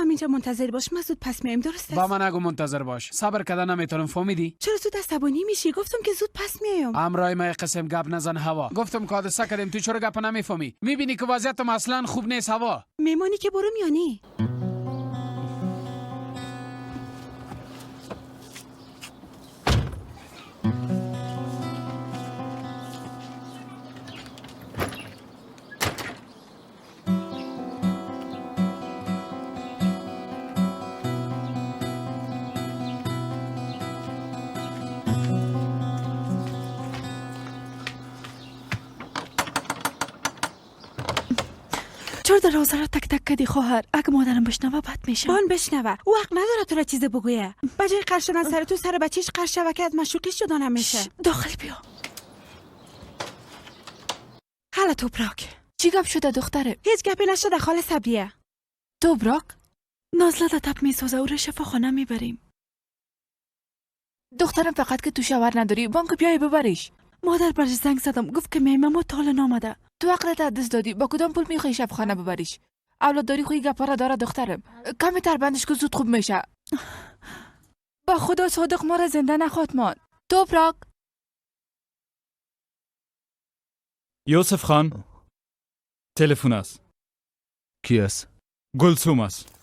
همینجا منتظر باش، من زود پس میایم. درست است؟ با من نگو منتظر باش، صبر کردن نمیتونم. فهمیدی؟ چرا زود عصبانی میشی؟ گفتم که زود پس میایم. همراه ما قسم گپ نزن هوا. گفتم که حادثه کردیم، تو چرا گپ نمیفهمی؟ میبینی که وضعیتم اصلا خوب نیست هوا. میمانی که برو میانی. چرا دروازه را تک تک کردی خواهر؟ اگه مادرم بشنوه بد میشه. بان بشنوه، او حق نداره تو را چیز بگویه. به جای قهر شدن سر تو، سر بچهش قهر شوه که از مشوقیش جدا نمیشه. داخل بیا. حالا توپراک. چی گپ شده دختره؟ هیچ گپی نشده خاله صبریه. توپراک؟ نازله در تپ میسوزه، او را شفاخانه میبریم. دخترم فقط که تو شوهر نداری، بانک بیای ببریش. مادر برش زنگ زدم، گفت که میمه ما تا حالا نامده. تو عقلت از دست دادی، با کدام پول میخوای شفاخانه ببریش؟ اولاد داری خوی گپارا داره دخترم. کمی تر بندش که زود خوب میشه. با خدا صادق ما را زنده نخواد ماند. توپراک. یوسف خان تلفن است. کی است؟ گلسوم است.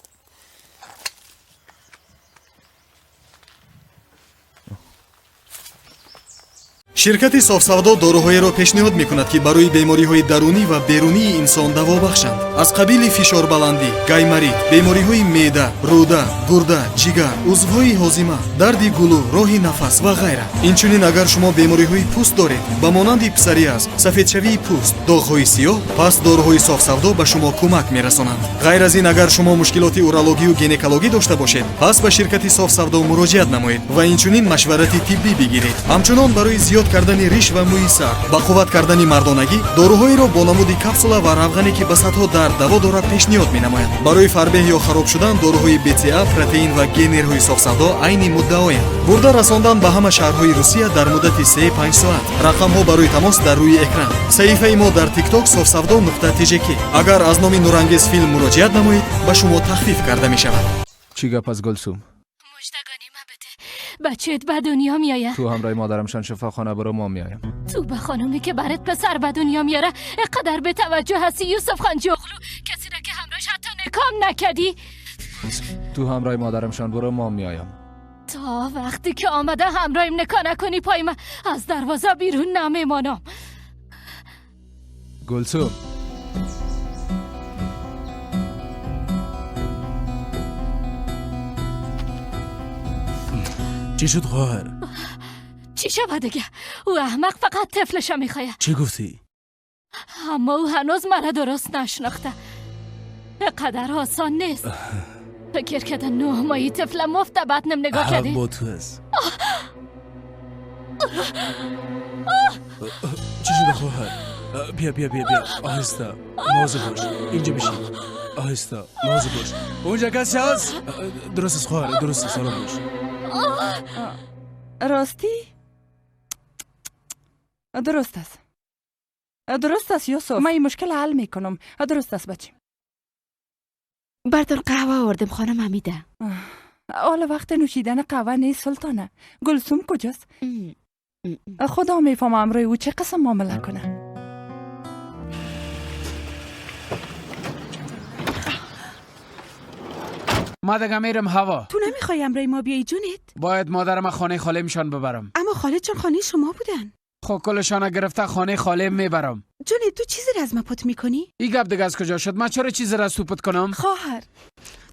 شرکت صاف‌سودا داروهایی را پیشنهاد می‌کند که برای بیماری‌های درونی و بیرونی انسان دوا بخشند، از قبیل فشار بلندی، گایماریت، بیماری‌های معده، روده، گرده، جگر، عضوهای هاضمه، درد گلو، راه نفس و غیره. اینچنین اگر شما بیماری‌های پوست دارید، به مانند پسوریاز، سفیدشوی پوست، داغ‌های سیاه، پس داروهای صاف‌سودا به شما کمک می‌رسانند. غیر از این اگر شما مشکلات اورولوژی و گینکولوژی داشته باشید، پس به شرکت صاف‌سودا مراجعت نمایید و اینچنین مشورت طبی بگیرید. همچنان برای زیاد کردن ریش و موی سر، با قوت کردن مردانگی، داروهایی را با نمود کپسولا و روغنی که به صدها درد دوا دارد پیشنهاد می‌نماید. برای فربه یا خراب شدن داروهای BCA، پروتئین و گینرهای صاف‌سودا عین مدعایند. برده رساندن به همه شهرهای روسیه در مدت 3-5 ساعت. رقم‌ها برای تماس در روی اکران. صفحه ما در تیک تاک صاف‌سودا.tjk. اگر از نام نورانگیز فیلم مراجعت نمایید، به شما تخفیف کرده می‌شود. چی گپ از گلسوم؟ بچهت به دنیا میآید. تو همراه مادرمشان شفاخانه برو، ما میایم. تو به خانومی که برات پسر به دنیا میاره اینقدر به توجه هستی یوسف خان جغلو، کسی را که همراهش حتی نکام نکردی. تو همراه مادرمشان برو، ما میایم. تا وقتی که آمده همراهیم نکا نکنی پای من از دروازه بیرون نمیمانم. گلسوم چی شد خواهر؟ چی شد دیگه؟ او احمق فقط طفلش میخواه. چی گفتی؟ اما او هنوز مرا درست نشناخته. قدر آسان نیست. فکر کرده 9 ماهی طفل مفت بطنم نگاه کردی؟ حق با تو است. چی شده خواهر؟ بیا بیا بیا بیا، آهسته مواظب باش، اینجا بشین، آهسته مواظب باش. اونجا کسی هست؟ درست است خواهر، درست است، آرام باش. راستی؟ درست است، درست است یوسف، من این مشکل حل میکنم. درست است بچیم. براتون قهوه آوردم خانم حمیده. حالا وقت نوشیدن قهوه نیست سلطانه. گلسوم کجاست؟ خدا میفهمه امروی او چه قسم معامله کنه. ما دیگه میرم هوا. تو نمیخوای امرای ما بیای جونت؟ باید مادرم خانه خالمشان ببرم. اما خاله چون خانه شما بودن. خب کلشان گرفته خانه خاله میبرم. جونت تو چیزی را از ما پت میکنی؟ این گپ دیگه از کجا شد؟ من چرا چیزی را از تو پت کنم؟ خواهر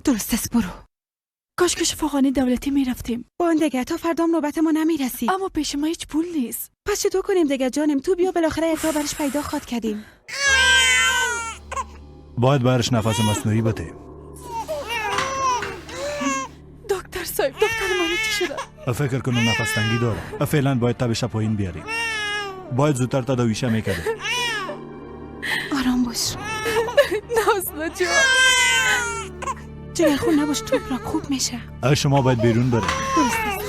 درست است برو. کاش که شفاخانه دولتی میرفتیم. با دیگه تا فردام نوبت ما نمیرسی. اما پیش ما هیچ پول نیست. پس چطور کنیم دیگه جانم؟ تو بیا بالاخره یک راه برش پیدا خواد کردیم. باید برش نفس مصنوعی بده. دکتر صاحب، دکتر من چی شده؟ فکر کنم نفس تنگی داره. فعلا باید تبش پایین بیاریم. باید زودتر تداویشه میکردیم. آرام باش. نازلا جان. جگر خون نباش توپراک، خوب میشه. شما باید بیرون برید. درست است.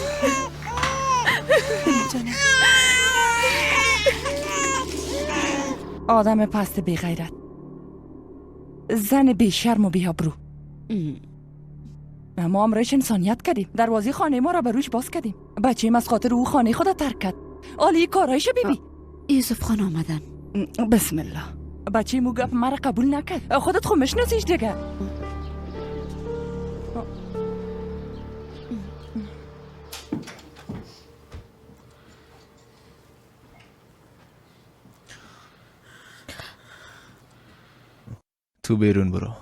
بریم جانم. آدم پست بی غیرت، زن بی شرم و بی آبرو. ما امرش انسانیت کردیم، دروازه خانه ما را به روش باز کردیم. بچه‌م از خاطر او خانه خود ترک کرد. عالی کارایش بیبی. یوسف خان آمدن. بسم الله. بچه مو گپ مرا قبول نکرد. خودت خو میشناسیش دیگه. تو بیرون برو.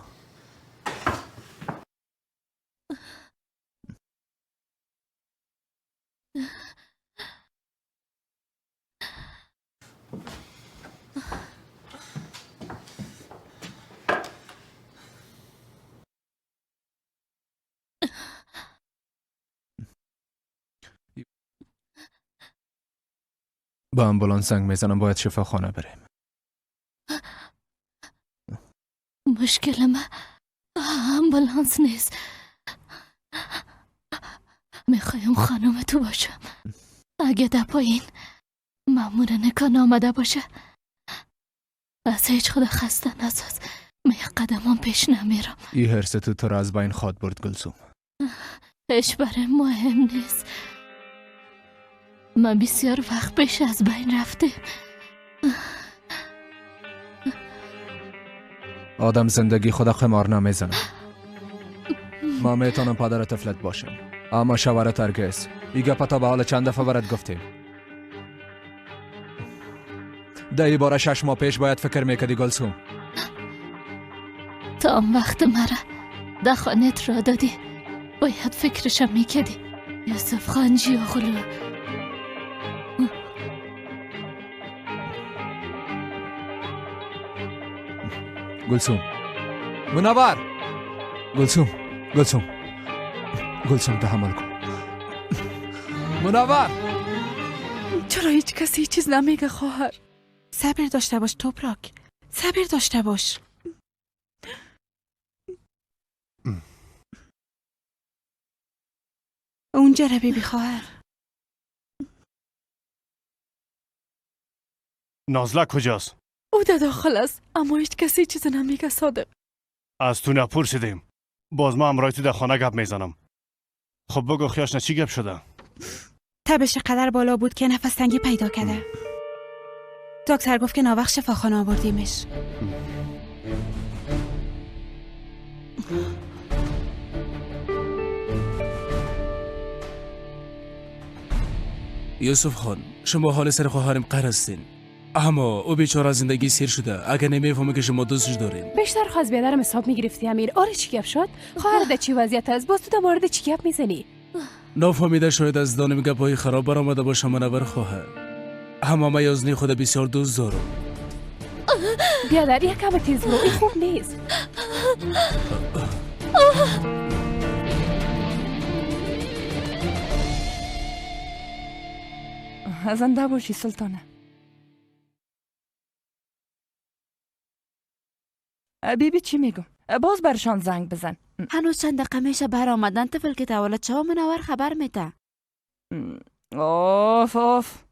با آمبولانس زنگ میزنم، باید شفاخانه بریم. مشکل من آمبولانس نیست. میخوایم خانم تو باشم. اگه در پایین مامور نکان آمده باشه، از هیچ خدا خسته نساز. من یک قدمم پیش نمیرم. این حرص تو را از بین خواد برد گلسوم. هیچ برای مهم نیست. من بسیار وقت پیش از بین رفته. آدم زندگی خود قمار نمیزنه. ما میتونم پدر طفلت باشم، اما شوهرت هرگز. ای گپ تا به حال چند دفعه برات گفتیم. ده ای باره 6 ماه پیش باید فکر میکردی گلسوم. تا آن وقت مرا در خانه را دادی، باید فکرشم میکردی. یوسف خان جی اغلو. گلسوم، منور، گلسوم، گلسوم، گلسوم تحمل کن. منور، چرا هیچ کسی هیچ چیز نمیگه خواهر؟ صبر داشته باش توپراک، صبر داشته باش. اونجا را بیبی خواهر. نازله کجاست؟ او در داخل است، اما هیچ کسی چیز نمیگه صادق. از تو نپرسیدیم. باز ما همراه تو در خانه گپ میزنم. خب بگو خیاش نه چی گپ شده؟ تبش قدر بالا بود که نفس تنگی پیدا کرده. دکتر گفت که ناوقت شفاخانه آوردیمش. یوسف خان، شما حال سر خواهرم قهر هستین، اما او بیچاره زندگی سیر شده. اگه نمیفهمه که شما دوستش دارین. بیشتر خواست بیادرم حساب میگرفتی امیر. آره چی گپ شد؟ خواهر در چی وضعیت است؟ باز تو در مورد چی گپ میزنی؟ نافهمیده شاید از دانم گپای خراب برآمده باشه منور خواهر. اما من یازنی خود بسیار دوست دارم. بیادر یک کم تیز برو، این خوب نیست. زنده باشی سلطانه. بیبی چی میگم؟ باز برشان زنگ بزن. هنوز چند دقیقه میشه بر آمدن طفل که تولد شوه منور خبر میده. اوف اوف،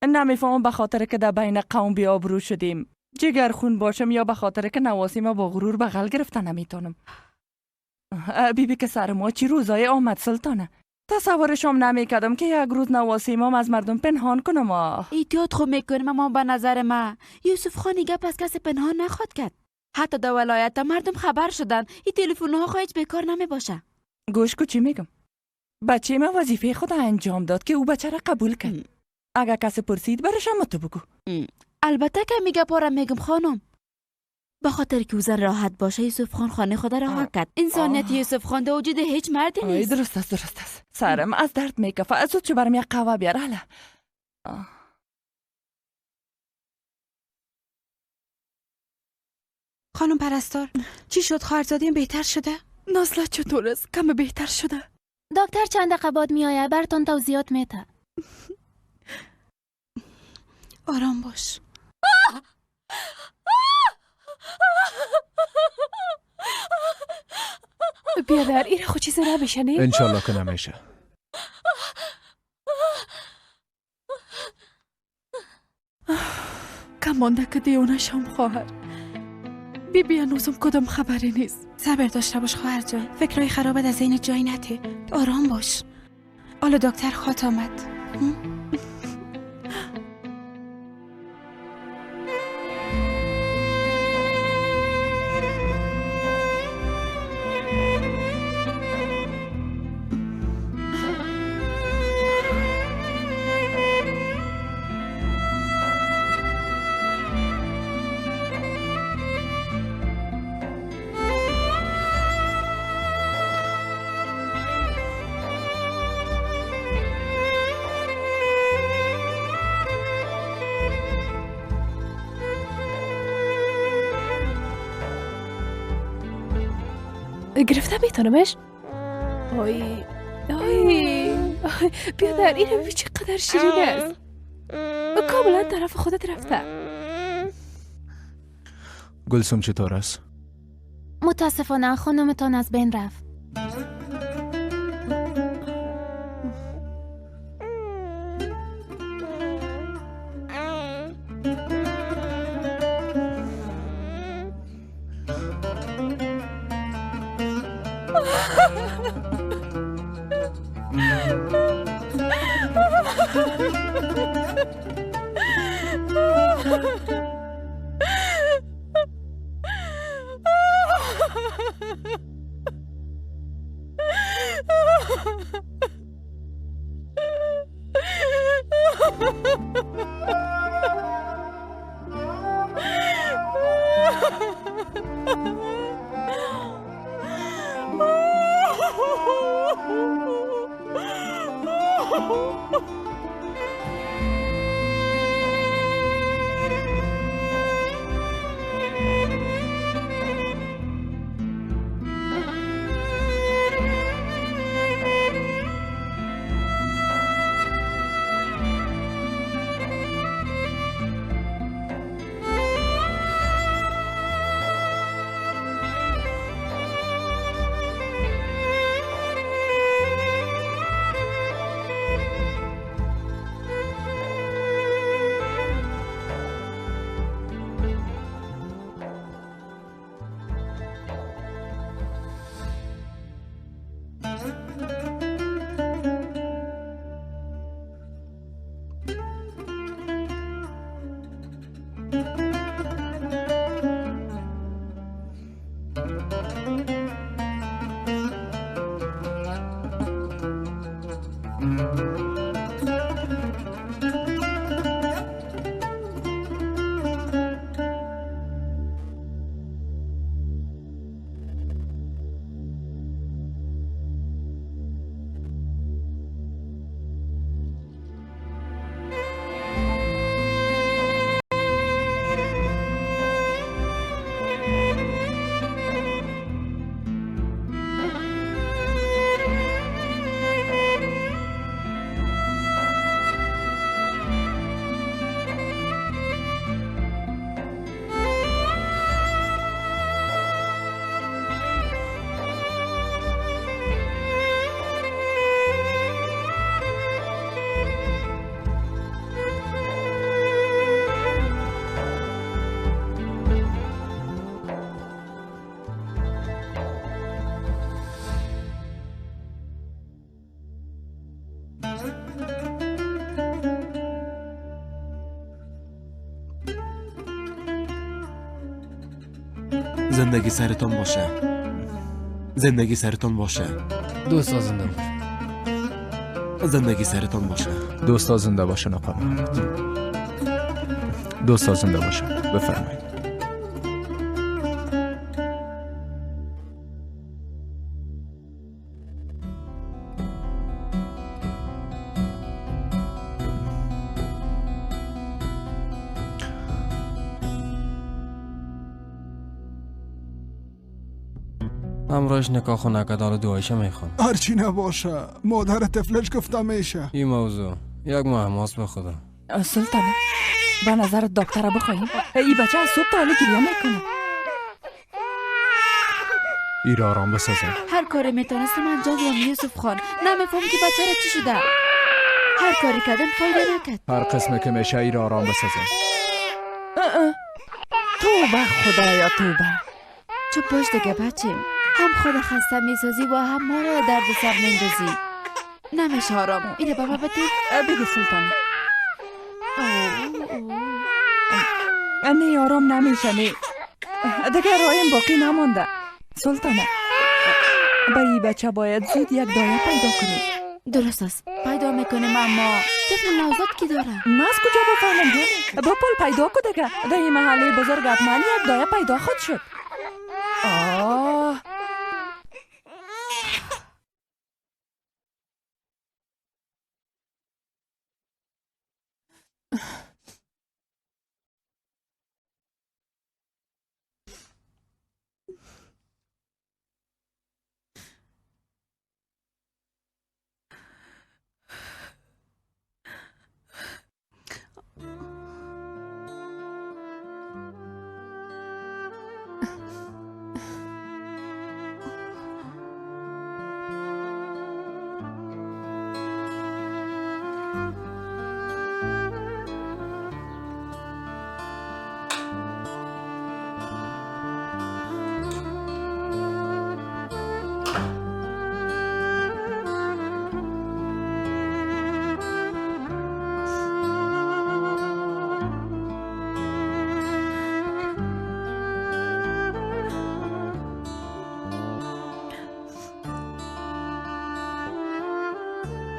نمیفهمم به خاطر که در بین قوم بی آبرو شدیم جگر خون باشم یا به خاطر که نواسی ما با غرور بغل گرفته نمیتونم. بیبی که سر ما چی روزای آمد سلطانه. تصورشم نمیکردم که یک روز نواسی ما از مردم پنهان کنم. احتیاط خو میکنیم، اما به نظر ما یوسف خان گپ از کسی پنهان نخواد کرد. حتی در ولایت مردم خبر شدن. این تلفن ها خو هیچ بیکار نمیباشه. گوش کو چی میگم. بچه ما وظیفه خود انجام داد که او بچه را قبول کرد. اگر کسی پرسید برش هم تو بگو. البته که میگه پارم میگم خانم. به خاطر که او زن راحت باشه یوسف خان خانه خود را کرد. انسانیت یوسف خان در وجود هیچ مردی نیست. درست است درست است. سرم از درد میکفه. از چه برم یک قهوه بیار. حالا خانم پرستار چی شد؟ خواهرزادیم بهتر شده؟ نازله چطور است؟ کم بهتر شده. دکتر چند دقیقه بعد میآید براتون توضیحات میده. آرام باش. بیادر این خود چیز نمیشه نه؟ انشالله که نمیشه. کم مانده که دیوانه شم خواهر. بی بی هنوزم کدام خبری نیست. صبر داشته باش خواهر جان، فکرای خرابت از این جای نته. آرام باش. حالا دکتر خات آمد. گرفته میتونمش؟ آی آی آی بیادر اینم چقدر شیرین است. کاملا طرف خودت رفته. گلسوم چطور است؟ متاسفانه خانمتان از بین رفت. زندگی سرتان باشه. زندگی سرتان باشه. دوستا زنده باشه. زندگی سرتان باشه. دوستا زنده باشن آقا محمد. دوستا زنده باشن. بفرمایید. همراهش نکاح خو نکرد، حالا دعایشه میخوان. هرچی نباشه مادر طفلش گفته میشه. این موضوع یک ماه ماست به خدا. سلطانه به نظر دکتر بخواهیم. ای بچه از صبح تا حالا گریه میکنه. ای را آرام بسازم. هر کاری میتونستم انجام دادم یوسف خان. نمیفهم که بچه را چی شده. هر کاری کردم فایده نکرد. هر قسمه که میشه ای را آرام بسازم. توبه خدایا توبه. چوب باش دیگه بچه، هم خود خسته میسازی و هم ما را درد سر میندازی. نمیشه آرام، اینه بابا بده. بگو سلطانه. نه آرام نمیشه، نه دیگه رایم باقی نمانده. سلطانه به این بچه باید زود یک دایه پیدا کنی. درست است، پیدا میکنیم، اما طفل نوزاد کی داره؟ من از کجا بفهمم جان؟ با پول پیدا کو دیگه. در این محله بزرگ حتما یک دایه پیدا خود شد. آه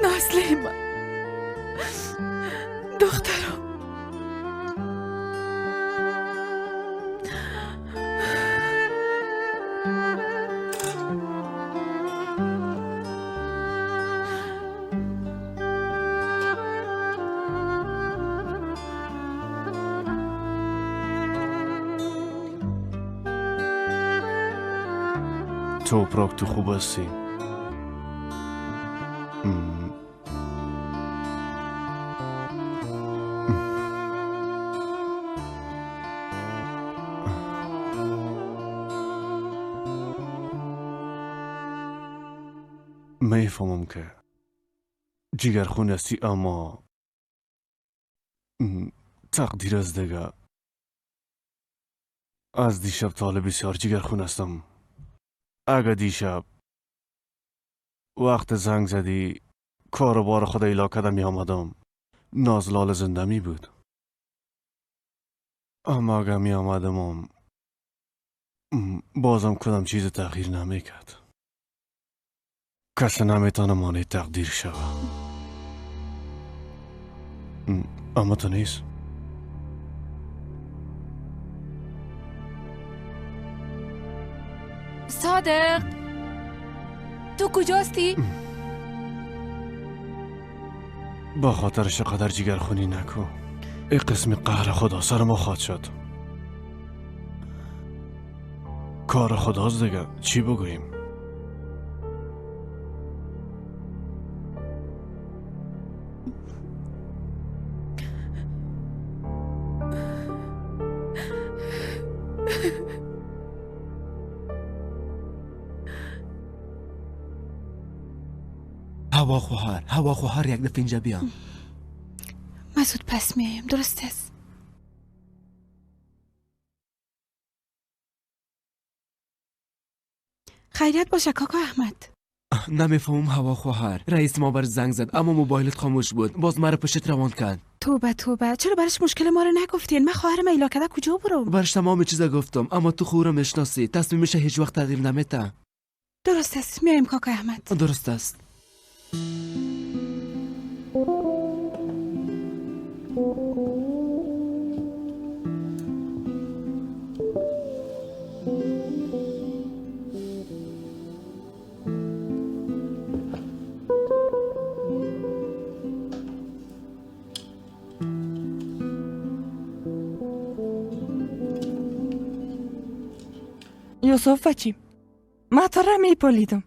نازلی من، دخترم، توپراک تو خوب هستی؟ میفهمم که جگرخون هستی، اما تقدیر از دیگه. از دیشب تا حالا بسیار جگرخون هستم. اگه دیشب وقت زنگ زدی کار و بار خود ایلا کردم می آمدم، نازلال زنده می بود. اما اگه می آمدم بازم کدام چیز تغییر نمی کرد. کسی نمیتونه مانع تقدیر شوه. اما تو نیست. صادق تو کجاستی؟ با خاطرش قدر جگرخونی نکن. این قسم قهر خدا سر ما خواهد شد. کار خداست دیگه، چی بگوییم؟ هوا خواهر، هوا خواهر، یک دفعه اینجا بیام. من زود پس میایم، درست است؟ خیریت باشه کاکا احمد. نمیفهمم هوا خواهر، رئیس ما بر زنگ زد اما موبایلت خاموش بود، باز مرا پشت روان کرد. توبه توبه، چرا برش مشکل ما رو نگفتین؟ من خواهرم ایلا کده کجا برم؟ برش تمام چیزا گفتم، اما تو خورم میشناسی، تصمیمش هیچ وقت تغییر نمیده. درست است، میایم کاکا احمد. درست است. یوسف بچیم، من تو را میپالیدم.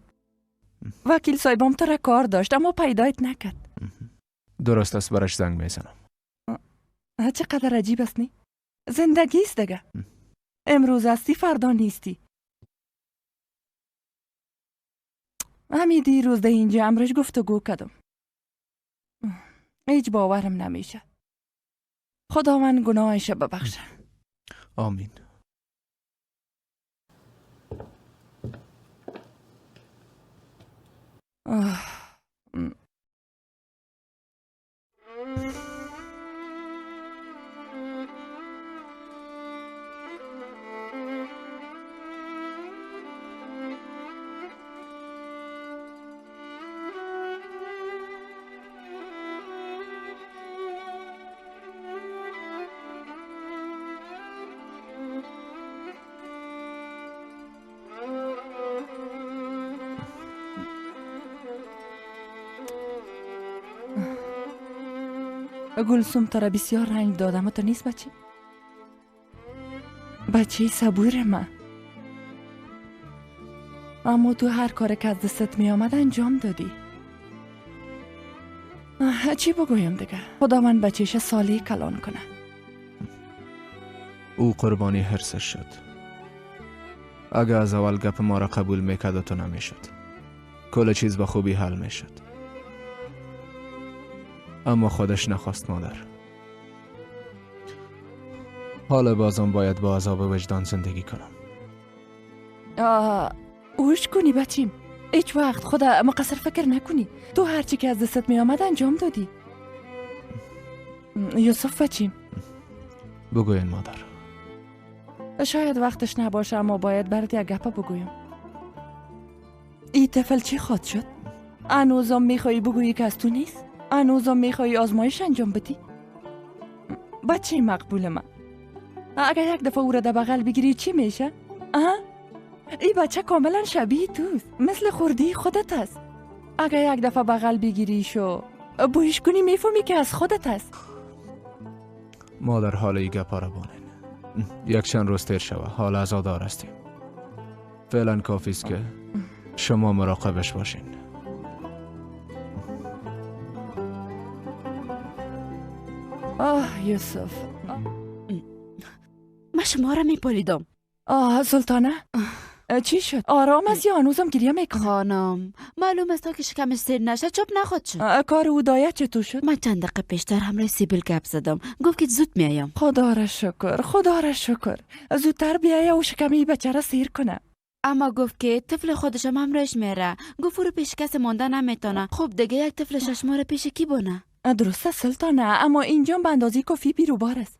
وکیل صاحبم تو را کار داشت اما پیدایت نکرد. درست است، برش زنگ میزنم. چقدر عجیب است نی؟ زندگی است دیگه. امروز هستی فردا نیستی. همین دیروز در اینجا امرش گفتگو کردم. هیچ باورم نمیشه. خداوند گناهش ببخشه. آمین. گلسوم تو را بسیار رنگ دادم تو نیست بچه؟ بچه صبور من، اما تو هر کار که از دستت می آمد انجام دادی. چی بگویم دیگه؟ خداوند بچهش صالح کلان کنه. او قربانی حرصش شد. اگه از اول گپ ما را قبول میکرد و تو نمیشد، کل چیز به خوبی حل میشد. اما خودش نخواست مادر. حالا بازم باید با عذاب وجدان زندگی کنم. اوش کنی بچیم، هیچ وقت خدا مقصر فکر نکنی. تو هرچی که از دستت می آمد انجام دادی. یوسف بچیم، بگوین مادر. شاید وقتش نباشه، اما باید برات یک گپه بگویم. ای طفل چی خواد شد؟ هنوزم میخوایی بگویی که از تو نیست؟ هنوزم میخوایی آزمایش انجام بدی؟ بچه مقبول من، اگر یک دفعه او را در بغل بگیری چی میشه؟ ای بچه کاملا شبیه توست، مثل خوردی خودت است. اگر یک دفعه بغل بگیری شو بویش کنی میفهمی که از خودت است. مادر حال ای گپا را بانین. یک چند روز تیر شوه، حال عزادار هستیم. فعلا کافی است که شما مراقبش باشین. آه یوسف، من شما را میپالیدم. آه سلطانه، چی شد؟ آرام است یا هنوزم گریه میکنه؟ خانم، معلوم است تا که شکمش سیر نشه چوب نخواد شد. کار او دایه چطور شد؟ من چند دقیقه پیشتر همراه سیبیل گپ زدم، گفت که زود میایم. خدا را شکر، خدا را شکر، زودتر بیایه و شکمی بچه را سیر کنه. اما گفت که طفل خودش هم همراهش میره. گفت او رو پیش کس مانده نمیتونه. خب دیگه یک طفل 6 ماه پیش کی بونه؟ درسته سلطانه، اما اینجا به اندازه کافی بیروبار است.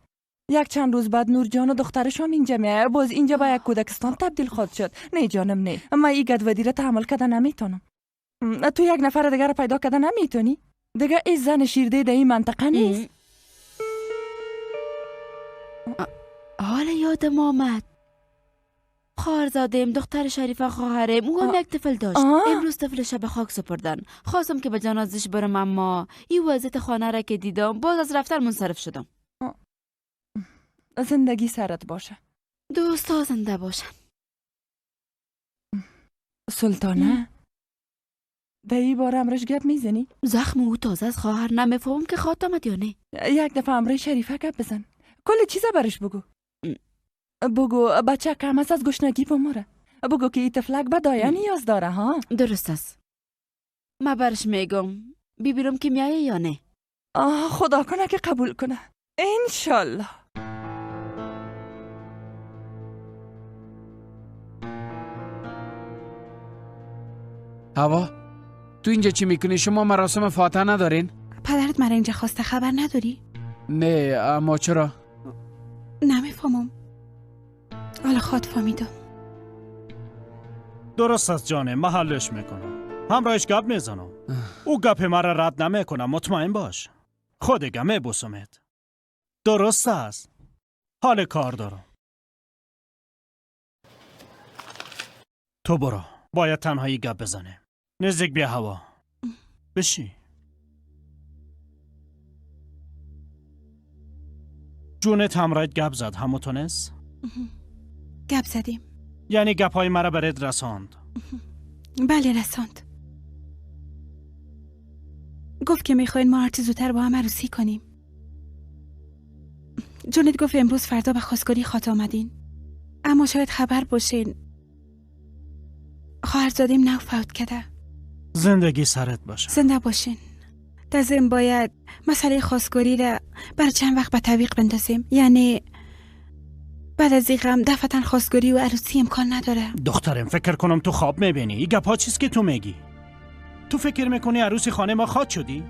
یک چند روز بعد نورجان و دخترش هم اینجا میایه، باز اینجا به یک کودکستان تبدیل خواهد شد. نه جانم نه، من این گدودی را تحمل کرده نمیتونم. تو یک نفر دیگر را پیدا کرده نمیتونی؟ دیگه این زن شیرده در این منطقه نیست. حالا یادم آمد، خواهرزاده‌ام دختر شریفه خواهرم، او هم یک طفل داشت. امروز طفلش به خاک سپردن. خواستم که به جنازش برم، اما این وضعیت خانه را که دیدم باز از رفتن منصرف شدم. زندگی سرت باشه. دوستا زنده باشن. سلطانه، در این بار امرش گپ میزنی؟ زخم او تازه از خواهر، نمیفهمم که خواد آمد یا نه. یک دفعه امرش شریفه گپ بزن، کل چیزا برش بگو. بگو بچه کم است از گشنگی بموره. بگو که این طفلک به دایه نیاز داره. ها درست است، ما برش میگم ببینم که میایه یا نه. آه خدا کنه که قبول کنه انشالله. هوا، تو اینجا چی میکنی؟ شما مراسم فاتحه ندارین؟ پدرت مرا اینجا خواسته، خبر نداری؟ نه، اما چرا؟ نمیفهمم. حالا خود فهمیدم. درست است جانه، من حلش میکنم. همراهش گپ میزنم. او گپ مرا رد نمیکنه، مطمئن باش. خودگه میبوسمت. درست است. حال کار دارم. تو برو، باید تنهایی گپ بزنه. نزدیک بیا هوا. بشی. جونت همراهت گپ زد، همو تونست؟ گپ زدیم. یعنی گپ های مرا برات رساند؟ بله رساند. گفت که میخواین ما هرچی زودتر با هم عروسی کنیم. جونت گفت امروز فردا به خواستگاری خوات آمدین، اما شاید خبر باشین خواهرزادیم نو فوت کرده. زندگی سرت باشه. زنده باشین. در ضمن باید مسئله خواستگاری را برای چند وقت به تعویق بندازیم. یعنی بعد از این غم دفعتا خواستگاری و عروسی امکان نداره. دخترم فکر کنم تو خواب میبینی. این گپ ها چیست که تو میگی؟ تو فکر میکنی عروس خانه ما خواد شدی؟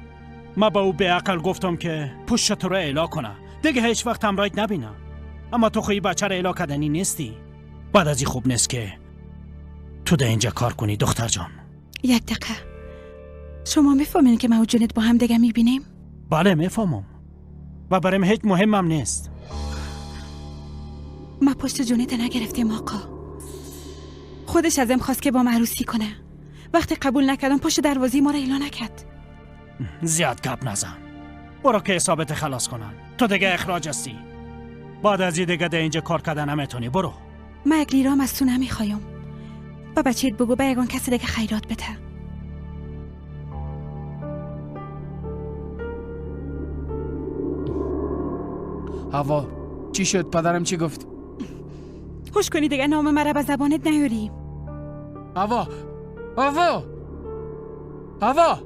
ما با او به عقل گفتم که پشت تو رو اعلا کنه، دیگه هیچ وقت همراهت نبینم. اما تو خواهی بچه رو اعلا کردنی نیستی. بعد از این خوب نیست که تو در اینجا کار کنی دختر جان. یک دقیقه، شما میفهمین که ما و جونت با هم دیگه میبینیم؟ بله میفهمم و برایم هیچ مهمم نیست. ما پشت جونت نگرفتیم آقا. خودش ازم خواست که با ما عروسی کنه. وقتی قبول نکردم پشت دروازه ما را اعلان نکرد. زیاد گپ نزن، برو که حسابت خلاص کنن. تو دیگه اخراج هستی. بعد از این دیگه در اینجا کار کردن نمیتونی. برو. من یک لیرام از تو نمیخوایم. با بچه‌ت بگو به یگان کسی دیگه خیرات بده. هوا چی شد؟ پدرم چی گفت؟ خوش کنی دیگه نام مرا به زبانت نیاری. هوا هوا هوا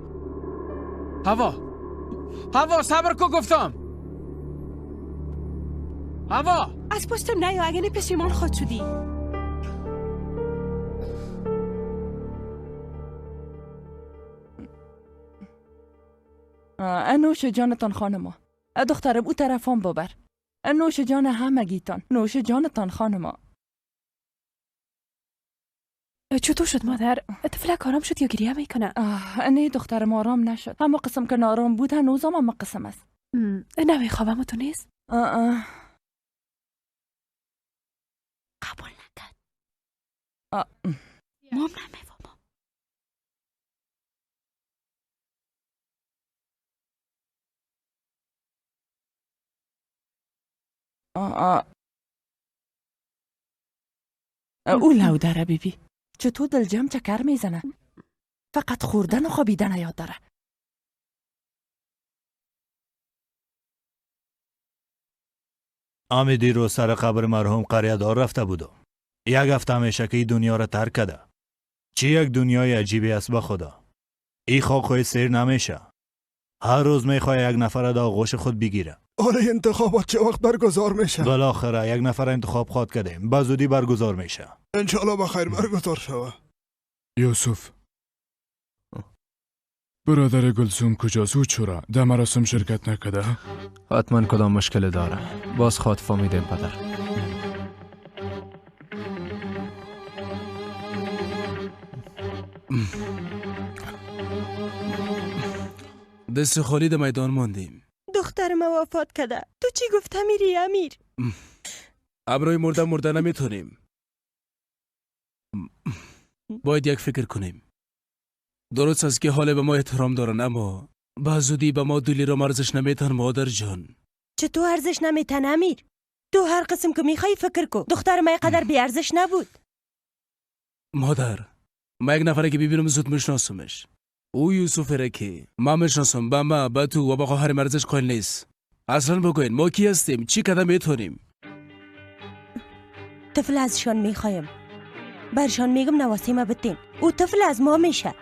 هوا هوا، صبر کو گفتم. هوا از پشتم نیا، اگه نه پشیمان خود شدی. نوش جانتان خانما. دخترم او طرفان ببر. نوش جان همگیتان، نوش جانتان خانما. چطور شد مادر؟ طفلک آرام شد یا گریه میکنه؟ نه دخترم آرام نشد. اما قسم که نارام بود هنوزم اما قسم است. نمیخوام تو نیست؟ قبول نکرد. مام نمیفهمم. او لو داره بیبی. چطور دلجم چکر میزنه. فقط خوردن و خوابیدن یاد داره. امی دیروز سر قبر مرحوم قریه دار رفته بودم. یک هفته میشه که این دنیا را ترک کرده. چی یک دنیای عجیبی است به خدا. ای خاک سیر نمیشه. هر روز میخواد یک نفر در آغوش خود بگیره. آره انتخابات چه وقت برگزار میشه؟ بالاخره یک نفر انتخاب خواد کردیم، به زودی برگزار میشه. انشالله بخیر برگزار شوه. یوسف برادر گلسوم کجاست؟ او چرا در مراسم شرکت نکرده؟ حتما کدام مشکل داره. باز خواد فهمیدیم پدر. دست خالی در میدان ماندیم. دختر ما وفات کرده. تو چی گفت امیری امیر؟ ابروی مرده مرده نمیتونیم. باید یک فکر کنیم. درست است که حال به ما احترام دارن، اما به زودی به ما دولی را ارزش نمیتن مادر جان. چطور ارزش نمیتن امیر؟ تو هر قسم که میخوای فکر کو. دختر ما قدر بی ارزش نبود. مادر، ما یک نفره که ببینم زود میشناسمش. او یوسف را که ما میشناسم، به ما، به تو و به خواهرم ارزش قائل نیست. اصلا بگوین ما کی هستیم؟ چی کدام میتونیم؟ طفل ازشان میخوایم. برشان میگم نواسه ما بتین. او طفل از ما میشه.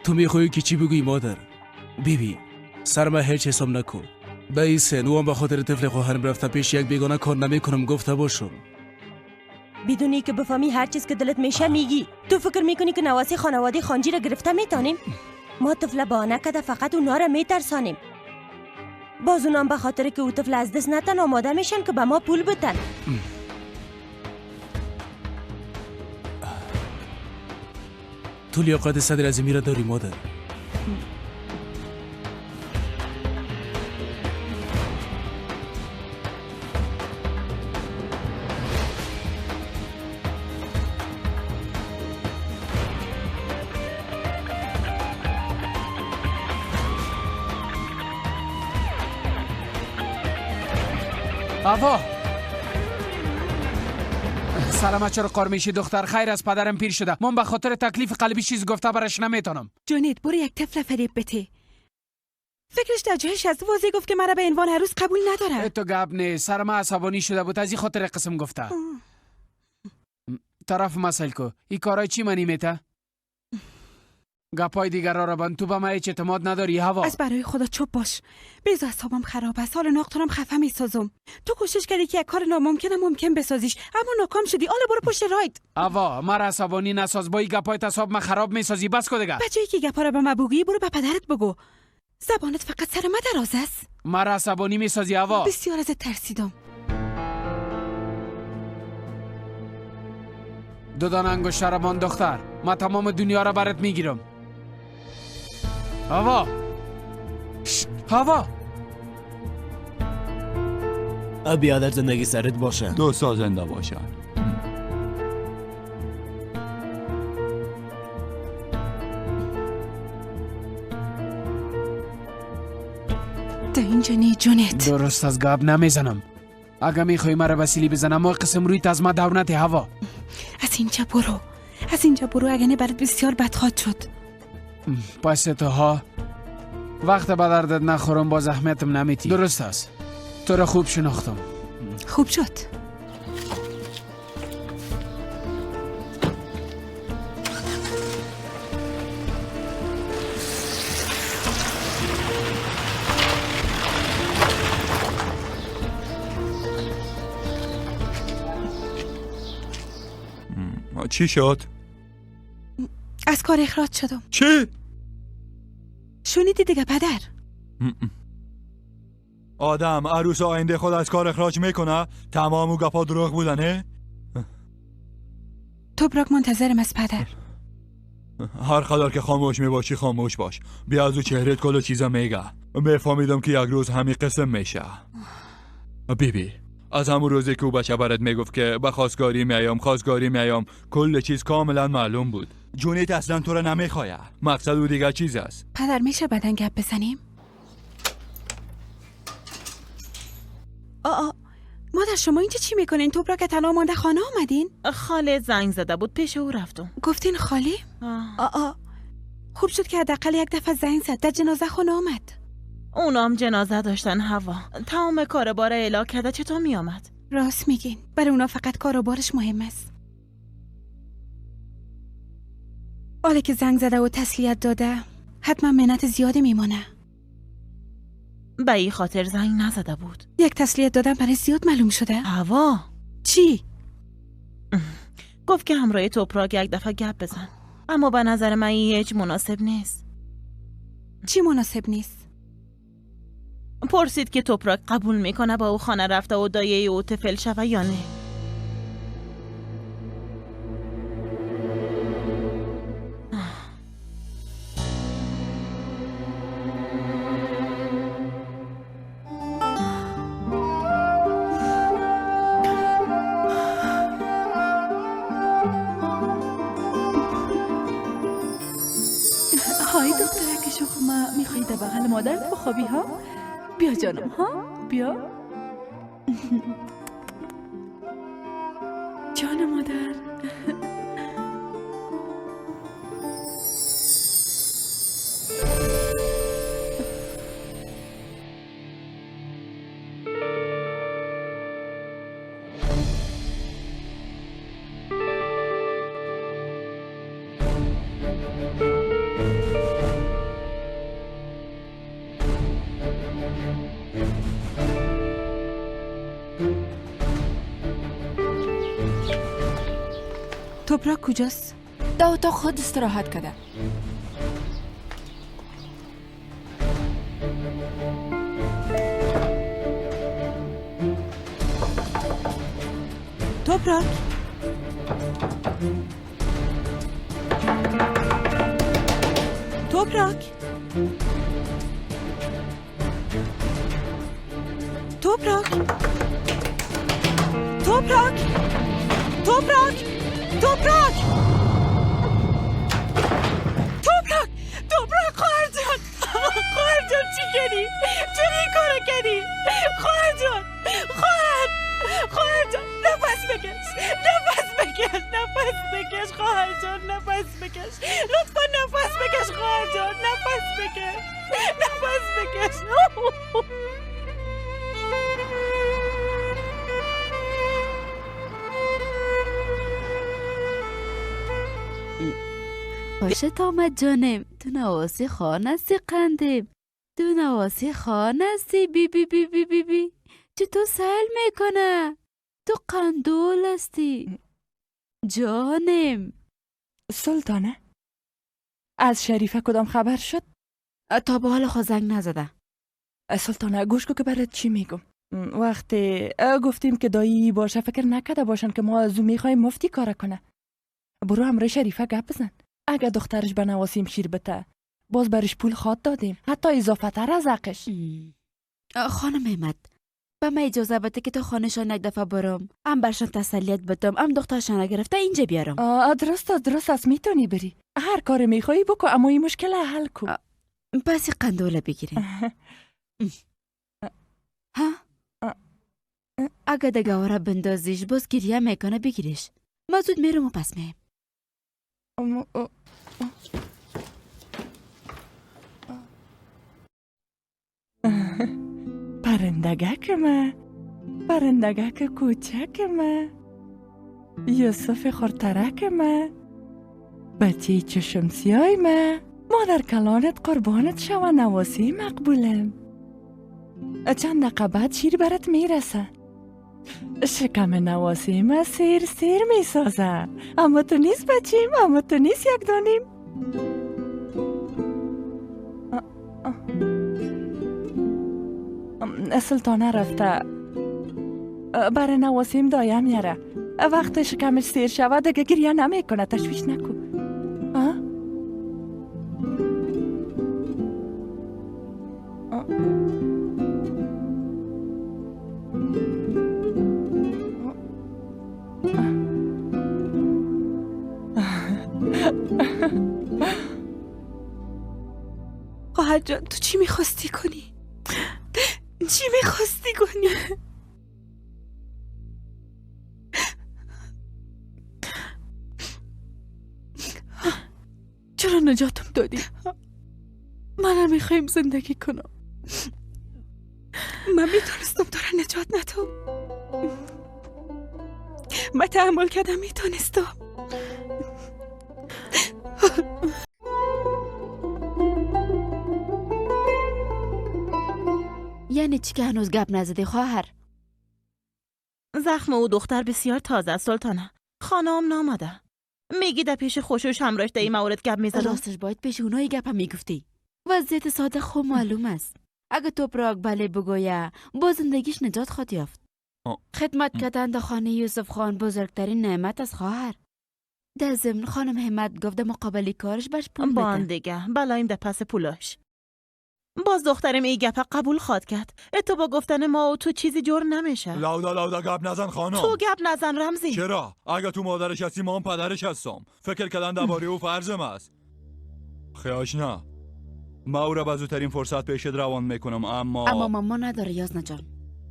تو میخوایی که چی بگویی مادر؟ بیبی سر ما هیچ حساب نکن. به این سن او هم به خاطر طفل خواهرم رفته پیش یک بیگانه کار نمیکنم گفته باشم. بدونی که بفهمی هر چیز که دلت میشه میگی. تو فکر میکنی که نواسی خانواده خانجی را گرفته میتونیم؟ ما طفل بهانه کده فقط اونا را میترسانیم. باز اونام به خاطر که او طفل از دست نتن آماده میشن که به ما پول بتن. تو لیاقت صدر عظیمی را داری مادر. آوا سلامت چرا قار میشی دختر؟ خیر از پدرم پیر شده. من به خاطر تکلیف قلبی چیز گفته برش نمیتونم. جانید برو یک طفل فریب بده. فکرش در جایش از واضح گفت که مرا به عنوان عروس قبول نداره. تو گپ نه، سر ما عصبانی شده بود از این خاطر قسم گفته. طرف مسئله کو این کارای چی منی میته؟ گپای دیگرا را بند. تو به من هیچ اعتماد نداری هوا. از برای خدا چوب باش. بیزا اعصابم خراب است. حال ناقترم خفه میسازم. تو کوشش کردی که یک کار ناممکنم ممکن بسازیش، اما ناکام شدی. حالا برو پشت راید. هوا مرا عصبانی نساز. با این گپای اعصاب من خراب میسازی. بس کو دیگه. بچه‌ای که گپا را به من بگویی برو به پدرت بگو. زبانت فقط سر من دراز است. مرا عصبانی میسازی هوا. بسیار ازت ترسیدم. دو دانه انگشتر من دختر، ما تمام دنیا را برات میگیرم. هوا هوا بیادر زندگی سرت باشه. 2 سال زنده باشن. تا اینجا نی جونت. درست از گاب نمیزنم. اگه میخوای مرا وسیلی بزنم ما قسم روی از ما دورنت. هوا از اینجا برو، از اینجا برو، اگه نه برات بسیار بد خواهد شد. پس تو ها وقت به دردت نخورم با زحمتم نمیتی. درست است، تو را خوب شناختم. خوب شد. چی شد؟ از کار اخراج شدم. چی؟ شنیدی دیگه پدر؟ آدم عروس آینده خود از کار اخراج میکنه؟ تمام او گپا دروغ بودنه؟ توپراک منتظرم از پدر. هر قدر که خاموش میباشی خاموش باش. بیا از او چهرت کل چیزا میگه. میفهمیدم که یک روز همین قسم میشه. بیبی از همون روزی که او بچه برات میگفت که به خواستگاری میایم خواستگاری میایم، کل چیز کاملا معلوم بود. جونیت اصلا تو را نمیخواه. مقصد او دیگه چیز است. پدر میشه بعدن گپ بزنیم؟ آ مادر شما اینجا چی میکنین؟ توپراک تنها مانده خانه آمدین؟ خاله زنگ زده بود پیش او رفتم. گفتین خاله؟ آ خوب شد که حداقل یک دفعه زنگ زد. در جنازه خانه آمد. اونام جنازه داشتن هوا. تمام کار بار اعلا کرده چطور می آمد؟ راست میگین. برای اونا فقط کار و بارش مهم است. حالا که زنگ زده و تسلیت داده حتما منت زیادی میمانه. به این خاطر زنگ نزده بود. یک تسلیت دادن برای زیاد معلوم شده. هوا چی؟ گفت که همراه توپراک یک دفعه گپ بزن، اما به نظر من هیچ مناسب نیست. چی مناسب نیست؟ پرسید که توپراک قبول میکنه با او خانه رفته و دایه او طفل شوه یا نه. های دخترک شخمه، میخوایی در بغل مادرت بخوابی ها؟ بیا جانم ها، بیا جان مادر. توپراک کجاست؟ در اتاق خود استراحت کرده. توپراک توپراک توپراک توپراک توپراک توپراک توپراک توپراک خواهر جان، خواهر جان چی کردی؟ چرا این کارو کردی؟ خواهر جان، خواهر، خواهر جان نفس بکش، نفس بکش، نفس بکش خواهر جان، نفس بکش، لطفا نفس بکش خواهر جان، نفس بکش، نفس بکش. خوشت آمد جانم. تو نواسی خان هستی قندم، تو نواسی خان هستی. بی بی بی بی بی بی چطور سهل میکنه. تو قندول هستی جانم. سلطانه، از شریفه کدام خبر شد؟ تا به حال خود زنگ نزده. سلطانه گوش کو که برات چی میگم. وقتی گفتیم که دایی باشه فکر نکرده باشن که ما از او میخوایم مفتی کار کنه. برو همراه شریفه گپ بزن. اگه دخترش به نواسیم شیر بته باز برش پول خواد دادیم، حتی اضافه تر از حقش. خانم احمد، به من اجازه بده که تا خانهشان یک دفعه برم، هم برشان تسلیت بدم، هم دخترشان گرفته اینجا بیارم. درست است، درست است، میتونی بری. هر کار میخوایی بکن، اما این مشکل حل کن. پس قندوله بگیریم. ها؟ اگه دگاوره بندازیش باز گریه میکنه، بگیریش. ما زود میرم و پس میم. پرندگک من، پرندگک کوچک من، یوسف خورترک من، بچه چشم سیای من، مادر کلانت قربانت شوه، نواسی مقبولم. چند دقیقه بعد شیر برات میرسه. شکم نواسی من سیر سیر میسازه. اما تو نیست بچیم، اما تو نیست یک دانیم. سلطانه رفته برای نواسیم دایم میاره. وقت شکمش سیر شود دیگه گریه نمیکنه، تشویش نکن. خواهر جان، تو چی میخواستی کنی؟ چی میخواستی کنی؟ چرا نجاتم دادی؟ من میخوایم زندگی کنم. من میتونستم تو را نجات ندم. من تحمل کردم، میتونستم. یعنی چی که هنوز گپ نزدی خواهر؟ زخم او دختر بسیار تازه است سلطانه. خانم نامده. میگی در پیش خوشوش همراهش در این مورد گپ میزدم. راستش باید پیش اونای گپ هم میگفتی. وضعیت ساده خوب معلوم است. اگه توپراک بله بگویه با زندگیش نجات خواهد یافت. خدمت کردن در خانه یوسف خان بزرگترین نعمت از خواهر. در ضمن خانم همت گفت در مقابل کارش برش پول بده. بان دیگه بلایم در پس پولاش. باز دخترم این گپ قبول خواد کرد. تو با گفتن ما و تو چیزی جور نمیشه. لاودا لاودا گپ نزن خانم. تو گپ نزن رمزی. چرا؟ اگه تو مادرش هستی ما هم پدرش هستم. فکر کردن درباره او فرضم است. خیاش نه. ما او را به زودترین فرصت پیشت روان میکنم. اما ماما نداره یازنه جان.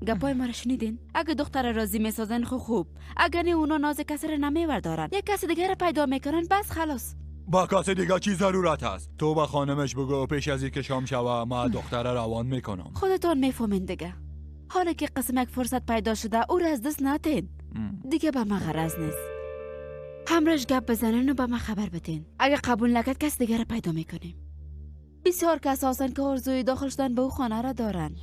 گپای ما را شنیدین؟ اگه دختر راضی میسازن خوب، اگه نه اونا ناز کسی را نمیوردارن، یک کس دیگه را پیدا میکنن بس خلاص. با کس دیگه چی ضرورت هست؟ تو با خانمش بگو پیش از اینکه شام شوه ما دختر روان میکنم. خودتون میفهمین دیگه. حالا که قسم یک فرصت پیدا شده او را از دست ندین. دیگه به ما غرض نیست. همراهش گپ بزنین و به ما خبر بدین. اگه قبول نکرد کس دیگه را پیدا میکنیم. بسیار کس هستن که آرزوی داخل شدن به او خانه را دارن.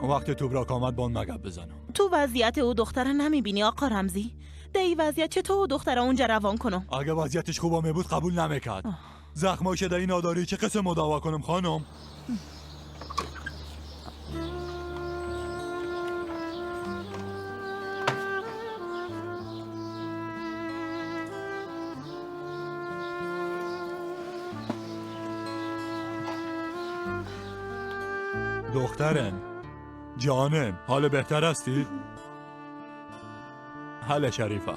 وقت توبراک آمد بان مگب بزنم. تو وضعیت او دختره نمیبینی آقا رمزی؟ در این وضعیت چطور او دختره اونجا روان کنم؟ اگه وضعیتش خوبا می بود قبول نمیکرد. زخماش در این ناداری چه قسم مداوا کنم خانم؟ دخترم جانم، حال بهتر هستی؟ حل شریفه،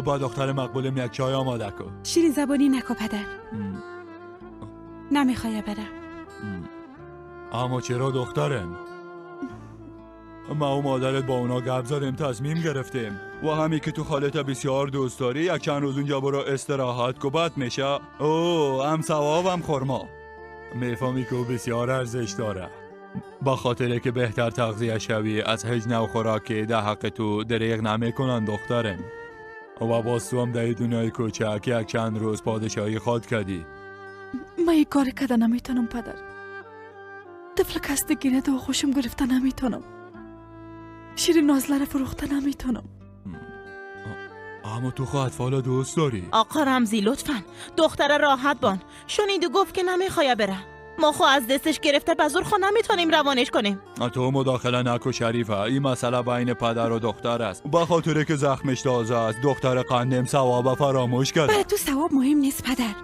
با دختر مقبولم یک چای آماده کن. شیرین زبانی نکن پدر. نمیخوای بره. اما چرا دخترم؟ ما و مادرت با اونا گپ زدیم، تصمیم گرفتیم و همی که تو خالت بسیار دوست داری یک چند روز اونجا برو استراحت کو، بد میشه. او هم ثوابم خورما. میفهمی که او بسیار ارزش داره. با خاطر که بهتر تغذیه شوی از هیچ نوع خوراکی در حق تو دریغ نمیکنن دخترم. و باز تو هم در دنیای کوچک یک چند روز پادشاهی خواد کردی. من این کار کده نمیتونم پدر. طفل کس دیگه دو خوشم گرفته نمیتونم. شیر نازله را فروخته نمیتونم. اما تو خو اطفال دوست داری. آقا رمزی لطفا دختر راحت بان. شنید و گفت که نمیخوای بره. ما خو از دستش گرفته بزور خو نمیتونیم روانش کنیم. تو مداخله نکو شریفه، این مسئله بین پدر و دختر است. با خاطر که زخمش تازه است دختر قندم ثواب فراموش کرد. برای تو ثواب مهم نیست پدر.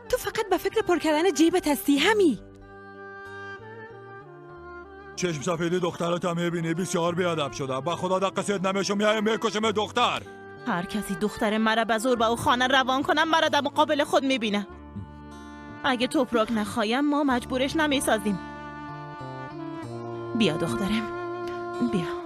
تو فقط به فکر پر کردن جیبت هستی همی. چشم سفیدی دخترت هم میبینی بسیار بیادب شده. با خدا دقیقه نمیشم میایم میکشم دختر. هر کسی دختر مرا به زور به او خانه روان کنم مرا در مقابل خود میبینه. اگه توپراک نخوایم ما مجبورش نمیسازیم. بیا دخترم بیا.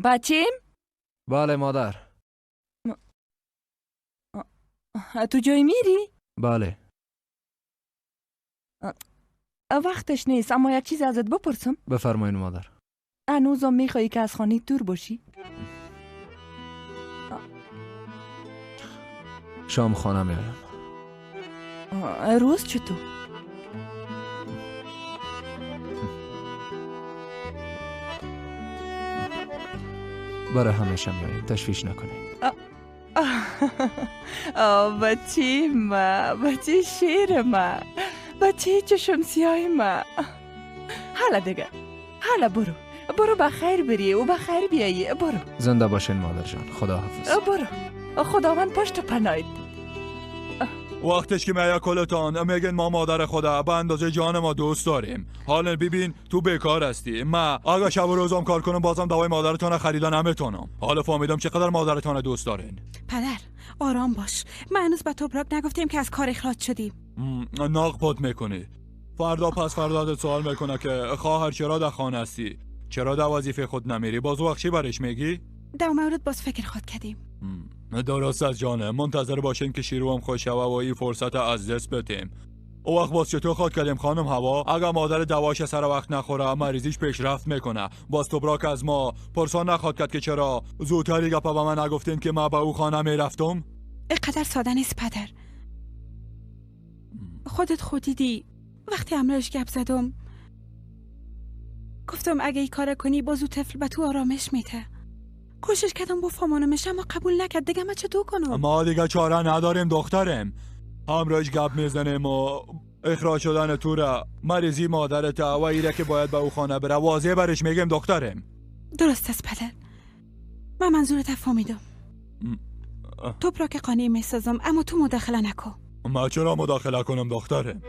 بچیم؟ بله مادر. تو جای میری؟ بله. وقتش نیست اما یک چیز ازت بپرسم. بفرمایین مادر. هنوزم میخوایی که از خانه دور باشی؟ شام خانه میایم. روز چطور؟ برای همیشه میایم، تشویش نکنید. بچه ما، بچه شیر ما، بچه چشم سیاه ما. حالا دیگه، حالا برو برو بخیر بری و بخیر بیایی. برو. زنده باشین مادر جان، خدا حافظ. برو، خداوند پشت پناهت. وقتش که میای کلتان میگن ما مادر خدا به اندازه جان ما دوست داریم. حالا ببین تو بیکار هستی. ما اگه شب و روزم کار کنم بازم دوای مادرتان خریدا نمیتونم. حالا فهمیدم چقدر مادرتان دوست دارین. پدر آرام باش، ما هنوز به توپراک نگفتیم که از کار اخراج شدیم. ناقپات میکنی. فردا پس فردا سوال میکنه که خواهر چرا در خانه هستی؟ چرا در وظیفه خود نمیری؟ باز وقت چی برش میگی؟ در مورد باز فکر خود کردیم. درست از جانه، منتظر باشین که شیروم خوش شوه و این فرصت از دست بدیم. او وقت باز چطور خواد کردیم خانم هوا؟ اگه مادر دواش سر وقت نخوره مریضیش پیشرفت میکنه. باز توبراک از ما پرسان نخواد کرد که چرا زودتر گپا به من نگفتین که ما به او خانه میرفتم؟ اینقدر ساده نیست پدر. خودت خودیدی وقتی امرش گپ زدم گفتم اگه ای کار کنی باز او طفل به تو آرامش میده. کوشش کردم بفهمانمش اما قبول نکرد. دیگه من چطور کنم؟ ما دیگه چاره نداریم دخترم. همراهش گپ میزنیم و اخراج شدن تو را، مریضی مادرت و ایره که باید به او خانه بره واضح برش میگیم دخترم. درست است پدر، من منظورت فهمیدم. تو پراک قانع میسازم اما تو مداخله نکن. ما چرا مداخله کنم دخترم؟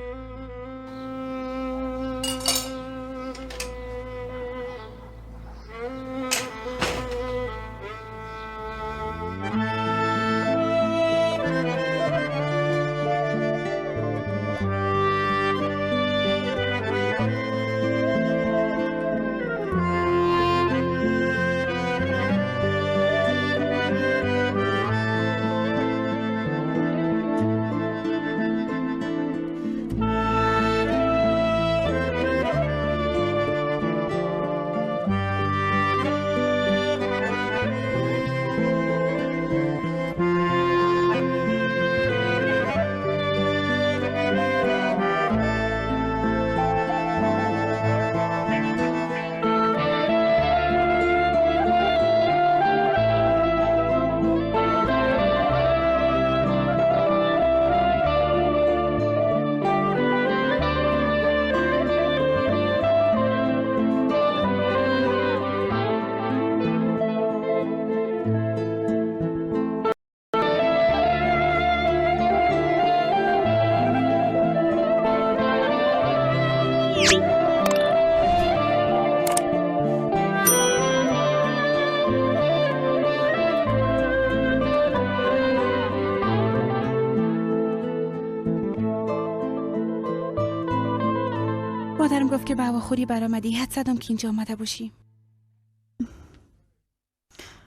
مادرم گفت که به هواخوری برآمدی، حد زدم که اینجا آمده باشی.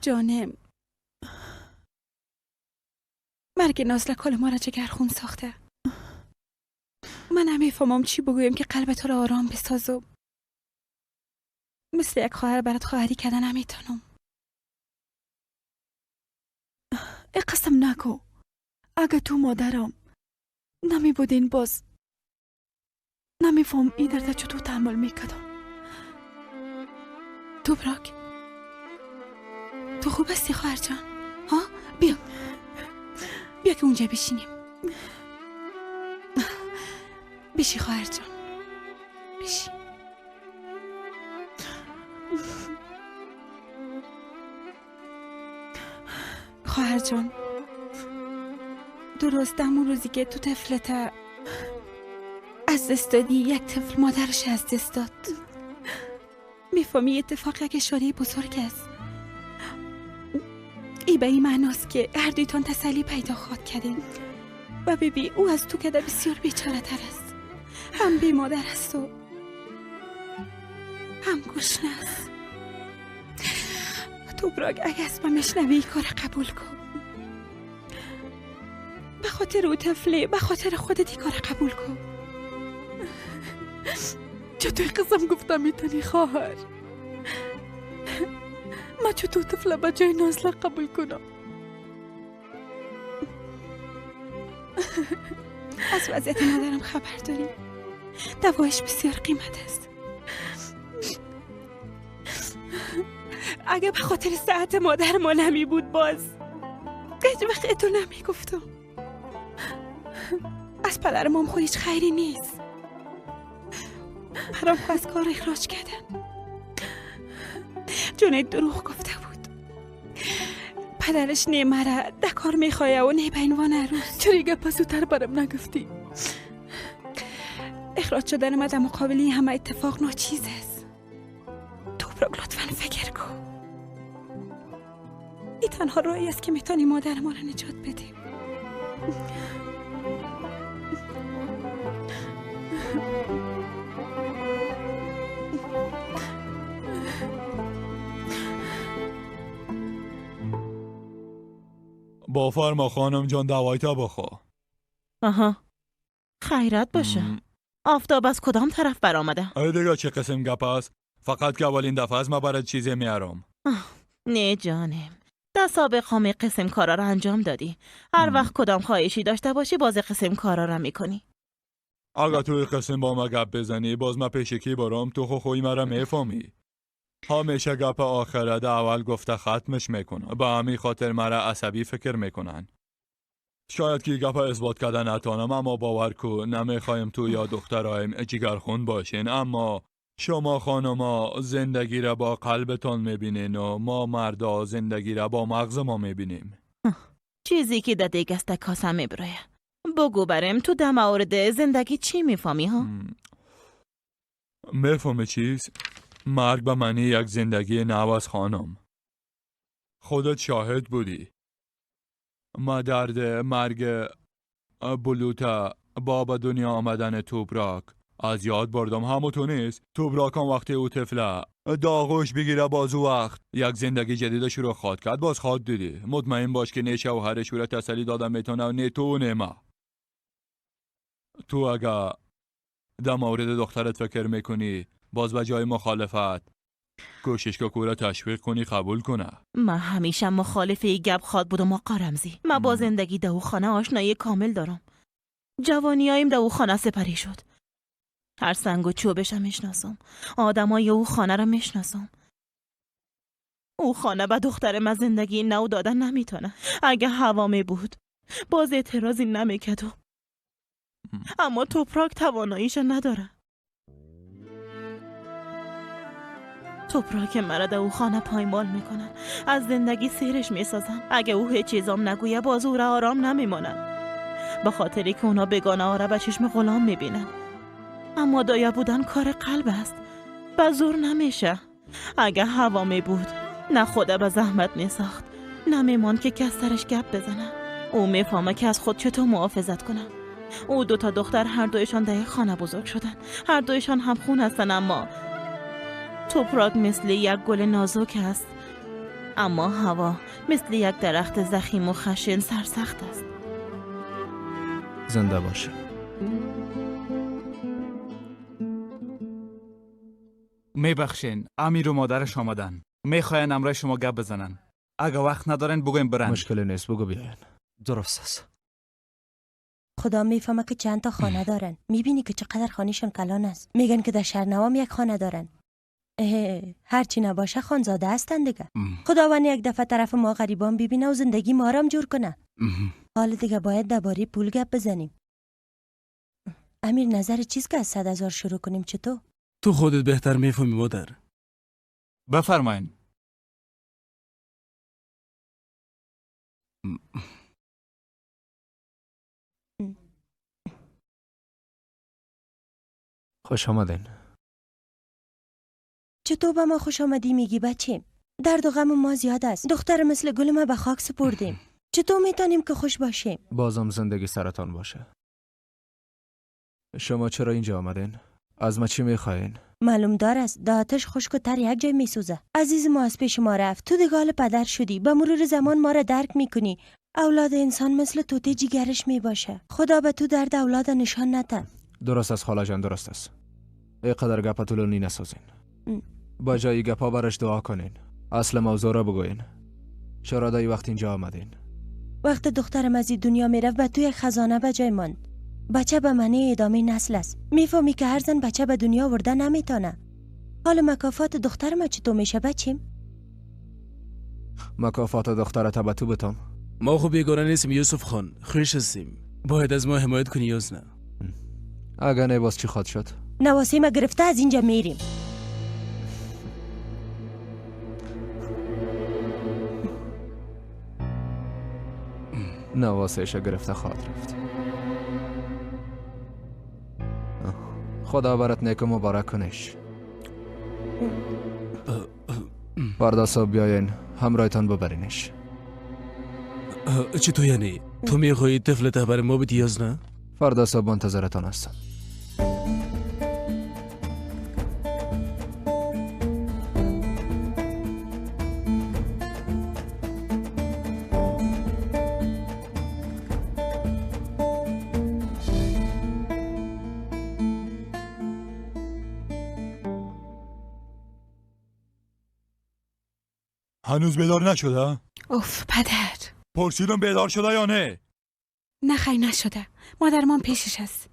جانم، مرگ نازله کل ما را جگرخون ساخته. من نمیفهمم چی بگویم که قلب تو را آرام بسازم. مثل یک خواهر برات خواهری کردن نمیتونم. ای قسم نکو، اگه تو مادرم نمی بودین باز نمیفهم این درد چطور تحمل میکردم. تو براک، تو خوب هستی خواهر جان؟ ها؟ بیا بیا که اونجا بشینیم. بشی خواهر جان، بشی. خواهر جان، درست همون روزی که تو طفلت از دست دادی، یک طفل مادرش از دست داد. میفهمی اتفاق یک اشاره بزرگ است. ای به این معناست که هر دویتان تسلی پیدا خواهد کردین. و ببی او از تو که بسیار بیچاره تر است. هم بی مادر است و هم گشنه است. تو براگ اگه از من میشنوی ای کار قبول کن. به خاطر او طفله، به خاطر خودت ای کار قبول کن. چطور قسم گفتم میتونی خواهر؟ ما چطور طفله به جای نازله قبول کنم؟ از وضعیت مادرم خبر داری. دوایش بسیار قیمت است. اگه به خاطر صحت مادر ما نمی بود باز هیچ وقت تو نمی گفتم. از پدر مام خود هیچ خیری نیست. برام از کار اخراج کردن. جونید دروغ گفته بود. پدرش نه مرا ده کار میخوایه و نه به عنوان عروس. چرا ایگه پس زودتر برام نگفتی؟ اخراج شدن من در مقابل این همه اتفاق ناچیز است. توپراک لطفا فکر کن. این تنها راهی است که میتونی مادر ما را نجات بدیم. بفرما خانم جان، دوایتا بخو. آها، خیرت باشه. آفتاب از کدام طرف برآمده؟ ای دیگه چه قسم گپ است؟ فقط که اولین دفعه از ما برات چیزی میارم. نه جانم، در سابق همه قسم کارا را انجام دادی. هر وقت کدام خواهشی داشته باشی باز قسم کارا را میکنی. اگه توی قسم با ما گپ بزنی باز ما پیشکی برام، تو خوی مرا میفهمی. همیشه گپ آخره ده اول گفته ختمش میکنه. به همین خاطر مرا عصبی فکر میکنن. شاید که گپ اثبات کردن نتانم، اما باور کو نمیخوایم تو یا دخترایم جگرخون باشین، اما شما خانما زندگی را با قلبتان میبینین و ما مردا زندگی را با مغز ما میبینیم. چیزی که در دیگ است کاسه میبرایه. بگو برم تو در مورد زندگی چی میفهمی ها؟ میفهمی چیز؟ مرگ به معنی یک زندگی نو از خانم. خودت شاهد بودی. ما درد مرگ بلوطه با به دنیا آمدن توبراک از یاد بردم. همو تو نیست؟ توبراک هم وقتی او طفله داغوش بگیره باز او وقت یک زندگی جدید شروع خواد کرد، باز خواد دیدی. مطمئن باش که نه شوهرش او را تسلی دادن میتونه و نه تو و نه ما. تو اگه در مورد دخترت فکر میکنی باز به جای مخالفت کوشش که او را تشویق کنی قبول کنه. من همیشه مخالف ای گپ خواد بودم آقا رمزی. من با زندگی در او خانه آشنایی کامل دارم. جوانیایم در او خانه سپری شد. هر سنگ و چوبشم میشناسم. آدمای او خانه را میشناسم. او خانه به دختر من زندگی نو دادن نمیتونه. اگه هوا می بود باز اعتراضی نمیکرد. اما توپراک تواناییش نداره. توپراک مرا در او خانه پایمال میکنن. از زندگی سیرش میسازن. اگه او هیچ چیزام نگویه باز او را آرام نمیمانن. به خاطری که اونا بگانه ها را به چشم غلام میبینن. اما دایا بودن کار قلب است. به زور نمیشه. اگه هوا می بود نه خدا به زحمت میساخت نه میمان که کس سرش گپ بزنه. او میفهمه که از خود چطور محافظت کنه. او 2 تا دختر هر دویشان در یک خانه بزرگ شدن. هر دویشان هم خون هستن، اما توپراک مثل یک گل نازک است، اما هوا مثل یک درخت ضخیم و خشن سرسخت است. زنده باشه. میبخشین، امیر و مادرش آمدن. میخواین امرای شما گپ بزنن. اگه وقت ندارن بگویم برن. مشکل نیست، بگو بیاین. درست است. خدا میفهمه که چند تا خانه دارن. میبینی که چقدر خانهشون کلان است. میگن که در شهرنوام یک خانه دارن. هرچی نباشه خانزاده هستن دیگه. خداوند یک دفعه طرف ما غریبان ببینه و زندگی ما را هم جور کنه. حال دیگه باید درباره پول گپ بزنیم. امیر نظر چیز که از 100,000 شروع کنیم چطور؟ تو خودت بهتر میفهمی مادر. بفرمایین. خوش آمدین. چطور به ما خوش آمدی میگی بچیم؟ درد و غم ما زیاد است. دختر مثل گل ما به خاک سپردیم. چطور میتونیم که خوش باشیم؟ بازم زندگی سرتان باشه. شما چرا اینجا آمدین؟ از ما چی میخواین؟ معلوم دار است دهاتش خشک و تر یک جای میسوزه. عزیز ما از پیش ما رفت. تو دیگه حال پدر شدی. به مرور زمان ما را درک میکنی. اولاد انسان مثل توته جیگرش میباشه. خدا به تو درد اولاد نشان نده. درست است خاله جان، درست است. اینقدر گپ طولانی نسازین. با جای گپا برش دعا کنین. اصل موضوع را بگوین. چرا دایی وقت اینجا آمدین؟ وقت دخترم از این دنیا میرفت به تو یک خزانه به جای ماند. بچه به معنی ادامه نسل است. میفهمی که هر زن بچه به دنیا آورده نمیتونه. حال مکافات دخترم چطور میشه بچیم؟ مکافات دخترت به تو بتم. ما خب بیگانه نیستیم یوسف خان، خویش هستیم. باید از ما حمایت کنی یاز نه؟ اگه نه باز چی خواد شد؟ نواسه ما گرفته از اینجا میریم. نواسهش گرفته خواهد رفت. خدا برات نیک و مبارک کنش. فردا صبح بیاین همراهتان ببرینش. چطور یعنی؟ تو میخوایی طفل برای ما بدی یاز نه؟ فردا صبح منتظرتان هستم. هنوز بیدار نشده؟ اوف پدر. پرسیدم بیدار شده یا نه؟ نه خیر نشده. مادرمان پیشش است.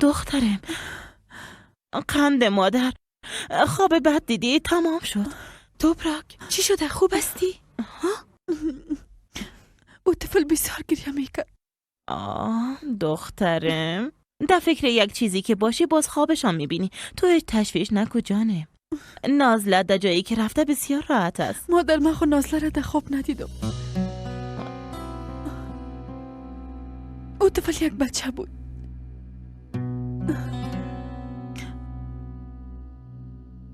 دخترم، قند مادر، خواب بد دیدی؟ تمام شد. توپراک چی شده؟ خوب هستی؟ او طفل بسیار گریه میکرد. آه دخترم، در فکر یک چیزی که باشی باز خوابشان میبینی. تو هیچ تشویش نکو جانم. نازله در جایی که رفته بسیار راحت است. مادر من خود نازله را در خواب ندیدم. او طفل یک بچه بود.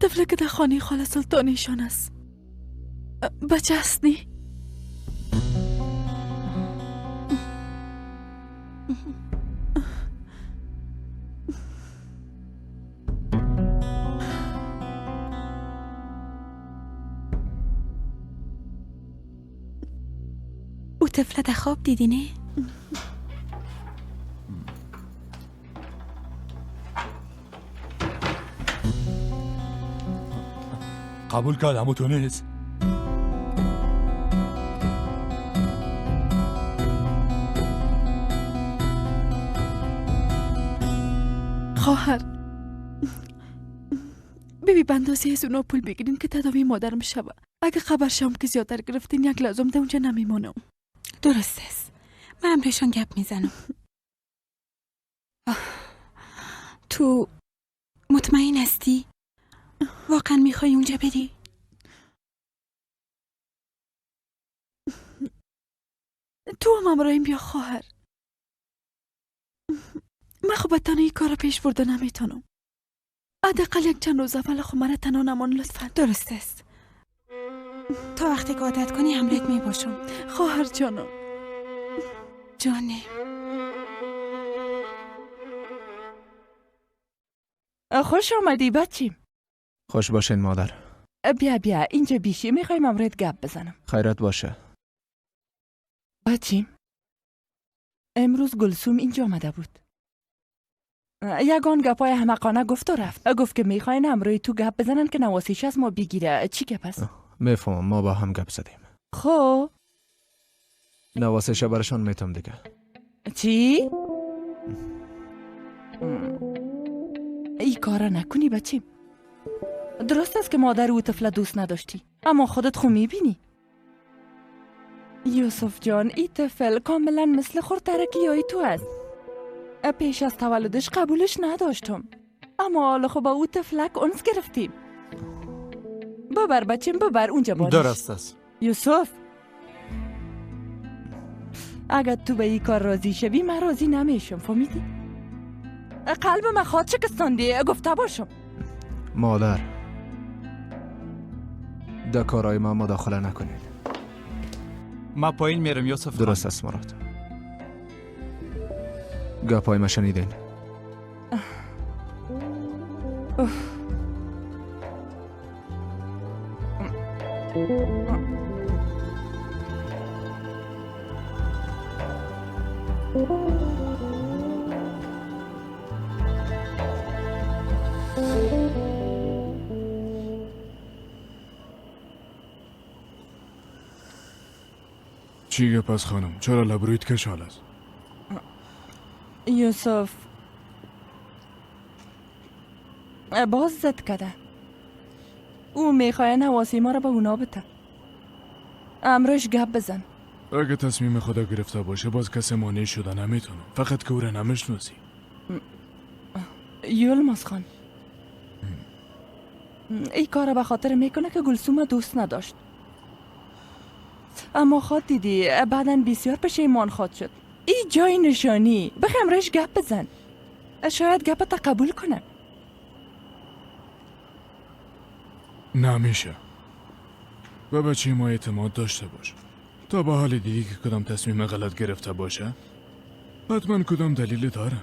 طفل که در خانه خاله سلطانیشان است. بچه است نی؟ او طفل در خواب دیدی نه؟ قبول کردم و تو نیست. خواهر بیبی بندازی از اونا پول بگیرین که تداوی مادرم شوه. اگه خبر شم که زیادتر گرفتین یک لازم ده اونجا نمیمانم. درست است. من امرشان گپ میزنم. تو مطمئن هستی؟ واقعا میخوای اونجا بری؟ تو هم همراهیم بیا خواهر. من خب تنها این کار پیش برده نمیتونم. حداقل یک چند روز اول خب مرا تنها نمان لطفا. درست است. تا وقتی که عادت کنی همراهت میباشم. خواهر جانم. جانم. خوش آمدی بچیم. خوش باشین مادر. بیا بیا اینجا بیشی، میخوایم امرت گپ بزنم. خیرات باشه. بچیم امروز گلسوم اینجا آمده بود. یگان گپای احمقانه گفت و رفت. گفت که میخواین همراه تو گپ بزنن که نواسیش از ما بگیره. چی گپ است؟ میفهمم، ما با هم گپ زدیم. خب نواسیش برشان میتم دیگه. چی؟ ای کارا نکنی بچیم. درست است که مادر او طفل دوست نداشتی، اما خودت خو میبینی. یوسف جان، ای طفل کاملا مثل خورترکی های تو است. پیش از تولدش قبولش نداشتم، اما حالا خب با او طفلک انس گرفتیم. ببر بچیم، ببر اونجا بانش. درست است. یوسف اگر تو به این کار راضی شوی من راضی نمیشم، فهمیدی؟ قلب من خواد شکستاندی، گفته باشم. مادر در کارهای ما مداخله نکنید. ما پایین میرم یوسف. درست است مراد. گپای ما شنیدین؟ چی گپ از خانم؟ چرا لبرویت کشال است؟ یوسف باز زد کده. او میخواه نواسی ما را به اونا بده. امروش گپ بزن. اگه تصمیم خدا گرفته باشه باز کسی مانع شده نمیتونه. فقط که او را نمیشناسی. یلماز خان این کار به خاطر میکنه که گلسوم دوست نداشت، اما خواد دیدی بعداً بسیار پشیمان خواد شد. ای جای نشانی بخیم رش گپ بزن، شاید گپت قبول کنه. نمیشه. به بچه ما اعتماد داشته باش. تا به حال دیدی که کدام تصمیم غلط گرفته باشه حتما کدام دلیل داره.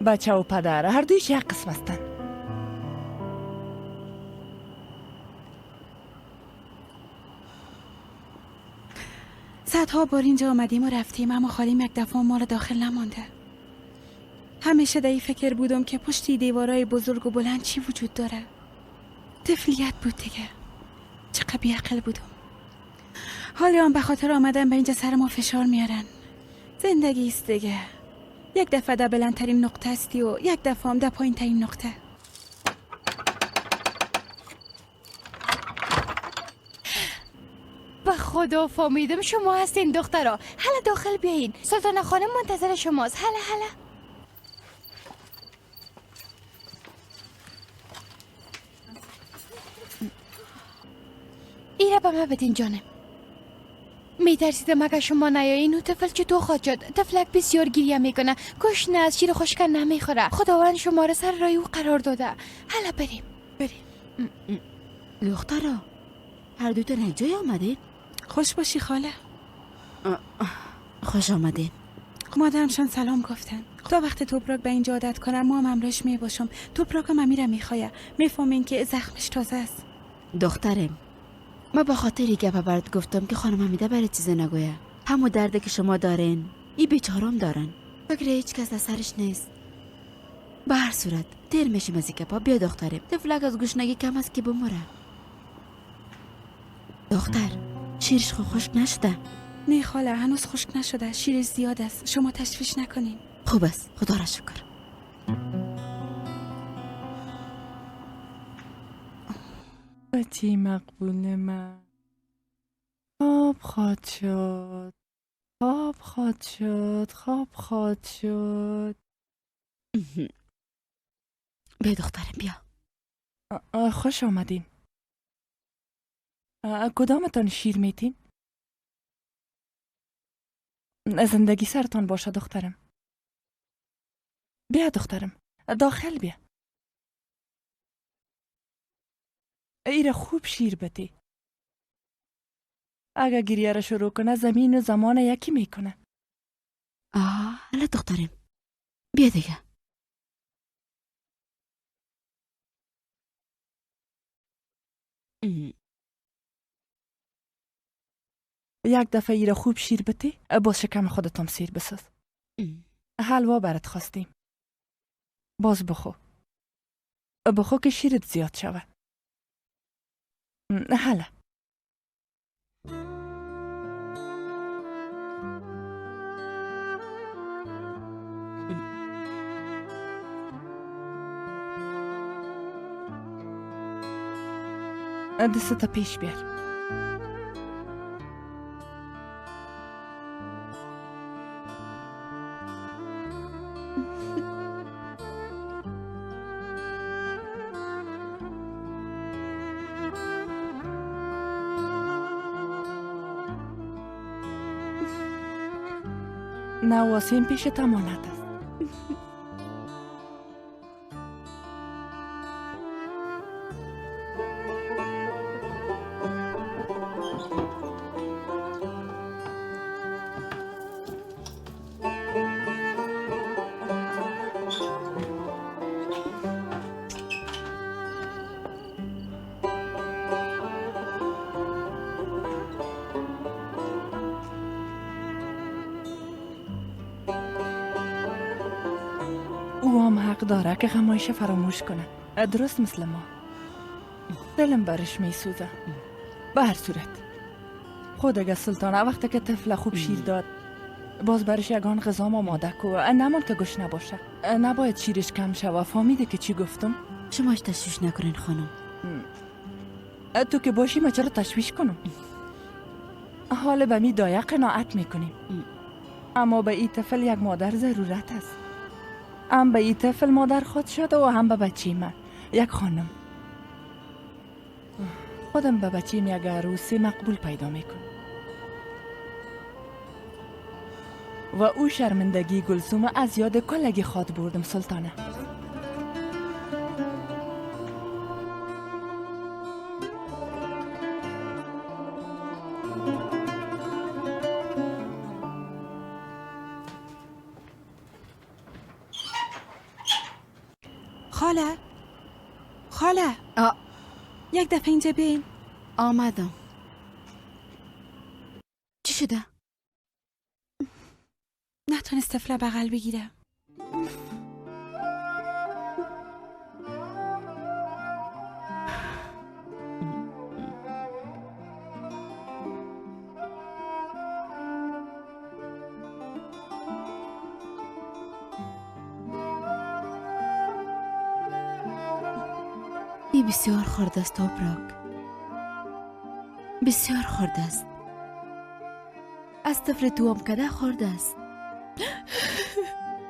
بچه و پدر هر دویش یک قسم هستن. صدها بار اینجا آمدیم و رفتیم، اما خالیم یک دفعه ما را داخل نمانده. همیشه در این فکر بودم که پشتی دیوارای بزرگ و بلند چی وجود داره. طفلیت بود دیگه. چقدر بیعقل بودم. حالا هم به خاطر آمدن به اینجا سر ما فشار میارن. زندگی است دیگه. یک دفعه در بلندترین نقطه هستی و یک دفعه هم در پایین ترین نقطه. به خدا فهمیدم شما هستین دخترا. حالا داخل بیاین، سلطانه خانم منتظر شماست. حالا حالا ایره به من بدین جانم. میترسیدم اگر شما نیایین و طفل چطور خواهد شد. طفلک بسیار گریه میکنه، گشنه از شیر خشک نمیخوره. خداوند شما را سر رای او قرار داده. حالا بریم بریم. دخترا هر دوتون یک جای آمدین؟ خوش باشی خاله. خوش آمدین. مادرمشان سلام گفتن. تا وقت توپراک به اینجا عادت کنم ما هم همراهش میباشم. توپراک هم امیرم میخوایه. میفهمین که زخمش تازه است. دخترم ما به خاطر گپ برات گفتم که خانم حمیده برای چیز نگویه. همو درده که شما دارین ای بیچارم دارن. فکر هیچ کس از سرش نیست. به هر صورت دیر میشیم از این گپا. بیا دخترم، طفلک از گشنگی کم است که بموره. دختر شیرش خو خشک نشده؟ نه خاله، هنوز خشک نشده، شیرش زیاد است، شما تشویش نکنین. خوب است، خدا را شکر. بچی مقبول من خواب خواد شد، خواب خواد شد، خواب خواد شد. بیا دخترم بیا. خوش آمدین. کدامتان شیر میتین؟ زندگی سرتان باشه دخترم. بیا دخترم، داخل بیا. ایره خوب شیر بده. اگه گریه را شروع کنه زمین و زمان یکی میکنه. حالا دخترم بیا دیگه. یک دفعه ایره خوب شیر بده، باز شکم خودتم سیر بساز. حلوا برات خواستیم، باز بخو بخو که شیرت زیاد شوه. حالا دستتا پیش بیار. نواسیم پیش تمانت است. او هم حق داره که غمایش فراموش کنه، درست مثل ما. دلم برش میسوزه. به هر صورت خود اگه سلطانه وقتی که طفل خوب شیر داد باز برش یگان غذا آماده کو، نمان که گوش نباشه، نباید شیرش کم شوه. فهمیده که چی گفتم؟ شماش تشویش نکنین خانم. تو که باشی ما چرا تشویش کنم؟ حال به می دایه قناعت میکنیم، اما به این طفل یک مادر ضرورت است. هم به این طفل مادر خود شده و هم به بچه من یک خانم. خودم به بچیم یک عروسی مقبول پیدا میکنم و او شرمندگی گلسوم از یاد کلگی خواد بردم سلطانه. خاله، خاله، یک دفعه اینجا بین. آمدم. چی شده؟ نتونست طفله بغل بگیره. ای بسیار خرد است توپراک، بسیار خرد است. از طفل توام کده خورده است.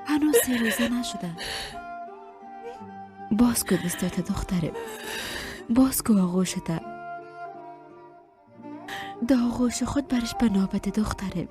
هنوز 3 روزه نشده. باز کو دستات دختره، باز کو آغوشته، دا آغوش خود برش پناه بده دختره.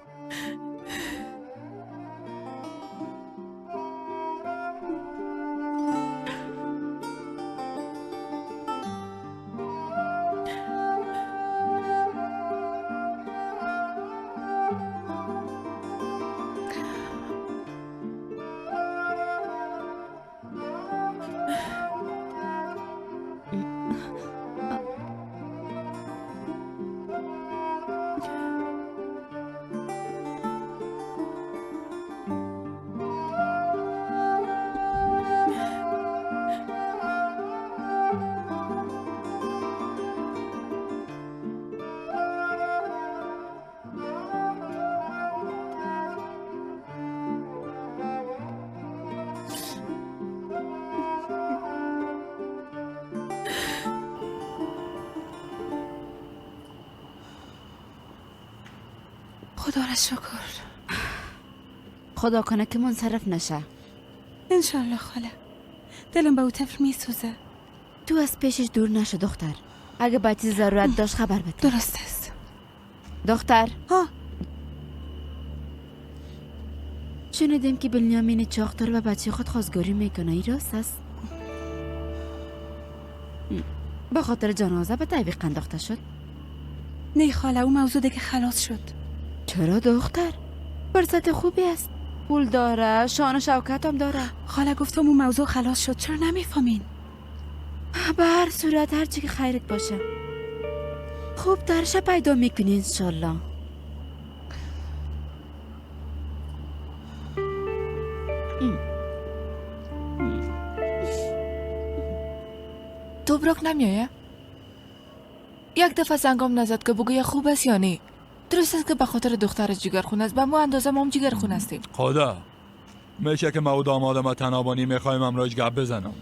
خدا را شکر. خدا کنه که منصرف نشه. انشالله خاله. دلم به او طفل میسوزه. تو از پیشش دور نشو دختر. اگه به چیز ضرورت داشت خبر بده. درست است. دختر. ها. شنیدیم که بنیامین چاختر و بچه خود خواستگاری میکنه. ای راست است؟ به خاطر جنازه به تعویق انداخته شد؟ نه خاله، او موضوع دیگه خلاص شد. چرا دختر؟ فرصت خوبی است. پول داره، شان و شوکت هم داره. خاله گفتم اون موضوع خلاص شد، چرا نمیفهمین؟ به هر صورت هر چی که خیرت باشه. خوب درش پیدا میکنی انشالله. توبراک نمیایه؟ یک دفعه زنگام نزد که بگویه خوب است یا نه. درست است که به خاطر دختر جگرخون است، به ما اندازه ما هم جگرخون هستیم. خدا میشه که ما و دامادم تنابانی میخوایم امراج گپ بزنم.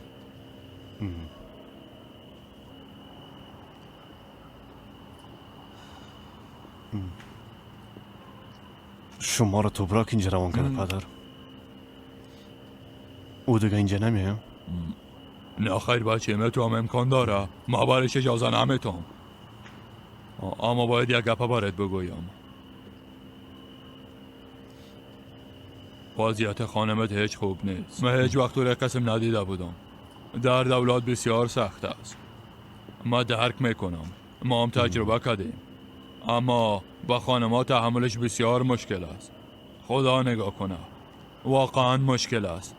شما را توبراک اینجا روان کرده پدر. او دیگه اینجا نمیه؟ نه خیر بچه، تو هم امکان داره. ما برش اجازه نمیتم، اما باید یک گپه برات بگویم. وضعیت خانمت هیچ خوب نیست. من هیچ وقت تو قسم ندیده بودم. درد اولاد بسیار سخت است. ما درک میکنم، ما هم تجربه کردیم، اما با خانمها تحملش بسیار مشکل است. خدا نگاه کنه، واقعا مشکل است.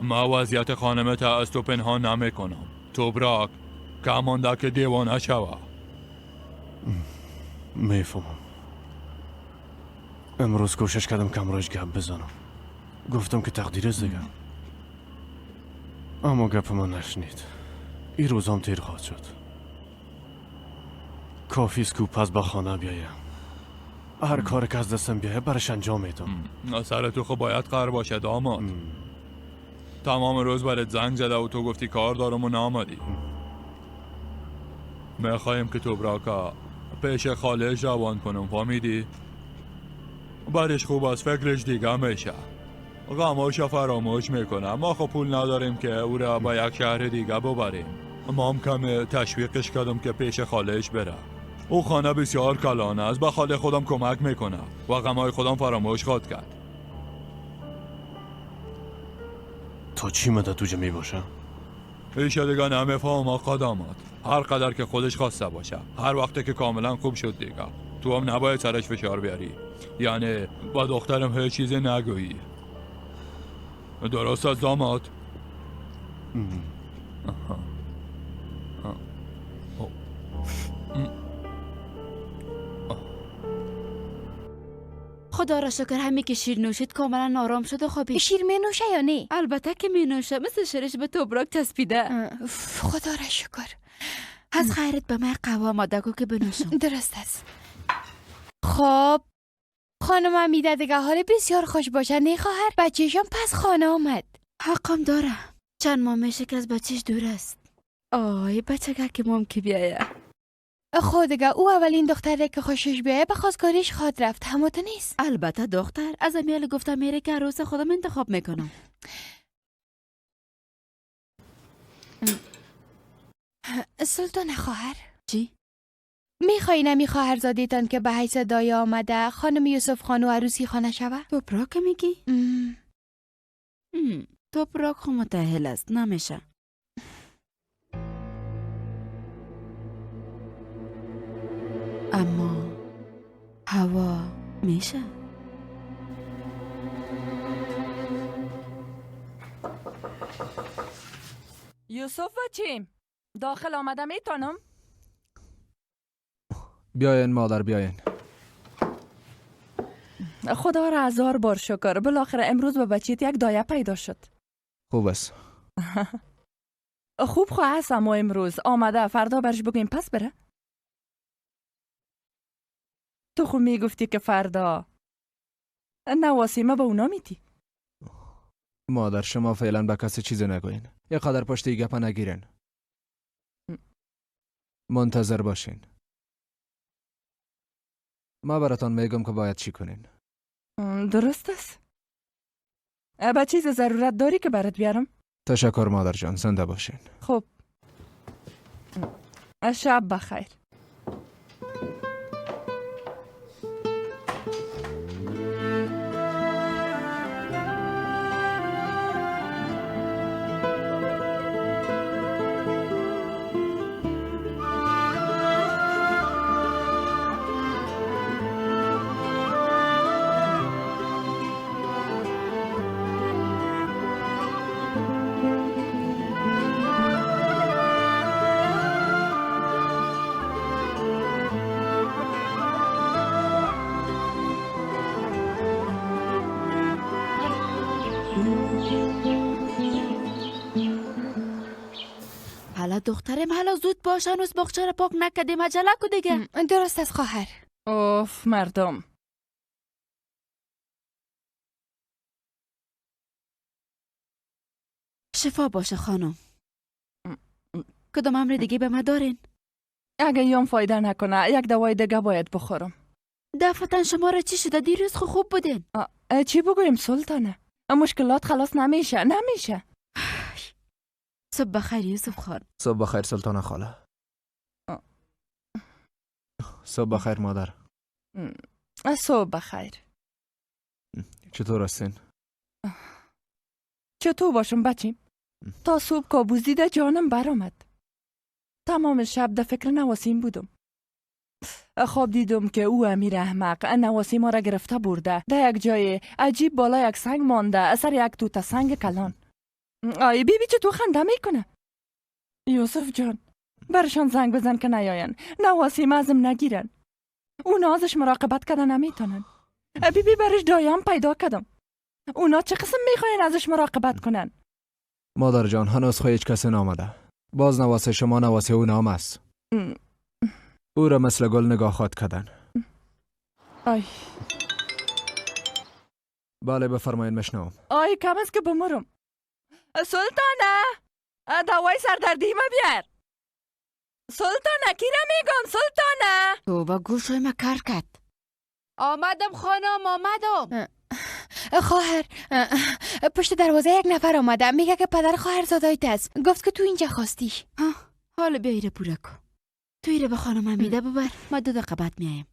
ما وضعیت خانمت از تو پنهان نمی کنم. توبراک که مانده که دیوانه شوه. میفهمم. امروز کوشش کردم که امروز گپ بزنم. گفتم که تقدیر است دیگه، اما گپ من نشنید. این روزام تیر خواهد شد. کافی است که پس به خانه بیایم. هر کار که از دستم بیایه برش انجام میدم. سر تو خب باید قرار باشه داماد. تمام روز برات زنگ زده و تو گفتی کار دارم و نامدی. میخوایم که توبراکا پیش خالش روان کنم، فهمیدی؟ برش خوب از فکرش دیگه میشه، غماش فراموش میکنه. ما خب پول نداریم که او را با یک شهر دیگه ببریم. ما هم کم تشویقش کردم که پیش خالش بره. او خانه بسیار کلانه است، به خاله خودم کمک میکنه و غمای خودم فراموش خواد کرد. تا چی مدت اوجه میباشه؟ ایشه دیگه نمیفهم آقا داماد. هر قدر که خودش خواسته باشه، هر وقت که کاملا خوب شد دیگه. تو هم نباید سرش فشار بیاری، یعنی با دخترم هیچ چیزی نگویی. درست از داماد؟ خدا را شکر همی که شیر نوشید کاملا آرام شد و خوابید. شیر می نوشه یا نه؟ البته که می نوشه، مثل شیرش به توبراک چسبیده. خدا را شکر. از خیرت به من قهوه آماده کو که بنوشم. درست است. خب خانم امیده دیگه حال بسیار خوش باشه نه خواهر؟ بچهشان پس خانه آمد. حقم داره، چند ماه میشه که از بچهش دور است. آی بچه که مام که بیایه. خود دیگه او اولین دختره که خوشش بیایه به خواستگاریش خواد رفت، هموت نیست؟ البته دختر، از امیال گفتم میره که عروس خودم انتخاب میکنم. سلطان خواهر. چی؟ میخوایی نمی خواهرزادیتان که به حیث دایه آمده خانم یوسف خان و عروسی خانه شوه؟ توپراک میگی؟ توپراک خو متأهل است، نمیشه. اما هوا میشه. یوسف بچیم داخل آمده میتونم؟ بیاین مادر بیاین. خدا را هزار بار شکر، بالاخره امروز به بچیت یک دایه پیدا شد. خوب است. خوب خواه است، اما امروز آمده، فردا برش بگویم پس بره. تو خو میگفتی که فردا نواسیمه به اونا میتی. مادر شما فعلا به کسی چیزی نگوین، یه قدر پشت گپا نگیرین، منتظر باشین. ما براتان میگم که باید چی کنین. درست است. به چیز ضرورت داری که برات بیارم؟ تشکر مادر جان، زنده باشین. خب شب بخیر. حالا دخترم، حالا زود باش، هنوز باغچه را پاک نکردیم، عجله کو دیگه. درست از خواهر. اوف مردم. شفا باشه خانم. کدام امر دیگه به ما دارین؟ اگه یام فایده نکنه یک دوای دیگه باید بخورم. دفعتا شما را چی شده؟ دیروز خو خوب بودین. چی بگویم سلطانه؟ مشکلات خلاص نمیشه، نمیشه. صبح بخیر یوسف خان. صبح بخیر سلطانه خاله. صبح بخیر مادر. صبح بخیر. چطور هستین؟ چطور باشم بچیم؟ تا صبح کابوس دیده جانم برآمد. تمام شب در فکر نواسیم بودم. خواب دیدم که او امیر احمق نواسی ما را گرفته برده، در یک جای عجیب بالا یک سنگ مانده، سر یک توته سنگ کلان. آی بیبی چطور خنده میکنه؟ یوسف جان برشان زنگ بزن که نیاین، نواسیم ازم نگیرن. اونا ازش مراقبت کردن نمیتونن. بیبی برش دایم پیدا کردم. اونا چه قسم میخواین ازش مراقبت کنن؟ مادر جان هنوز خو هیچ کسی نامده. باز نواسه شما نواسه او نام است. او را مثل گل نگاه خواد کردن. آی بله بفرمایید مشنوم. آی کم است که بمرم. سلطانه دوای سردردی ما بیار. سلطانه کی را میگم؟ سلطانه توبه گوشای ما کر کرد. آمدم خانم، آمدم. خواهر پشت دروازه یک نفر آمده، میگه که پدر خواهر زادایت است، گفت که تو اینجا خواستی. حالا بیا ایره پوره کن. تو ایره به خانم حمیده ببر، ما 2 دقیقه بعد میایم.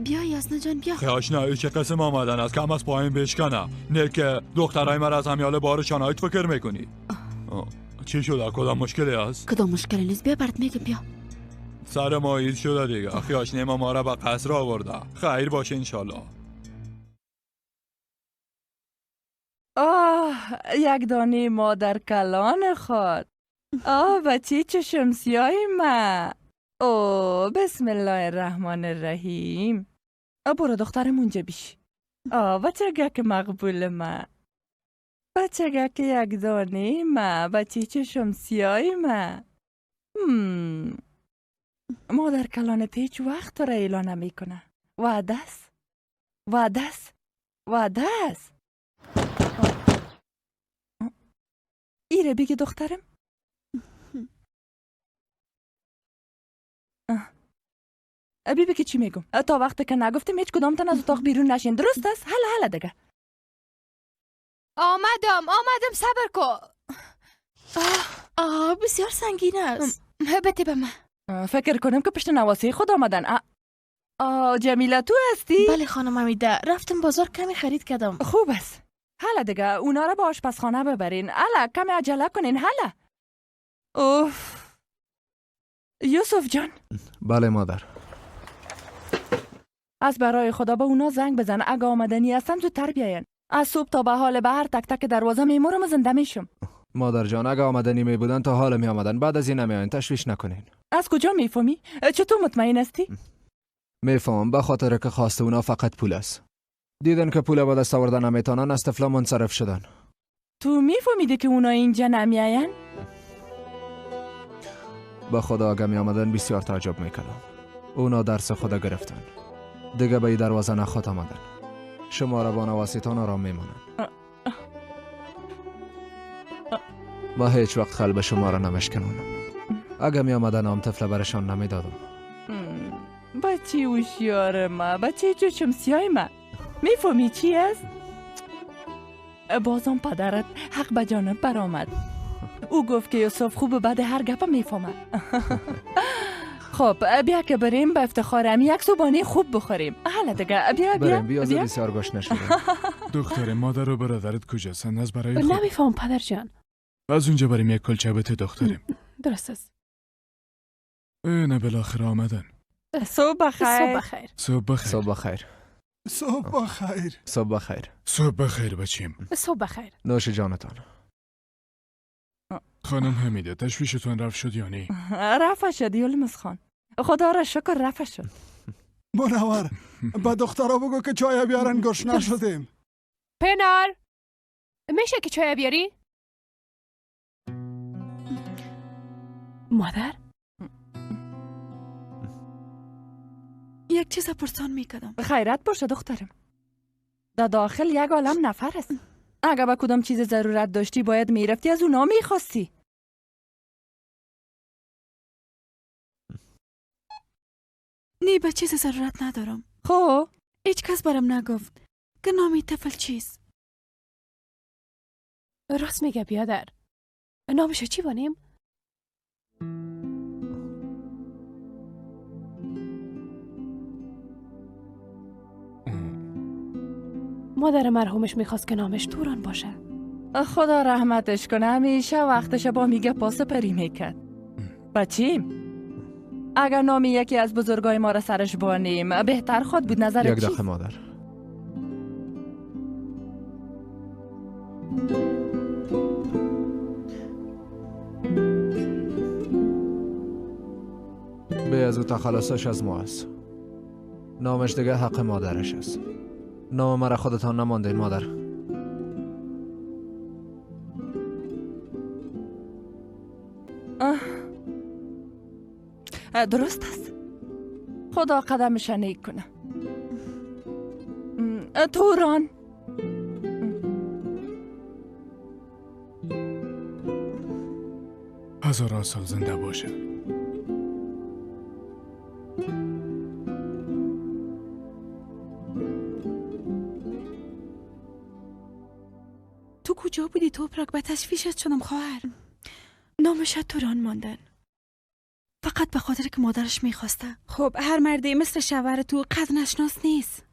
بیا یاسنا جان بیا. خیاش چه قسم آمدن از کم از پایین بشکنه. نه که دخترای مرا از همیاله بار شانایت فکر میکنی. چی شده؟ کدام مشکلی است؟ کدام مشکلی نیست، بیا برات میگم بیا. سر ما عید شده دیگه. خیاش نیما ما را به قصر آورده. خیر باشه انشالله. آه یک دانه مادر کلان خود. آه بچه چشم سیای ما. او بسم الله الرحمن الرحیم. برو دخترم اونجا بیش. آه بچه گک مقبول ما، بچه گک یک دانه ما، بچه چشم سیای ما. مادر کلانت هیچ وقت تو را اعلان نمیکنه. وعده است، وعده است، وعده است. ایره بگی دخترم. بیبی که چی میگم؟ تا وقتی که نگفتیم هیچ کدامتان از اتاق بیرون نشین، درست است؟ هلا هلا دیگه. آمدم آمدم، صبر کو. آه بسیار سنگین است. بده به من. فکر کنم که پشت نواسی خود آمدن. آه جمیله تو هستی؟ بله خانم حمیده، رفتم بازار کمی خرید کردم. خوب است. هلا دیگه اونا را به آشپزخانه ببرین. هلا کمی عجله کنین. هلا. اوف یوسف جان. بله مادر. از برای خدا به اونا زنگ بزن، اگه آمدنی هستن زودتر بیاین. از صبح تا به حال به هر تک تک دروازه میمورم و زنده میشم. مادر جان اگه آمدنی می بودن تا حال می آمدن، بعد از این نمیاین، تشویش نکنین. از کجا میفهمی؟ چطور مطمئن هستی؟ میفهمم به خاطر که خواست اونا فقط پول است. دیدن که پول به دست آوردن نمیتونن، از طفلا منصرف شدن. تو میفهمیدی که اونا اینجا نمیاین؟ به خدا اگه می آمدن بسیار تعجب میکردم. اونا درس خدا گرفتن، دیگه به این دروازه نخواد آمدن. شما را با نواسیتان آرام میمانند. ما هیچ وقت قلب شما را نمشکنانم. اگه می آمدن نام طفل برشان نمیدادم. بچه هوشیار ما، بچه چشم سیاه ما، میفهمی چی است؟ بازم پدرت حق به جانب برآمد. او گفت که یوسف خوب بعد هر گپ میفهمد. خب بیا که بریم به افتخار همی یک صبحانه خوب بخوریم. حالا دیگه بیا بیا بیا بسیار گشنه شدیم. دختر مادر و برادرت کجاستند؟ از برای خود نمیفهم پدر جان. از اونجا بریم یک کلچه بته دختریم. درست است. نه بالاخره آمدن. صبح بخیر. صبح بخیر. صبح بخیر. صبح بخیر. صبح بخیر. صبح بخیر. صبح بخیر بچیم. صبح بخیر. نوش جانتان. خانم حمیده تشویشتون رفت شد یا نه؟ رفع شد یلمز خان. خدا را شکر رفع شد. منور به دخترها بگو که چای بیارن، گشنه شدیم. پنار میشه که چای بیاری؟ مادر یک چیز پرسان میکردم. خیرت باشه دخترم. در داخل یک عالم نفر است. اگه به کدام چیز ضرورت داشتی باید میرفتی از اونا میخواستی. نه به چیز ضرورت ندارم. خب هیچ کس برام نگفت که نامی طفل چیست. راست میگه بیادر. نامش چی بانیم؟ مادر مرحومش میخواست که نامش توران باشه. خدا رحمتش کنه، همیشه وقتش با میگه پاس پری میکرد. بچیم اگر نامی یکی از بزرگای ما را سرش بانیم بهتر خود بود. نظر یک دقیقه مادر. به از او تخلصش از ما است. نامش دیگه حق مادرش است. نام مرا خودتان نماندین مادر. درست است. خدا قدمش نیک کنه. توران هزاران سال زنده باشه. تو کجا بودی توپراک؟ به تشویشت شدم خواهر. نامش توران ماندن فقط به خاطر که مادرش میخواسته. خب هر مردی مثل شوهر تو قدر نشناس نیست.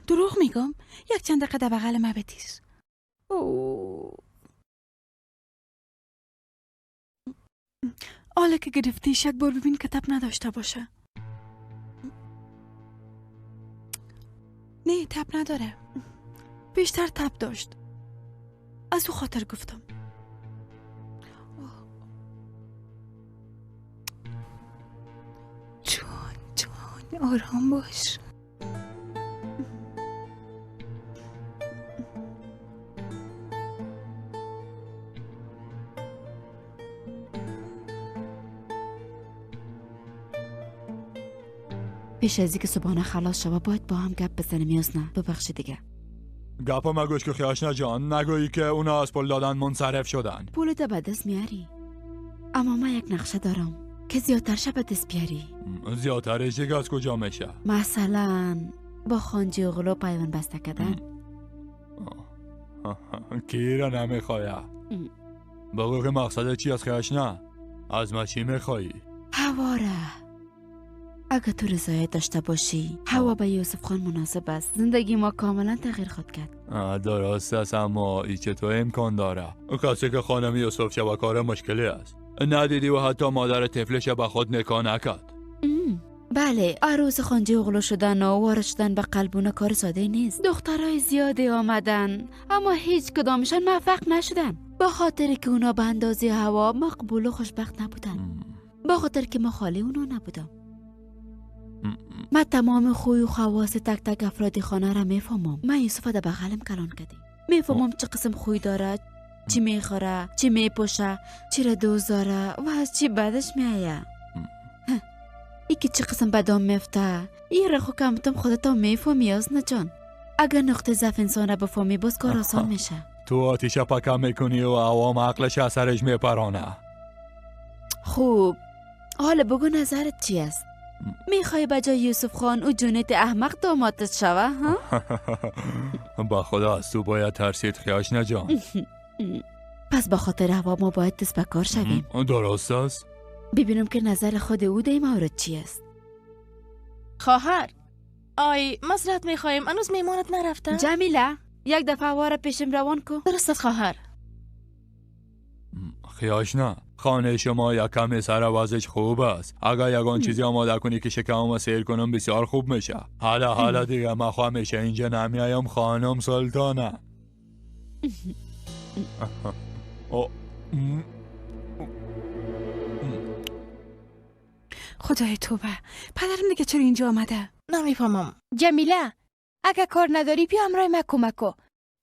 دروغ میگم؟ یک چند دقیقه در بغل ما بتیر. حالا که گرفتیش یک بار ببین که تب نداشته باشه. نه تب نداره. بیشتر تب داشت. از او خاطر گفتم. جان جان آرام باش. پیش از اینکه صبحانه خلاص شوه باید با هم گپ بزنیم. یازنه ببخشید دیگه. گپا مگوش که خیاشنا جان، نگویی که اونا از پول دادن منصرف شدن. پولت به دست میاری، اما من یک نقشه دارم که زیادتر شه به دست بیاری. زیادترش دیگه از کجا میشه؟ مثلا با خانجی اغلو پیوند بسته کردن. کی را نمیخواه؟ بگو که مقصد چی از خیاشنا؟ از ما چی میخوایی؟ هواره. اگه تو رضایت داشته باشی هوا به یوسف خان مناسب است. زندگی ما کاملا تغییر خواهد کرد. درست است، اما ای چطور امکان داره؟ کسی که خانم یوسف شوه کار مشکلی است. ندیدی و حتی مادر طفلش به خود نکاح نکرد. بله، عروس خانجی اغلو شدن و وارد شدن به قلبونه کار ساده نیست. دخترای زیادی آمدن اما هیچ کدامشان موفق نشدن، به خاطر که اونا به اندازه هوا مقبول و خوشبخت نبودن. به خاطر که ما خالی اونا نبودم. من تمام خوی و خواص تک تک افراد خانه را میفهمم. من یوسف در بغلم کلان کردیم. میفهمم چه قسم خوی داره، چی میخوره، چی میپوشه، چی را دوست داره و از چی بدش میآید. ای که چه قسم بدام میفته این را خو کمتم خودتا میفهمی یازنه جان. اگر نقطه ضعف انسان را بفهمی باز کار آسان میشه. تو آتیشه پکه میکنی و عوام عقلش از سرش میپرانه. خوب حالا بگو نظرت چی است؟ میخوای به جای یوسف خان او جونیت احمق دامادت شوه ها؟ با خدا از تو باید ترسید خیاش جان. پس با خاطر هوا ما باید دست به کار شویم. درست است. ببینم که نظر خود او در این مورد چی است. خواهر آی معذرت میخوایم، هنوز میمانت نرفته. جمیله یک دفعه هوا را پیشم روان کو. درست است خواهر. خیاش نه، خانه شما یک کم سر وضعش خوب است. اگر یگان چیزی آماده کنی که شکمم سیر کنم بسیار خوب میشه. حالا دیگه من همیشه اینجا نمیایم خانم سلطانه. خدای توبه، پدرم دیگه چرا اینجا آمده؟ نمیفهمم. جمیله اگه کار نداری بیا همراه ما کمک کو.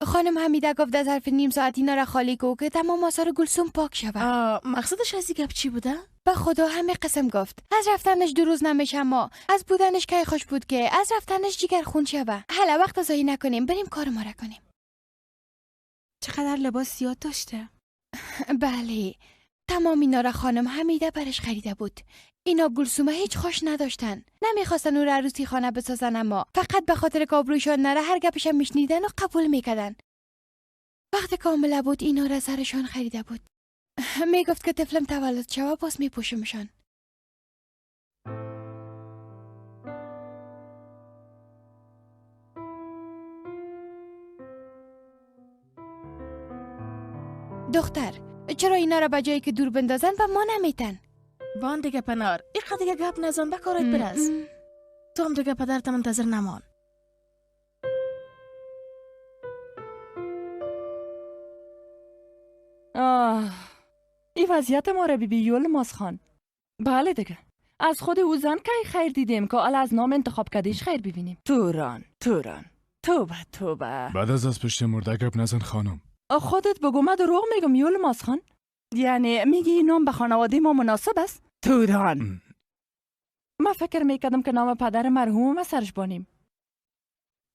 خانم حمیده گفت در ظرف نیم ساعت اینا را خالی کو که تمام آثار گلسوم پاک شود. مقصدش از این گپ چی بوده؟ به خدا همه قسم گفت. از رفتنش 2 روز نمیشه، ما از بودنش کی خوش بود که از رفتنش جگر خون شوه. حالا وقت ضایع نکنیم، بریم کار ما را کنیم. چقدر لباس زیاد داشته. بله، تمام اینا را خانم حمیده برش خریده بود. اینا گلسومه هیچ خوش نداشتن، نمیخواستن او را عروسی خانه بسازن، اما فقط به خاطر که آبرویشان نره هر گپش میشنیدن و قبول میکردن. وقت کامله بود اینا را سرشان خریده بود. میگفت که طفلم تولد شوه باز میپوشمشان. دختر چرا اینا را به جایی که دور بندازن به ما نمیتن؟ بان دیگه پنار، اینقدر دیگه گپ نزن، به کارت برس. تو هم دیگه پدرت منتظر نمان. آه، این وضعیت ما را بیبی یولماز خان. بله دیگه، از خود او زن کی خیر دیدیم که حالا از نام انتخاب کردیش خیر ببینیم. توران توران، توبه توبه. بعد از پشت مرده گپ نزن خانم. خودت بگو من دروغ میگم یولماز خان؟ یعنی میگی نام به خانواده ما مناسب است؟ توران. ما فکر میکردم که نام پدر مرحوم ما سرش بانیم.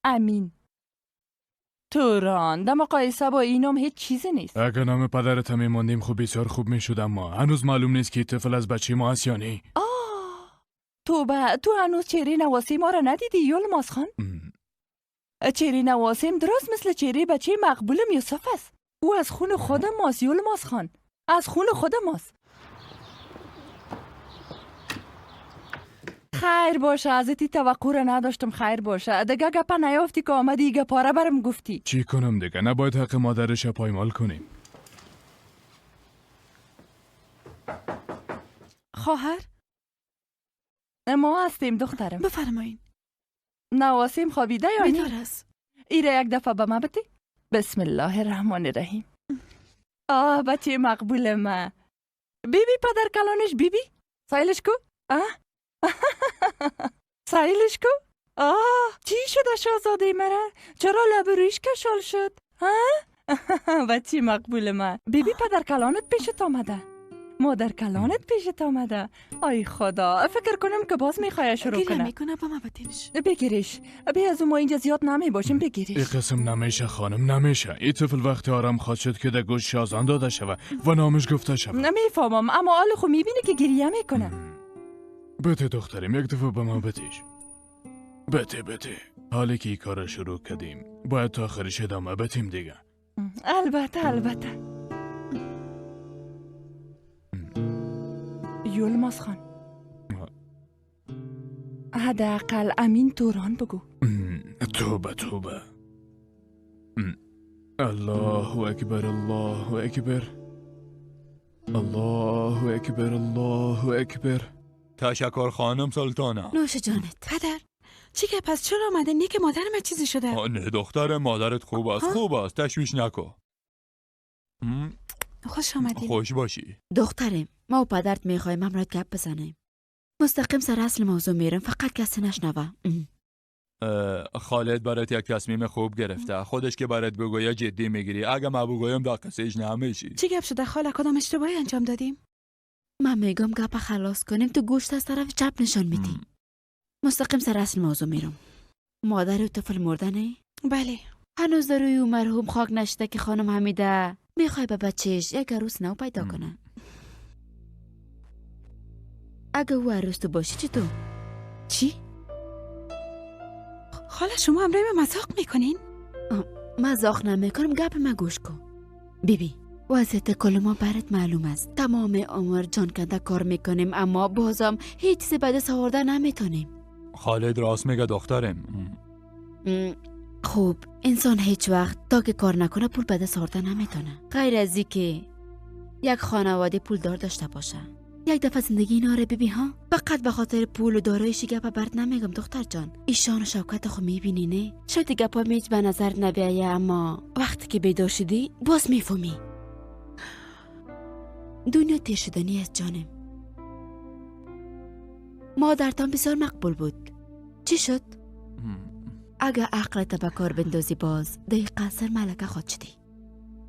امین. توران در مقایسه با این نام هیچ چیزی نیست. اگر نام پدرت هم میماندیم خوب بسیار خوب میشد، اما هنوز معلوم نیست که طفل از بچه ما است یا نه. آه توبه، تو هنوز چهره نواسی ما را ندیدی یولماز خان؟ چهره نواسیم درست مثل چهره بچه مقبولم یوسف است. او از خون خود ماست یولماز خان، از خون خود ماست. خیر باشه، از تی توقع را نداشتم. خیر باشه دیگه، گپا نیافتی که آمدی گپا را برم گفتی. چی کنم دیگه، نباید حق مادرش پایمال کنیم. خواهر ما هستیم دخترم. بفرمایین. نواسیم خوابیده یا نه؟ بیدار است. ایره یک دفعه به ما بده. بسم الله الرحمن الرحیم. آه بچه مقبول ما. بیبی پدر کلانش بیبی سایلش کو. آه سایلش کو. آه چی شده شاهزاده مرا؟ چرا لب رویش کشال شد؟ ها بچه مقبول ما. بیبی پدر کلانت پیشت آمده، مادر کلانت پیشت آمده. آی خدا، فکر کنم که باز میخواه شروع کنه. میکنه با ما بدینش. بگیریش، بی از ما اینجا زیاد نمی باشیم. بگیریش. این قسم نمیشه خانم، نمیشه. این طفل وقتی آرام خواهد شد که در گوش شازان داده شوه و نامش گفته شوه. نمیفهمم، اما حال خو میبینی که گریه میکنه. بده دختریم، یک دفعه به ما بدیش. بده بده. حالی که این کار شروع کردیم باید تا آخرش ادامه بدیم دیگه. البته البته. یولماز خان حداقل امین توران بگو. توبه توبه. الله اکبر الله اکبر الله اکبر الله اکبر. تشکر خانم سلطانه. نوش جانت. پدر چی که پس چرا آمده؟ نیک مادرم چیزی شده؟ نه دختر، مادرت خوب است، خوب است، تشویش نکن. خوش آمدی. خوش باشی. دخترم، ما و پدرت میخوایم همراه گپ بزنیم. مستقیم سر اصل موضوع میرم، فقط کسی نشنوه. خالد برات یک تصمیم خوب گرفته. خودش که برات بگوید جدی میگیری، اگه ما بگویم در قصهش نمیشی. چی گپ شده خاله؟ کدام اشتباهی انجام دادیم؟ من میگم گپ خلاص کنیم، تو گوشت از طرف چپ نشان میدی. مستقیم سر اصل موضوع میرم. مادر و طفل مردنه؟ بله. هنوز در روی او مرحوم خاک نشده که خانم حمیده میخوای به بچهش یک عروس نو پیدا کنه. اگه او عروس تو باشی چطور؟ چی؟ خاله شما امرای من مذاق میکنین؟ مذاق نمیکنم، گپ من گوش کن. بیبی وضعیت کل ما برات معلوم است. تمام عمر جان کنده کار میکنیم اما بازم هیچ چیز به دست آورده نمیتونیم. خالد راست میگه دخترم. خوب انسان هیچ وقت تا که کار نکنه پول به دست آورده نمیتونه، غیر از اینکه یک خانواده پولدار داشته باشه. یک دفعه زندگی اینا رو ببین ها، فقط به خاطر پول و داراییش گپ برات نمیگم دختر جان. ایشان و شوکت خو میبینی نه؟ شاید گپا میج به نظر نبیایه اما وقتی که بیدار شدی باز میفهمی. دنیا تیر شدنی است جانم. مادرتان بسیار مقبول بود. چی شد؟ اگه عقلت به کار بندازی باز در قصر ملکه خواهد شدی.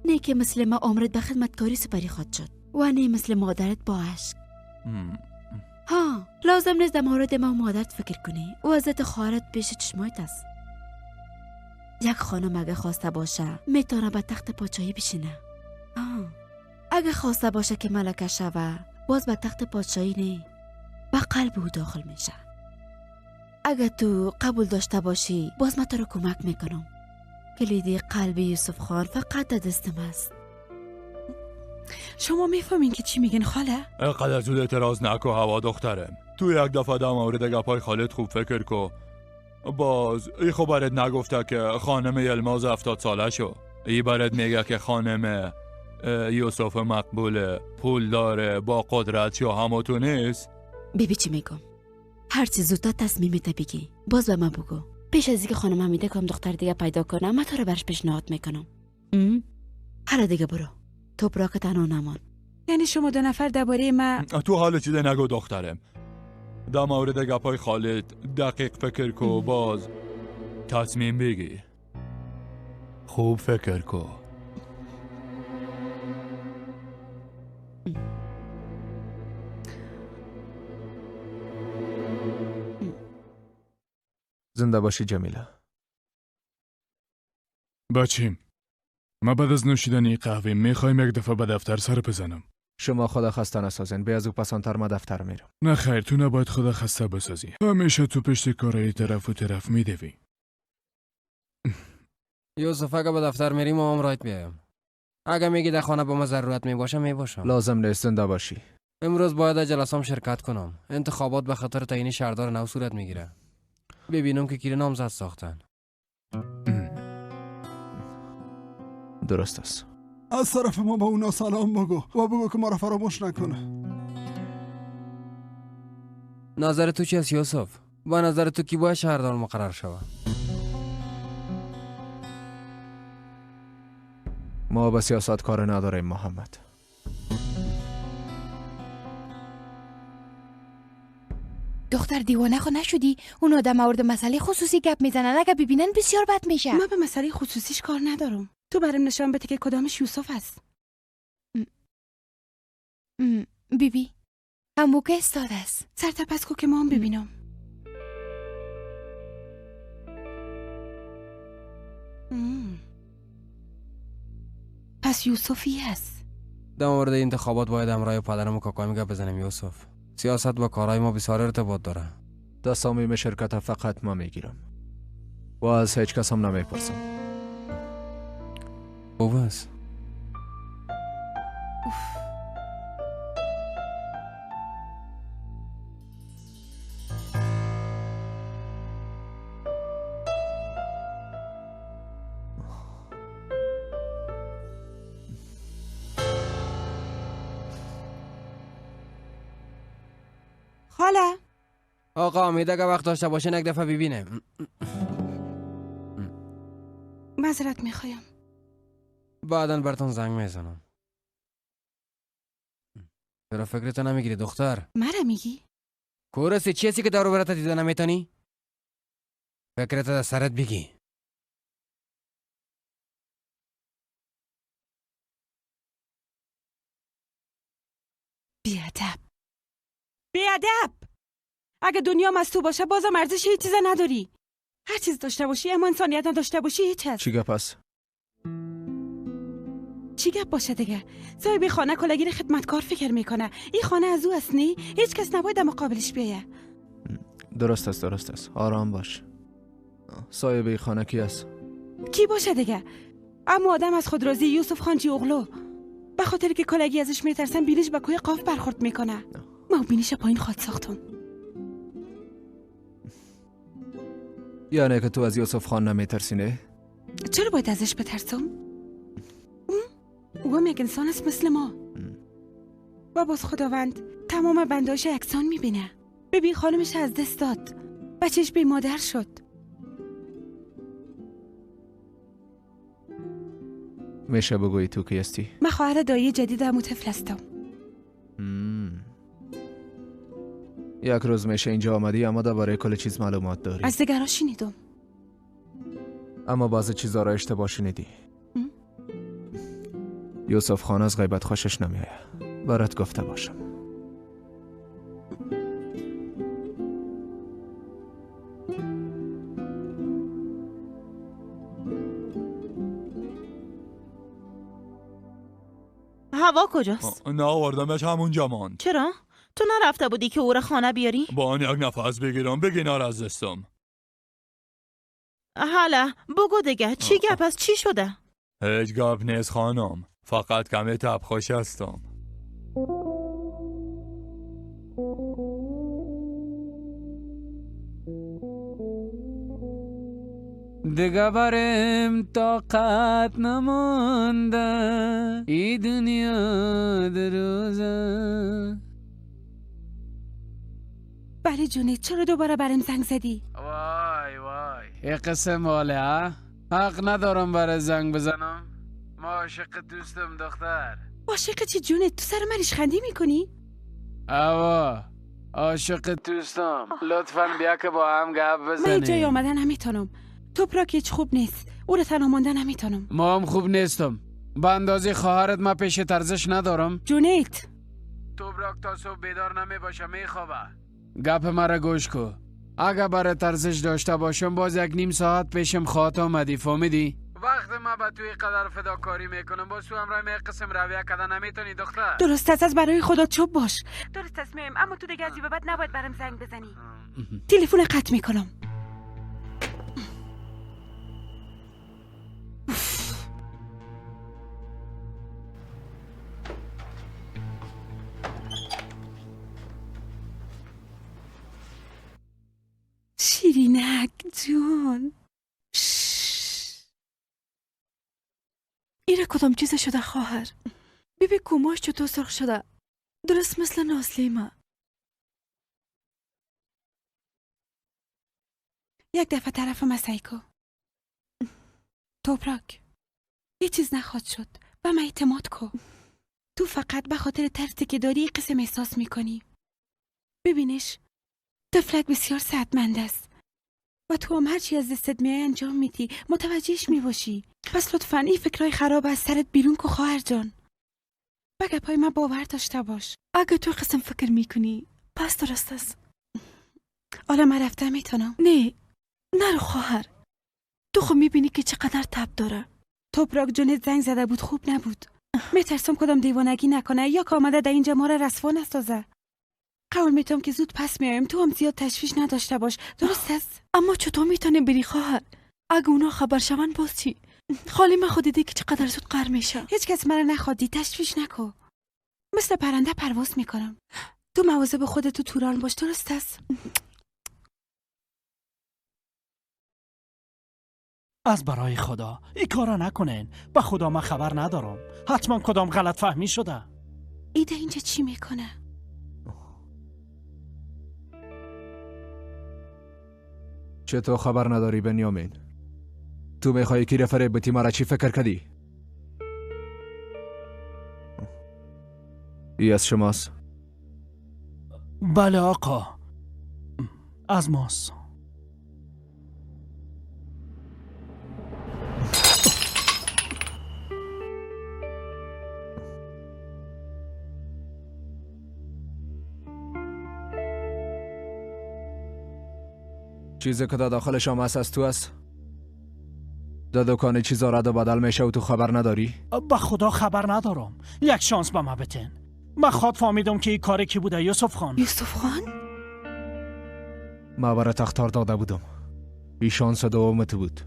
نه که مثل ما عمرت به خدمتکاری سپری خواهد شد و نه مثل مادرت با عشق. ها لازم نیست در مورد ما و مادرت فکر کنی. وضعیت خواهرت پیش چشمایت است. یک خانم اگه خواسته باشه میتونه به تخت پادشاهی بشینه. اگه خواسته باشه که ملکه شوه باز به تخت پادشاهی نه، به قلب او داخل میشه. اگه تو قبول داشته باشی باز من تو رو کمک میکنم. کلید قلب یوسف خان فقط در دستم است. شما میفهمین که چی میگن خاله؟ اینقدر زود اعتراض نکو هوا دخترم. تو یک دفعه در مورد گپای خالد خوب فکر کو. باز ای خب برات نگفته که خانم یلماز 70 ساله شو. ای برات میگه که خانم یوسف مقبول پول داره با قدرت یا همو تو نیست. ببی چی میگم، هر چی زودتر تصمیمت بگی باز به من بگو. پیش از اینکه خانم حمیده کام دختر دیگه پیدا کنم من تو رو برش پیشنهاد میکنم. حالا دیگه برو تو براک تنها نمان. یعنی شما دو نفر درباره ما تو حال چیزی نگو دخترم. در مورد گپای خالد دقیق فکر کو، باز تصمیم بگی. خوب فکر کو. زنده باشی جمیله. بچیم ما بعد از نوشیدن قهوه میخوایم یک دفعه به دفتر سر بزنم. شما خدا خسته نسازین، به از او پسانتر ما دفتر میرم. نه خیر، تو نباید خدا خسته بسازی. همیشه تو پشت کارهای طرف و طرف میدوی. یوسف اگه به دفتر میریم ما هم رایت میایم. اگه میگی در خانه با ما ضرورت میباشه میباشم. لازم نیست، زنده باشی. امروز باید در جلسام شرکت کنم. انتخابات به خاطر تعیین شهردار نو صورت میگیره. ببینم که کی نامزد ساختن. درست است. از طرف ما به اونا سلام بگو و بگو که ما را فراموش نکنه. نظر تو چی است یوسف؟ با نظر تو کی باید شهردار مقرر شود؟ ما به سیاست کار نداریم محمد. دختر دیوانه خو نشدی؟ اون آدم مورد مسئله خصوصی گپ میزنن، اگه ببینن بسیار بد میشه. ما به مسئله خصوصیش کار ندارم. تو برام نشان بده که کدامش یوسف است. بیبی همو که استاد است. سر تپس کو که ما هم ببینم. پس یوسفی است. در مورد انتخابات باید همراه پدرم و کاکایم گپ بزنیم یوسف. سیاست با کارهای ما بسیار ارتباط داره. تصامیم شرکت فقط ما میگیرم و از هیچ کس هم نمیپرسم. خوب است. خاله آقا امید اگه وقت داشته باشین یک دفعه ببینم. معذرت میخوایم. بعدا براتون زنگ میزنم. چرا فکرتو نمیگیری دختر؟ مرا میگی؟ کورسی چی هستی که دارو برات دیده نمیتونی؟ فکرت در سرت بگی. بیادب بیادب. اگه دنیا از تو باشه بازم ارزش هیچ چیز نداری. هر چیز داشته باشی اما انسانیت نداشته باشی هیچ هست. چی گپ است؟ چی گپ باشه دیگه؟ صاحب خانه کلگیر خدمتکار فکر میکنه. این خانه از او است نی؟ هیچ کس نباید در مقابلش بیایه. درست است، درست است. آرام باش. صاحب خانه کی است؟ کی باشه دیگه؟ اما آدم از خود راضی یوسف خانجی اغلو. به خاطر که کلگی ازش میترسن بینیش به کوه قاف برخورد میکنه. ما بینیش پایین خواد ساختم. یعنی که تو از یوسف خان نمیترسی نه؟ چرا باید ازش بترسم؟ او هم یک انسان است مثل ما. و باز خداوند تمام بندهاش یکسان میبینه. ببین خانمش از دست داد، بچهش بی مادر شد. میشه بگویی تو کی هستی؟ من خواهر دایی جدید عمو طفل هستم. یک روز میشه اینجا آمدی اما درباره کل چیز معلومات داری. از دیگرها شنیدم. اما بعضی چیزا را اشتباه شنیدی. یوسف خان از غیبت خوشش نمیآید. برات گفته باشم. هوا کجاست؟ نه آوردمش همونجا ماند. چرا؟ تو نرفته بودی که او را خانه بیاری؟ با آن یک نفس بگیرم بگی نار از دستم. حالا بگو دیگه چی گپ است؟ چی شده؟ هیچ گپ نیست خانم، فقط کمی تب خوش هستم. دیگه برم طاقت نمانده ای دنیا دروزه. بله جونه، چرا دوباره برم زنگ زدی؟ وای وای ای قسم واله ها، حق ندارم برای زنگ بزنم. ما عاشق دوستم دختر. عاشق چی جونه؟ تو سر من ریشخندی میکنی؟ آوا عاشق دوستم، لطفا بیا که با هم گپ بزنیم. من جای آمدن نمیتونم. توپراک هیچ خوب نیست، او رو تنها ماندن نمیتونم. ما هم خوب نیستم. به اندازه خواهرت ما پیش ترزش ندارم. جونیت توپراک تا صبح بیدار نمی باشه، میخوابه. گپ مرا گوش کو. اگه برای ترزش داشته باشم باز یک نیم ساعت پیشم خواهد آمدی، فهمیدی؟ وقت ما به توی قدر فداکاری میکنم، باز تو همراه می قسم رویه کردن نمیتونی دختر. درست است، از برای خدا چوب باش. درست است میم، اما تو دیگه از به بعد نباید برام زنگ بزنی. تلفن قطع میکنم. شیرینک جان، ایره کدام چیز شده خواهر؟ ببین کوماش چطور سرخ شده، درست مثل نازلیمه. یک دفعه طرف مسیکو توپراک، یه چیز نخواد شد، به من اعتماد کو. تو فقط به خاطر ترسی که داری قسم احساس میکنی. ببینش، طفلک بسیار صحتمند است و تو هم هرچی از دستت میای انجام میدی، متوجهش میباشی. پس لطفاً این فکرای خراب از سرت بیرون کو خواهر جان. به گپای من باور داشته باش. اگه تو قسم فکر میکنی پس درست است. حالا من رفته میتونم. نه نرو خواهر، تو خب میبینی که چقدر تب داره. توپراک جونت زنگ زده بود، خوب نبود. میترسم کدام دیوانگی نکنه یا که آمده در اینجا ما را رسوا نسازه. قول میتم که زود پس میایم، تو هم زیاد تشویش نداشته باش، درست است؟ اما چطور میتونیم بری خواهر؟ اگه اونا خبر شون باز چی؟ خالی من خود دیدی که چقدر زود قهر میشه. هیچ کس مرا نخواد دید، تشویش نکن. مثل پرنده پرواز میکنم. تو مواظب خودت تو توران باش، درست است؟ از برای خدا این کارا نکنین. به خدا من خبر ندارم، حتما کدام غلط فهمی شده. ایده اینجا چی میکنه؟ چطور خبر نداری بنیامین؟ تو میخوای کی رفره بتی مرا چی فکر کردی؟ ای از شماست؟ بله آقا، از ماست. چیزی که در داخل شما است از تو است؟ در دکان چیزا رد و بدل میشه و تو خبر نداری؟ به خدا خبر ندارم. یک شانس به ما بتین. من خود فهمیدم که این کار کی بوده یوسف خان. یوسف خان؟ ما برات اخطار داده بودم. این شانس دوم تو بود.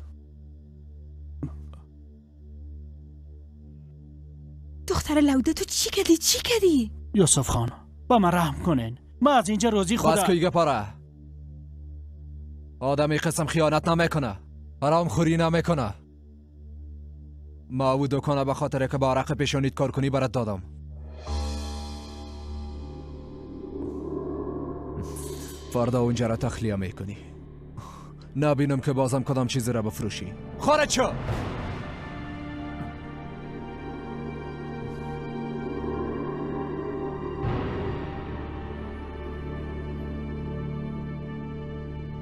دختر لوده تو چی کردی؟ چی کردی؟ یوسف خان با من رحم کنین. من از اینجا روزی خدا بس که پاره. آدمی قسم خیانت نمیکنه، حرام خوری نمیکنه. ما او دکانه به خاطر که با عرق پیشانیت کار کنی برات دادم. فردا اونجا را تخلیه میکنی. نبینم که بازم کدام چیزی را بفروشی. خارج شو.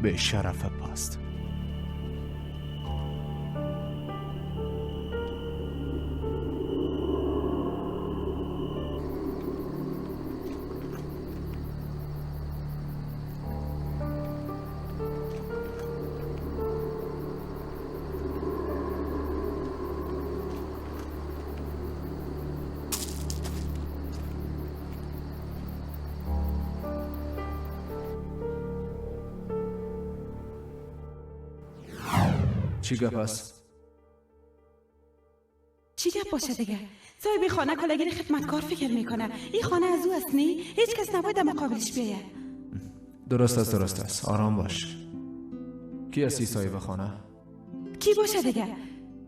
به شرف پاست. چی گپ است؟ چی گپ باشه دیگه؟ صاحب خانه کلاگیر خدمتکار فکر میکنه. این خانه از او است نی؟ هیچ کس نباید در مقابلش بیاید. درست است، درست است. آرام باش. کی هستی صاحب خانه؟ کی باشه دیگه؟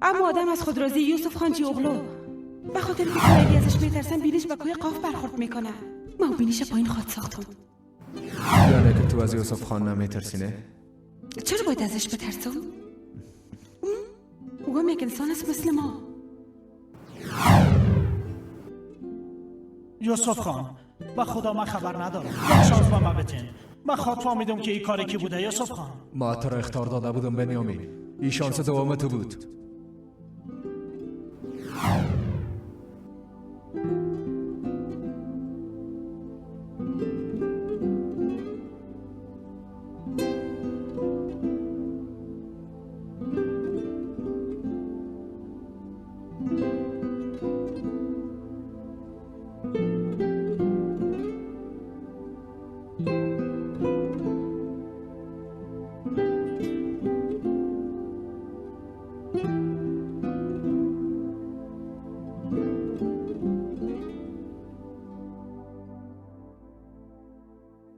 اما آدم از خود راضی یوسف خان اغلو. به خاطر که کلاگی ازش میترسن بینش به کوه قاف برخورد میکنه. ما بینیش پایین خواد ساختم. یعنی که تو از یوسف خان نمیترسی نه؟ چرا باید ازش بترسم؟ او هم یک انسان است مثل ما. یوسف خان به خدا من خبر ندارم. یک شانس به من بتین. من خود فهمیدم که این کاری کی بوده یوسف خان. ما تو را اخطار داده بودم بنیامین. این شانس دوم تو بود.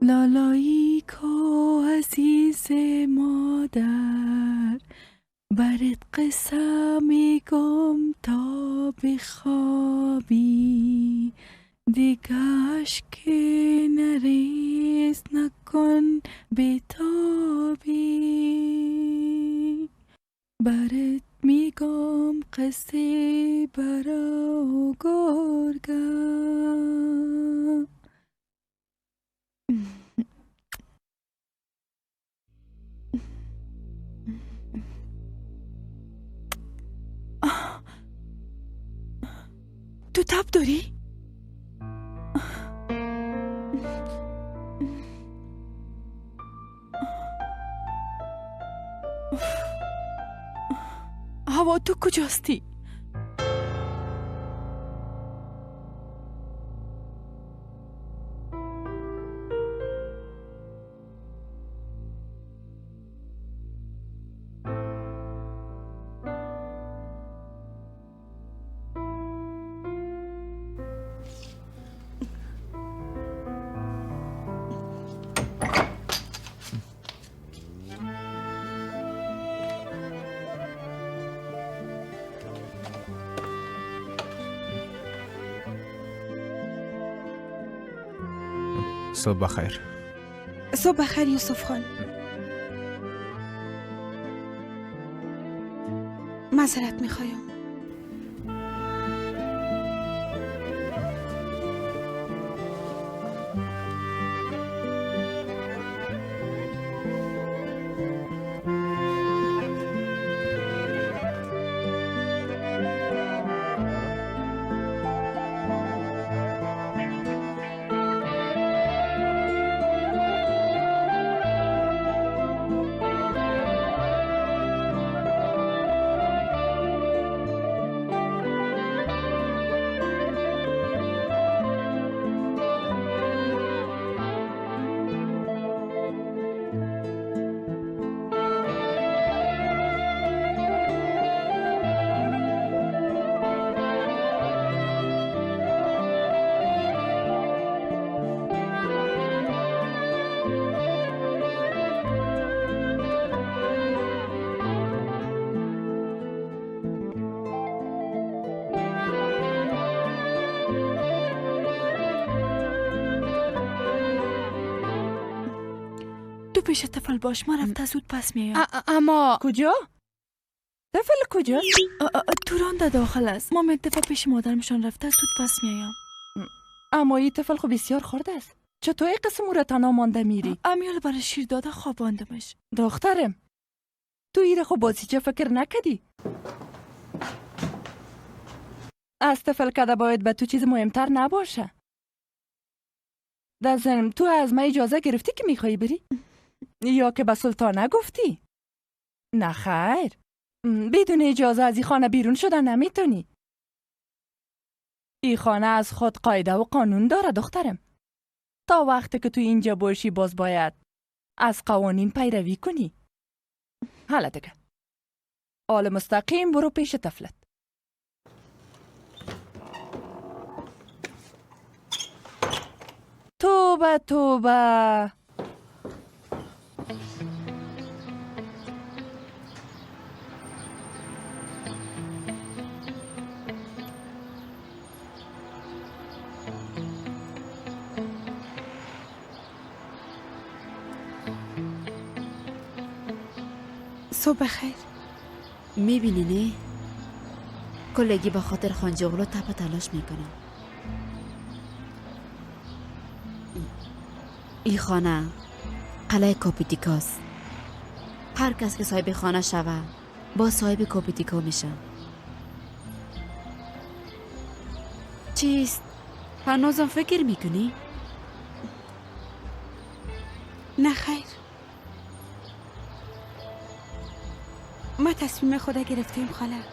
لالایی کو عزیز مادر، برات قصه میگم تا بخوابی، دیگه اشک نریز نکن بیتابی، برات میگم قصه برا گرگم. تو تب داری؟ هوا تو کجاستی؟ صبح بخیر. صبح بخیر یوسف خان. معذرت میخوایم. پیش طفل باش، ما رفته زود پس میایم. اما کجا؟ طفل کجا؟ توران در داخل است. ما اتفاق پیش مادرمشان رفته زود پس میایم. اما این طفل خب بسیار خرد است. چطور این قسم او را تنها مانده میری؟ امیال برای شیر داده خواباندمش. دخترم تو ایره خب بازیچه فکر نکدی؟ از طفل کده باید به تو چیز مهمتر نباشه. در ضمن تو از من اجازه گرفتی که میخوایی بری؟ یا که به سلطانه گفتی؟ نه خیر، بدون اجازه از این خانه بیرون شدن نمیتونی. این خانه از خود قاعده و قانون داره دخترم. تا وقتی که تو اینجا باشی باز باید از قوانین پیروی کنی. حالا دیگه حال مستقیم برو پیش طفلت. توبه توبه. صبح بخیر. میبینی نه؟ کلگی به خاطر خانجی تپ تلاش میکنم. این خانه قلعه کاپیتیکاست. هر کس که صاحب خانه شوه با صاحب کاپیتیکا میشه. چیست؟ هنوزم فکر میکنی؟ نه خیر، ما تصمیم خدا گرفتیم خاله.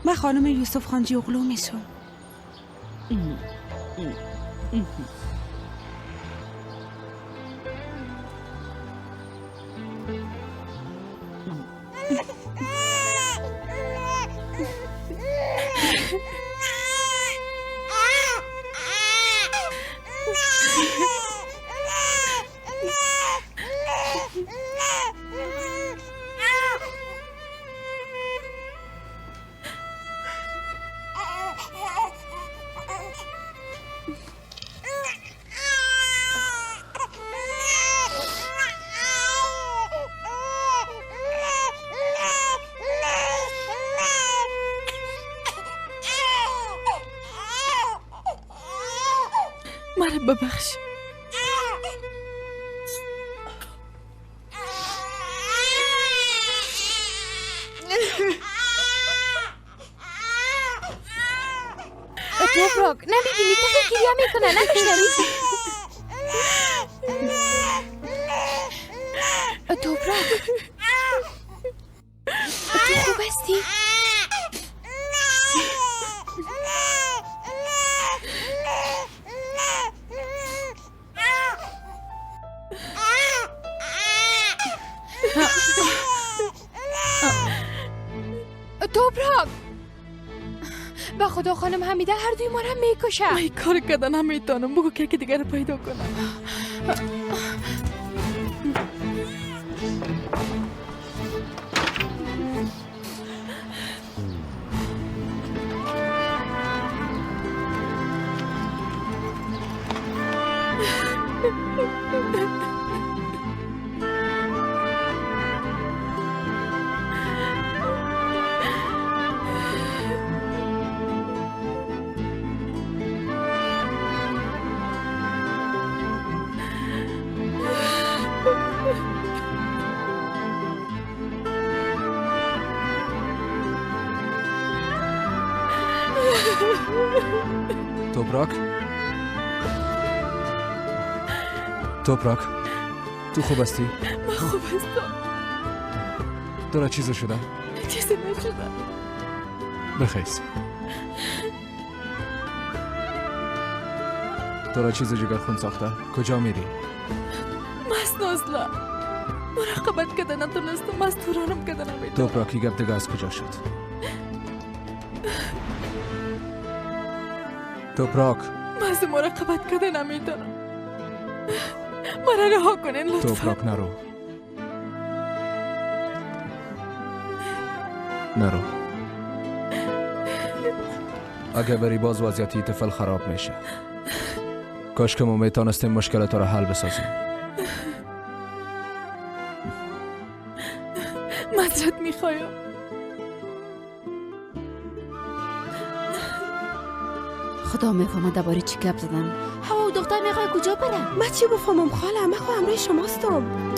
من خانم یوسف خانجی اغلو میشم. مرا ببخش. توپراک نمیبینی طفل گریه میکنه؟ نمیشنوی؟ توپراک تو خوب هستی؟ توپراک به خدا خانم حمیده هر دوی ما را میکشه. من کار کردن نمیتونم. بگو که دیگر رو پیدا کنم. توپراک، توپراک، تو خوب هستی؟ من خوب هستم. تو را چیزی شده؟ چیزی نشده. بخیز. تو را چیز جگر خون ساخته؟ کجا میری؟ مست نازلا مراقبت کده نتونستم، از تورانم کده نمیتونم. توپراکی گپ دیگه از کجا شد؟ توپراک، من از مراقبت کده نمیتونم. مرا رها کنین لطفا. توپراک نرو، نرو. اگه بری باز وضعیتی طفل خراب میشه. کاش که ما میتونستیم مشکلات را حل بسازیم. معذرت میخوایم. خدا میفهمه درباره چی گپ زدن. هوا و دختر میخوای کجا بره؟ من چی بفهمم خاله؟ من خو همراه شماستم.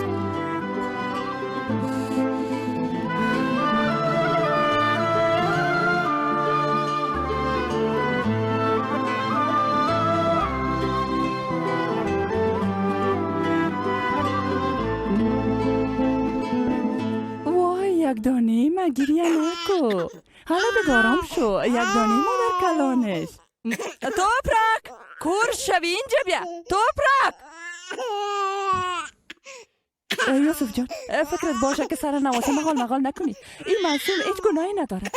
وای یک دانه ما گریه نکو. حالا بگارم شو. یک دانه مادر کلانش. توپرک کور شوی اینجا بیا. توپرک. یوسف جان فکرت باشه که سر نواسه مغال مغال نکنی. این معصوم هیچ گناهی نداره.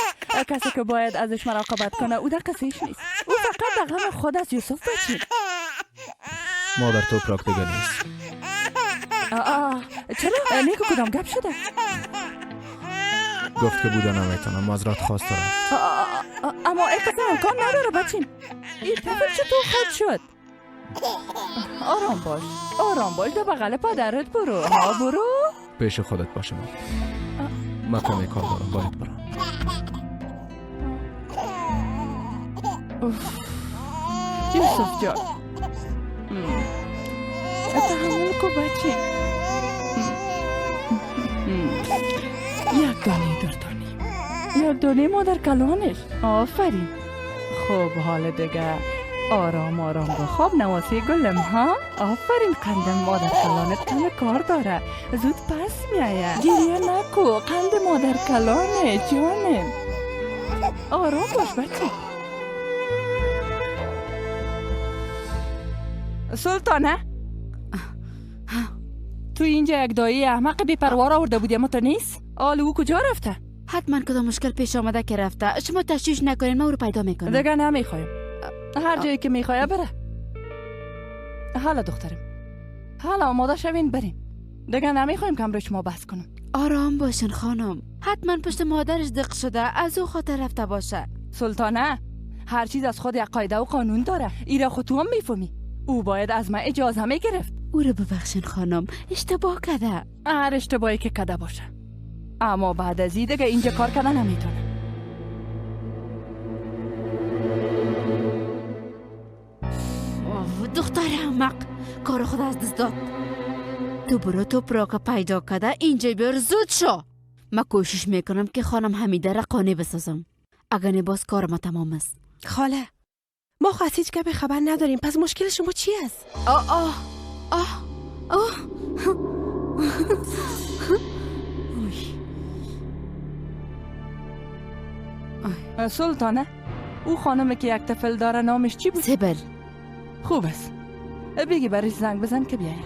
کسی که باید ازش مراقبت کنه او در قصهش نیست. او فقط در غم خود از یوسف بچین. مادر توپرک دیگه نیست. چرا؟ نیکو کدام گپ شده؟ گفت که بوده نمیتونم، معذرت خواست رفت. اما این قسم امکان نداره بچین. این طفل چطور خود شد؟ آرام باش، آرام باش، در بغل پدرت برو. ها برو پیش خودت باشه. من کمی کار دارم، باید برم. یوسف جان تحمل کو بچین. یک دانه دردانی، یک دانه مادر کلانش. آفرین. خب حال دیگه آرام آرام بخواب نواسه گلم ها. آفرین قند مادر کلانت کم کار داره، زود پس میایه. گریه نکو قند مادر کلانه جانم. آرام باش بچه. سلطانه تو اینجا یک دایی احمق بی‌پروا آورده بودی اما تو نیست. حال او کجا رفته؟ حتما کدام مشکل پیش آمده که رفته. شما تشویش نکنین، من او رو پیدا میکنم. دیگه نمیخوایم. هر جایی که میخواه بره. حالا دخترم حالا آماده شوین بریم. دیگه نمیخوایم که امروز شما بحث کنم. آرام باشین خانم، حتما پشت مادرش دق شده، از او خاطر رفته باشه. سلطانه هر چیز از خود یک قاعده و قانون داره. ایرا خود تو هم میفهمی. او باید از من اجازه میگرفت. او رو ببخشین خانم، اشتباه کرده. هر اشتباهی که کده باشه، اما بعد از این دیگه اینجا کار کردن نمیتونه. دختر احمق کار خود از دست داد. تو برو توپراک پیدا کرده اینجا بیار، زود شو. من کوشش میکنم که خانم حمیده را قانع بسازم. اگر نه باز کار ما تمام است. خاله ما خو از هیچ گپی خبر نداریم، پس مشکل شما چی است؟ آه آه آه آه. سلطانه او خانم که یک طفل داره نامش چی بود؟ سبل. خوب است، بگی برش زنگ بزن که بیایه.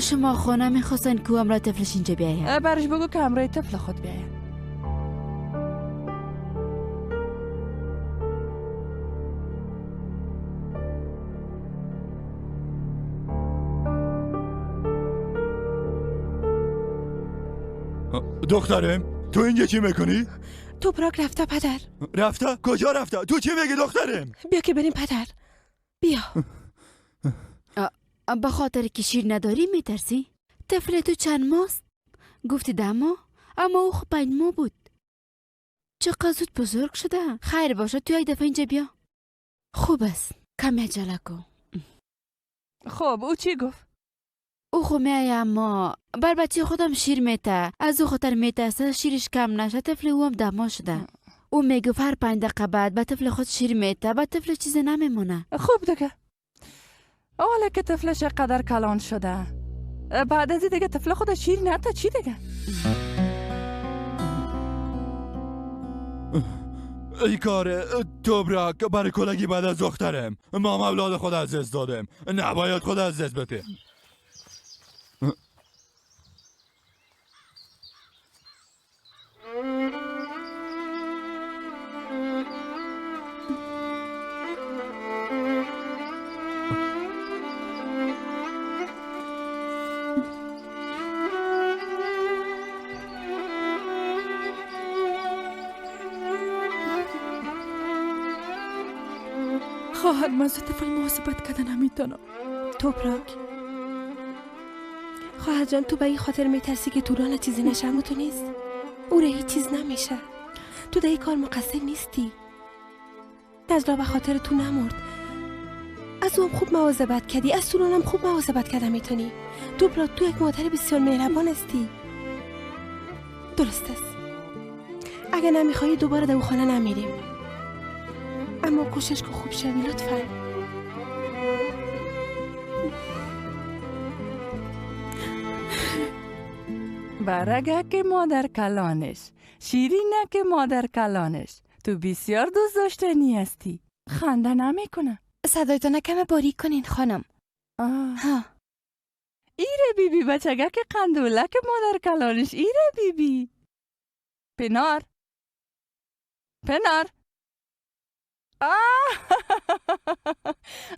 شما خانه میخواستن که امرای طفلش اینجا بیایه؟ برش بگو که امرای طفل خود بیایه. دخترم تو اینجا چی میکنی؟ توپراک رفته پدر. رفته؟ کجا رفته؟ تو چی میگی دخترم؟ بیا که بریم پدر، بیا. به خاطر که شیر نداری میترسی؟ طفل تو چند ماست؟ گفتی 10 ماه، اما او خب 5 ماه بود. چقدر زود بزرگ شده. خیر باشه، تو یک دفعه اینجا بیا. خوب است، کمی عجله کن. خب او چی گفت؟ او خو میایه اما بر بچه خودم شیر میته، از او خاطر میترسه شیرش کم نشه. طفل او هم 10 ماه شده. او میگه هر 5 دقیقه بعد به طفل خود شیر میته، به طفل چیز نمیمونه. خوب دیگه حالا که طفلش قدر کلان شده، بعد از دیگه طفل خود شیر نته چی دیگه؟ ای کار توبراک برای کلگی بعد از دخترم. ما اولاد خود از دست دادم، نباید خود از دست بده. خواهر من از طفل محاسبت کردن نمیتونم. توپراک خواهر جان تو به این خاطر میترسی که توران چیزی نشه، اما تو نیست. او را هیچ چیز نمیشه. تو در این کار مقصر نیستی. نجلا به خاطر تو نمرد. از او هم خوب مواظبت کردی، از توران هم خوب مواظبت کرده میتونی. تو تو یک مادر بسیار مهربان هستی. درست است. اگه نمیخوایی دوباره در خانه نمیریم. اما کوشش که خوب شوی لطفا. برگه که مادر کلانش، شیرینه که مادر کلانش، تو بسیار دوست داشتنی هستی. خنده نمیکنه. صدایتان کم باریک کنین خانم. ها. ایره بی بی بچگه که قندوله که مادر کلانش، ایره بی بی. پنار. پنار.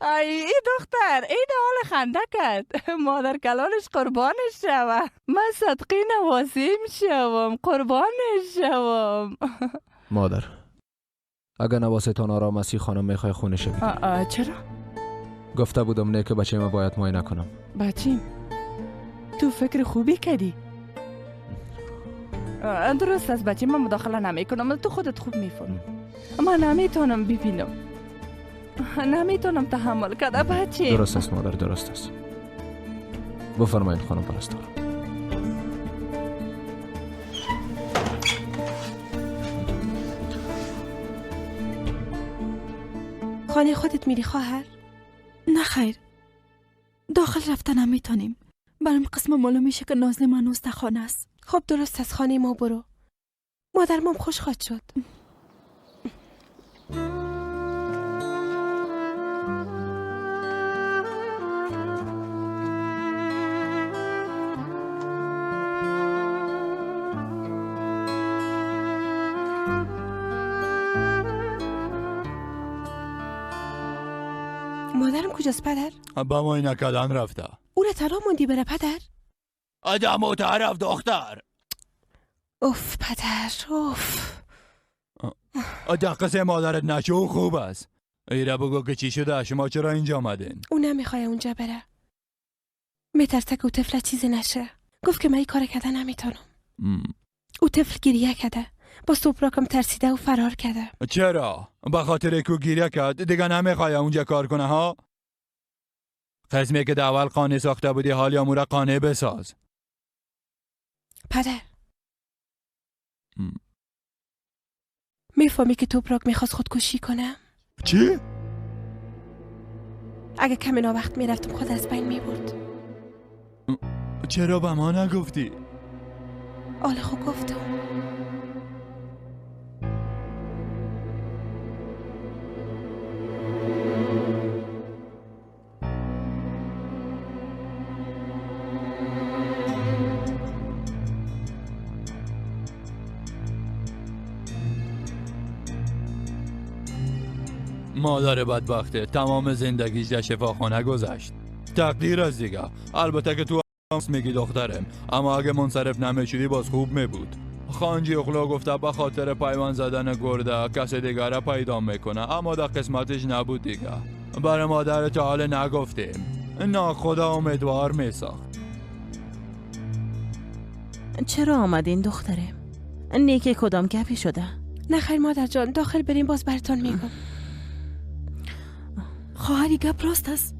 آی ای دختر، ای حال خنده کرد. مادر کلانش قربانش شوه. من صدقی نوازیم شوم، قربانش شوم. مادر، اگه نواسه آرام است خانم میخوای خونه شوی. چرا؟ گفته بودم نه که بچه ما باید معاینه کنم. بچیم تو فکر خوبی کردی. درست است بچه، من مداخله نمی کنم، تو خودت خوب میفهمی. من نمیتونم ببینم، نمیتونم تحمل کنم بچه. درست است مادر، درست است. بفرمایید خانم پرستار. خانه خودت میری خواهر؟ نه خیر، داخل رفته نمیتونیم. برام قسم معلوم میشه که نازل هنوز در خانه است. خب درست از خانه ما برو. مادر مام خوش خواهد شد. مادرم کجاست پدر؟ با ما اینا کلان رفته. او را تنها موندی بره پدر؟ آدم او طرف دختر. اوف پدر، اوف. دقیقه مادرت نشو خوب است. ایره بگو که چی شده، شما چرا اینجا آمدین؟ او نمیخواه اونجا بره. میترسه که او طفل چیزی نشه. گفت که من این کار کرده نمیتونم. او طفل گریه کرده. با سوپراکم ترسیده و فرار کرده. چرا؟ به خاطر که گریه کرد دیگه نمیخواه اونجا کار کنه ها؟ قسمی که در اول قانع ساخته بودی حالی امورا قانع بساز. پدر میفهمی که توپراک میخواست خودکشی کنه؟ چی؟ اگه کمی وقت میرفتم خود از بین میبرد. چرا به ما نگفتی؟ آله خود گفتم. مادر بدبخته تمام زندگیش در شفاخانه گذشت. تقدیر از دیگه. البته که تو هم میگی دخترم، اما اگه منصرف نمیشدی باز خوب میبود. خانجی اخلا گفته به خاطر پیوند زدن گرده کس دیگر را پیدا میکنه، اما در قسمتش نبود دیگه. برای مادر تا حال نگفتیم. نه خدا امیدوار میساخت. چرا آمدین دختره؟ نیکه کدام گپی شده؟ نه خیر مادر جان، داخل بریم باز براتون میگم. خواهری گپ راست است.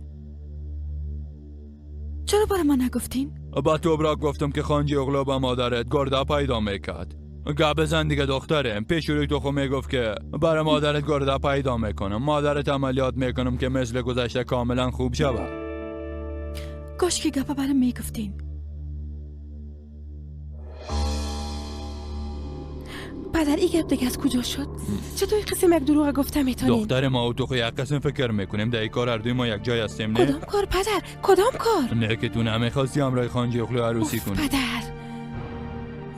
چرا برای من نگفتین؟ با توبراک گفتم که خانجی اغلا با مادرت گرده پیدا میکرد. گپ بزن دیگه دخترم. پیش روی تو خو میگفت که برای مادرت گرده پیدا میکنم، مادرت عملیات میکنم که مثل گذشته کاملا خوب شود. کاش که گپ برام میگفتین. پدر این گپ دیگه از کجا شد؟ چطور قسم یک دروغ گفته میتونین؟ دختر ما و تو خو یک قسم فکر میکنیم. در این کار هر دوی ما یک جای هستیم. نه کدام کار پدر؟ کدام کار؟ نه که تو نمیخواستی همراه خانجی اخلو عروسی کنی. پدر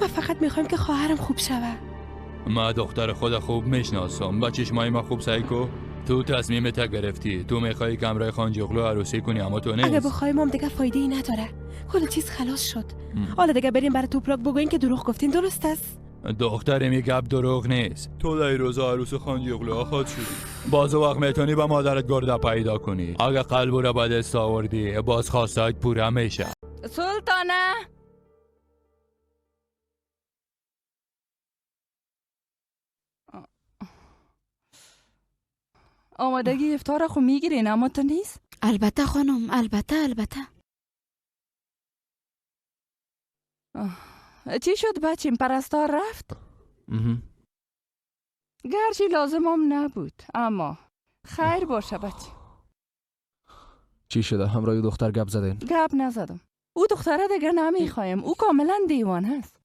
ما فقط میخوایم که خواهرم خوب شوه. ما دختر خود خوب میشناسم. با چشمای ما خوب سعی کو. تو تصمیم تا گرفتی. تو میخوای که همراه خانجی اخلو عروسی کنی، اما تو نیست. اگه بخوایم هم دیگه فایده ای نداره. کل چیز خلاص شد. حالا دیگه بریم برای توپراک بگوین که دروغ گفتین. درست است؟ دخترم یه گپ دروغ نیست. تو در روز عروس خانجی اغلو خود شدی. باز وقت میتونی با مادرت گرده پیدا کنی. اگه قلب را به دست آوردی باز خواستایت پوره میشه. سلطانه، آمادگی افطار خو میگیرین اما تو نیست؟ البته خانم، البته البته. چی شد بچیم؟ پرستار رفت؟ گرچه لازمم نبود اما خیر باشه بچیم. چی شده؟ همراه دختر گپ زدین؟ گپ نزدم. او دختره دیگه نمیخوایم، او کاملا دیوانه است.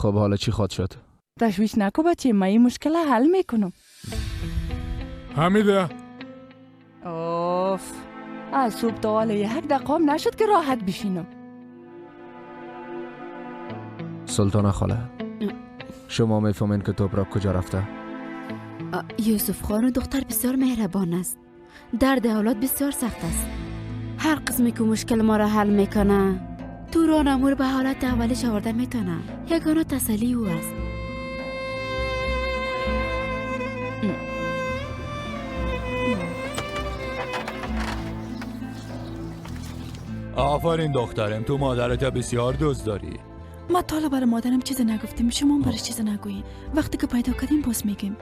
خب حالا چی خواد شد؟ تشویش نکو بچیم، من این مشکل حل میکنم. حمیده. اوف، از صبح تا حالا یک دقیقه نشد که راحت بشینم. سلطانه خاله، شما میفهمین که توپراک کجا رفته؟ یوسف خان و دختر بسیار مهربان است. درد اولاد بسیار سخت است. هر قسمی که مشکل ما را حل میکنه، توران امور به حالت اولش آورده میتونه. یگانه تسلی او است. آفرین دخترم، تو مادرت بسیار دوست داری. ما تا حالا برای مادرم چیز نگفتیم، شما هم برش چیز نگویین. وقتی که پیدا کردیم باز میگیم.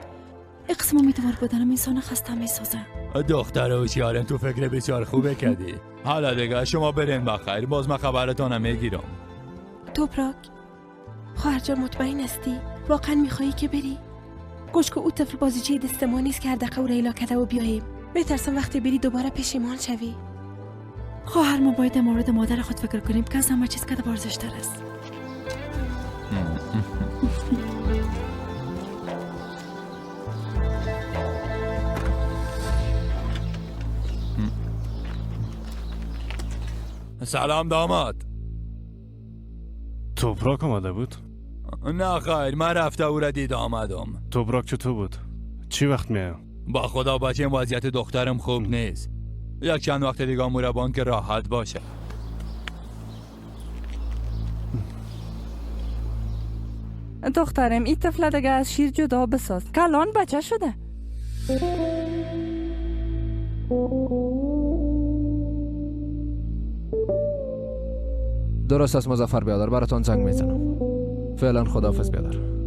اقسم امیدوار بودنم انسان خسته میسازه. دختر هوشیارم، تو فکر بسیار خوبه کردی. حالا دیگه شما برین بخیر، باز من خبرتانم میگیرم. توپراک خواهر جان، مطمئن هستی؟ واقعا میخوایی که بری؟ گوش که او طفل بازیچه دست ما نیست که هر دقیقه او را ایلا کرده و بیاییم. میترسم وقتی بری دوباره پشیمان شوی. خواهر ما باید مورد مادر خود فکر کنیم که از همه چیز که ارزش‌تر است. سلام داماد. توپراک آمده بود؟ نه خیر، من رفته او را دید آمدم. توپراک چطور بود؟ چی وقت میاد؟ با خدا بچه وضعیت دخترم خوب نیست. یک چند وقت دیگه موربان که راحت باشه. دخترم این طفل دیگه از شیر جدا بساز، کلان بچه شده. درست است مظفر بیادر، براتان زنگ میزنم. فعلا خداحافظ بیادر.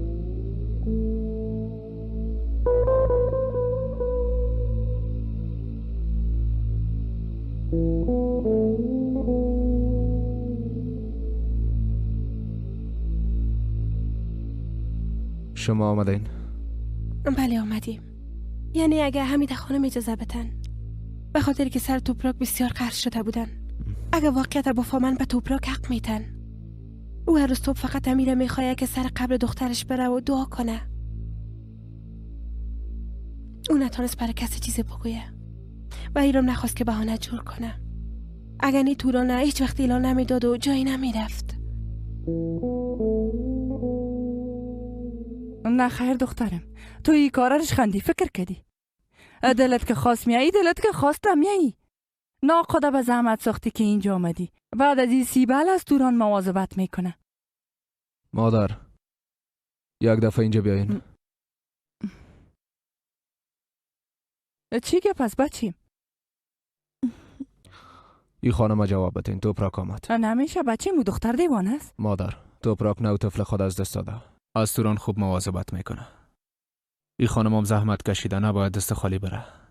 شما آمدین؟ بله آمدیم. یعنی اگه حمیده خانم اجازه بدن، به خاطر که سر توپراک بسیار قرض شده بودن. اگه واقعیت بفهمن به توپراک حق میتن. او هر روز صبح فقط امیره میخواه که سر قبر دخترش بره و دعا کنه. او نتانست برای کسی چیزی بگویه و ایرم نخواست که بهانه جور کنه. اگر نی تورانه هیچ وقت اعلان نمیداد و جایی نمیرفت. نه خیر دخترم، تو این کارش خندی فکر کردی. دلت که خواست میایی، دلت که خواست نمیایی. ناخدا به زحمت ساختی که اینجا آمدی. بعد از این سیبل از توران مواظبت میکنه. مادر یک دفعه اینجا بیاین. چی گپ است بچیم؟ این خانم جواب بدین. توپراک آمد. نمیشه بچیم، او دختر دیوانه است. مادر توپراک نو طفل خود از دست داده. از توران خوب مواظبت میکنه. این خانم هم زحمت کشیده، نباید دست خالی بره.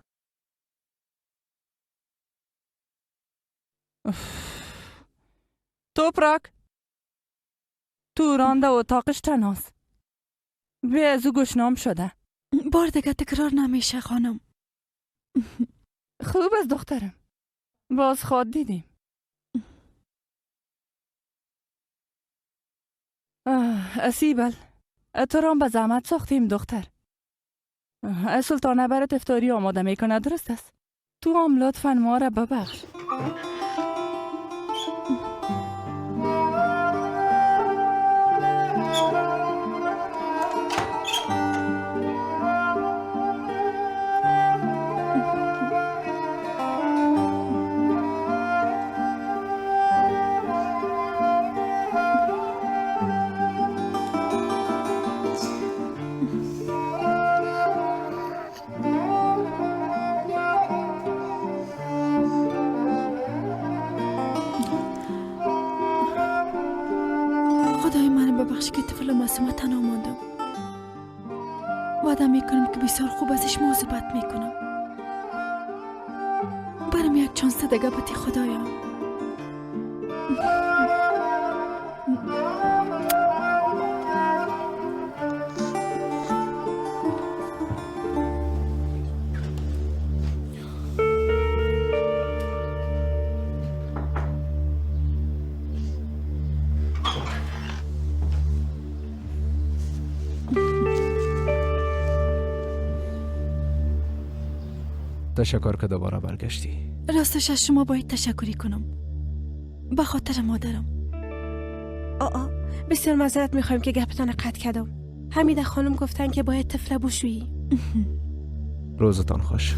توپراک توران در اتاقش تنهاست. به از او گشنام شده. بار دیگه تکرار نمیشه خانم. خوب از دخترم، باز خواد دیدیم. سیبل تو را به زحمت ساختیم دختر. سلطانه برات افطاری آماده میکنه، درست است؟ تو هم لطفا ما را ببخش. ببخشید که طفل معصومه تنها ماندم. وعده میکنم که بسیار خوب ازش مواظبت میکنم. برم یک چانس دیگه بتی خدایا. تشکر که دوباره برگشتی. راستش از شما باید تشکری کنم، به خاطر مادرم. آ بسیار معذرت میخوایم که گپتان قطع کردم. حمیده خانم گفتن که باید طفل بشویی. روزتان خوش.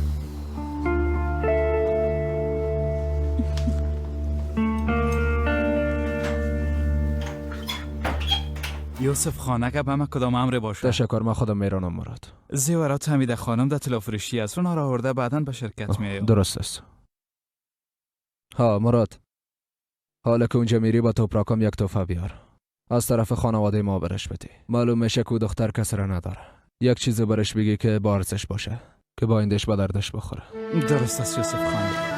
یوسف خانه که به من کدام امر باشه؟ تشکر، من خودم میرانم مراد. زیورات حمیده خانم در طلا فروشی است، اونها را آورده بعداً به شرکت میایم. درست است. ها مراد، حالا که اونجا میری با توپراکم یک تحفه بیار، از طرف خانواده ما برش بده. معلوم میشه که دختر کس را نداره. یک چیز برش بگی که با ارزش باشه، که با ایندش به دردش بخوره. درست است یوسف خان.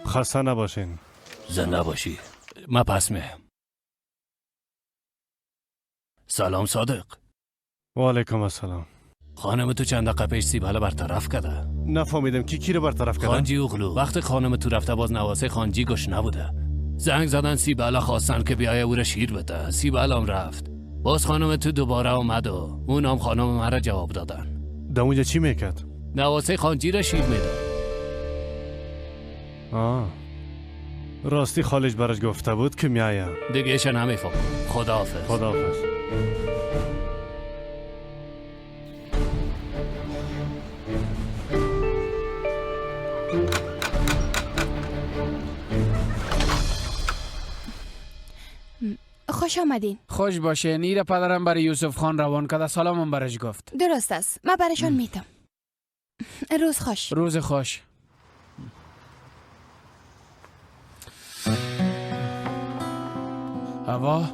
خسته نباشین. زنده باشی. من پس میم. سلام صادق. و علیکم السلام. خانم تو چند دقیقه پیش سیبهله برطرف کرده. نفهمیدم کی رو برطرف کرده؟ خانجی اوغلو. وقتی خانم تو رفته باز نواسه خانجی گوش نبوده. زنگ زدن سیبهله خواستن که بیای او را شیر بده. سیبهله هم رفت. باز خانم تو دوباره آمد و اونم خانم مرا جواب دادن. در اونجا چی میکرد؟ نواسه خانجی را شیر میداد. آه راستی خالش براش گفته بود که میایم. دیگه ایشان نمیفهم. خداحافظ. خداحافظ. خوش آمدین. خوش باشه. نیره پدرم برای یوسف خان روان کرده، سلامم برش گفت. درست است، من برشان میدم. روز خوش. روز خوش. هوا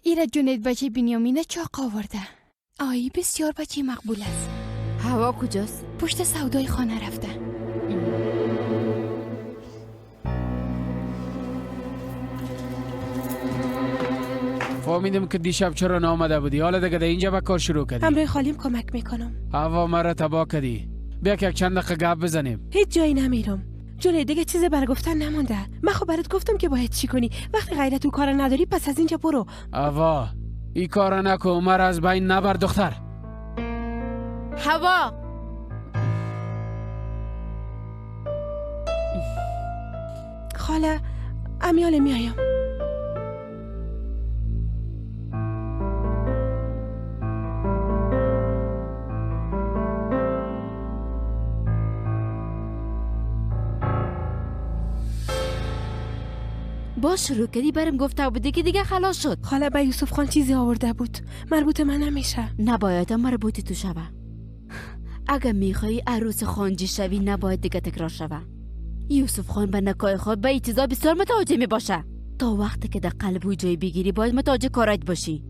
ایره جونید بچه بنیامین چاق آورده. آی بسیار بچه مقبول است. هوا کجاست؟ پشت سودای خانه رفته. فهمیدم که دیشب چرا نامده بودی. حالا دیگه در اینجا به کار شروع کردی. همراه خالیم کمک میکنم. هوا مرا تباه کردی. بیا که یک چند دقیقه گپ بزنیم. هیچ جایی نمیرم. جوری دیگه چیز برای گفتن نمانده. من خب برات گفتم که باید چی کنی. وقتی غیرت تو کار نداری پس از اینجا برو. هوا این کارا نکن، مرا از بین نبر دختر. هوا خاله امیال میایم. باز شروع کردی برم گفته بودی که دیگه خلاص شد. خاله به یوسف خان چیزی آورده بود، مربوط من نمیشه. نباید مربوط تو شوه. اگه میخوای عروس خانجی شوی نباید دیگه تکرار شوه. یوسف خان به نکای خود به این چیزا بسیار متوجه میباشه. تا وقتی که در قلب او جای بگیری باید متوجه کارایت باشی.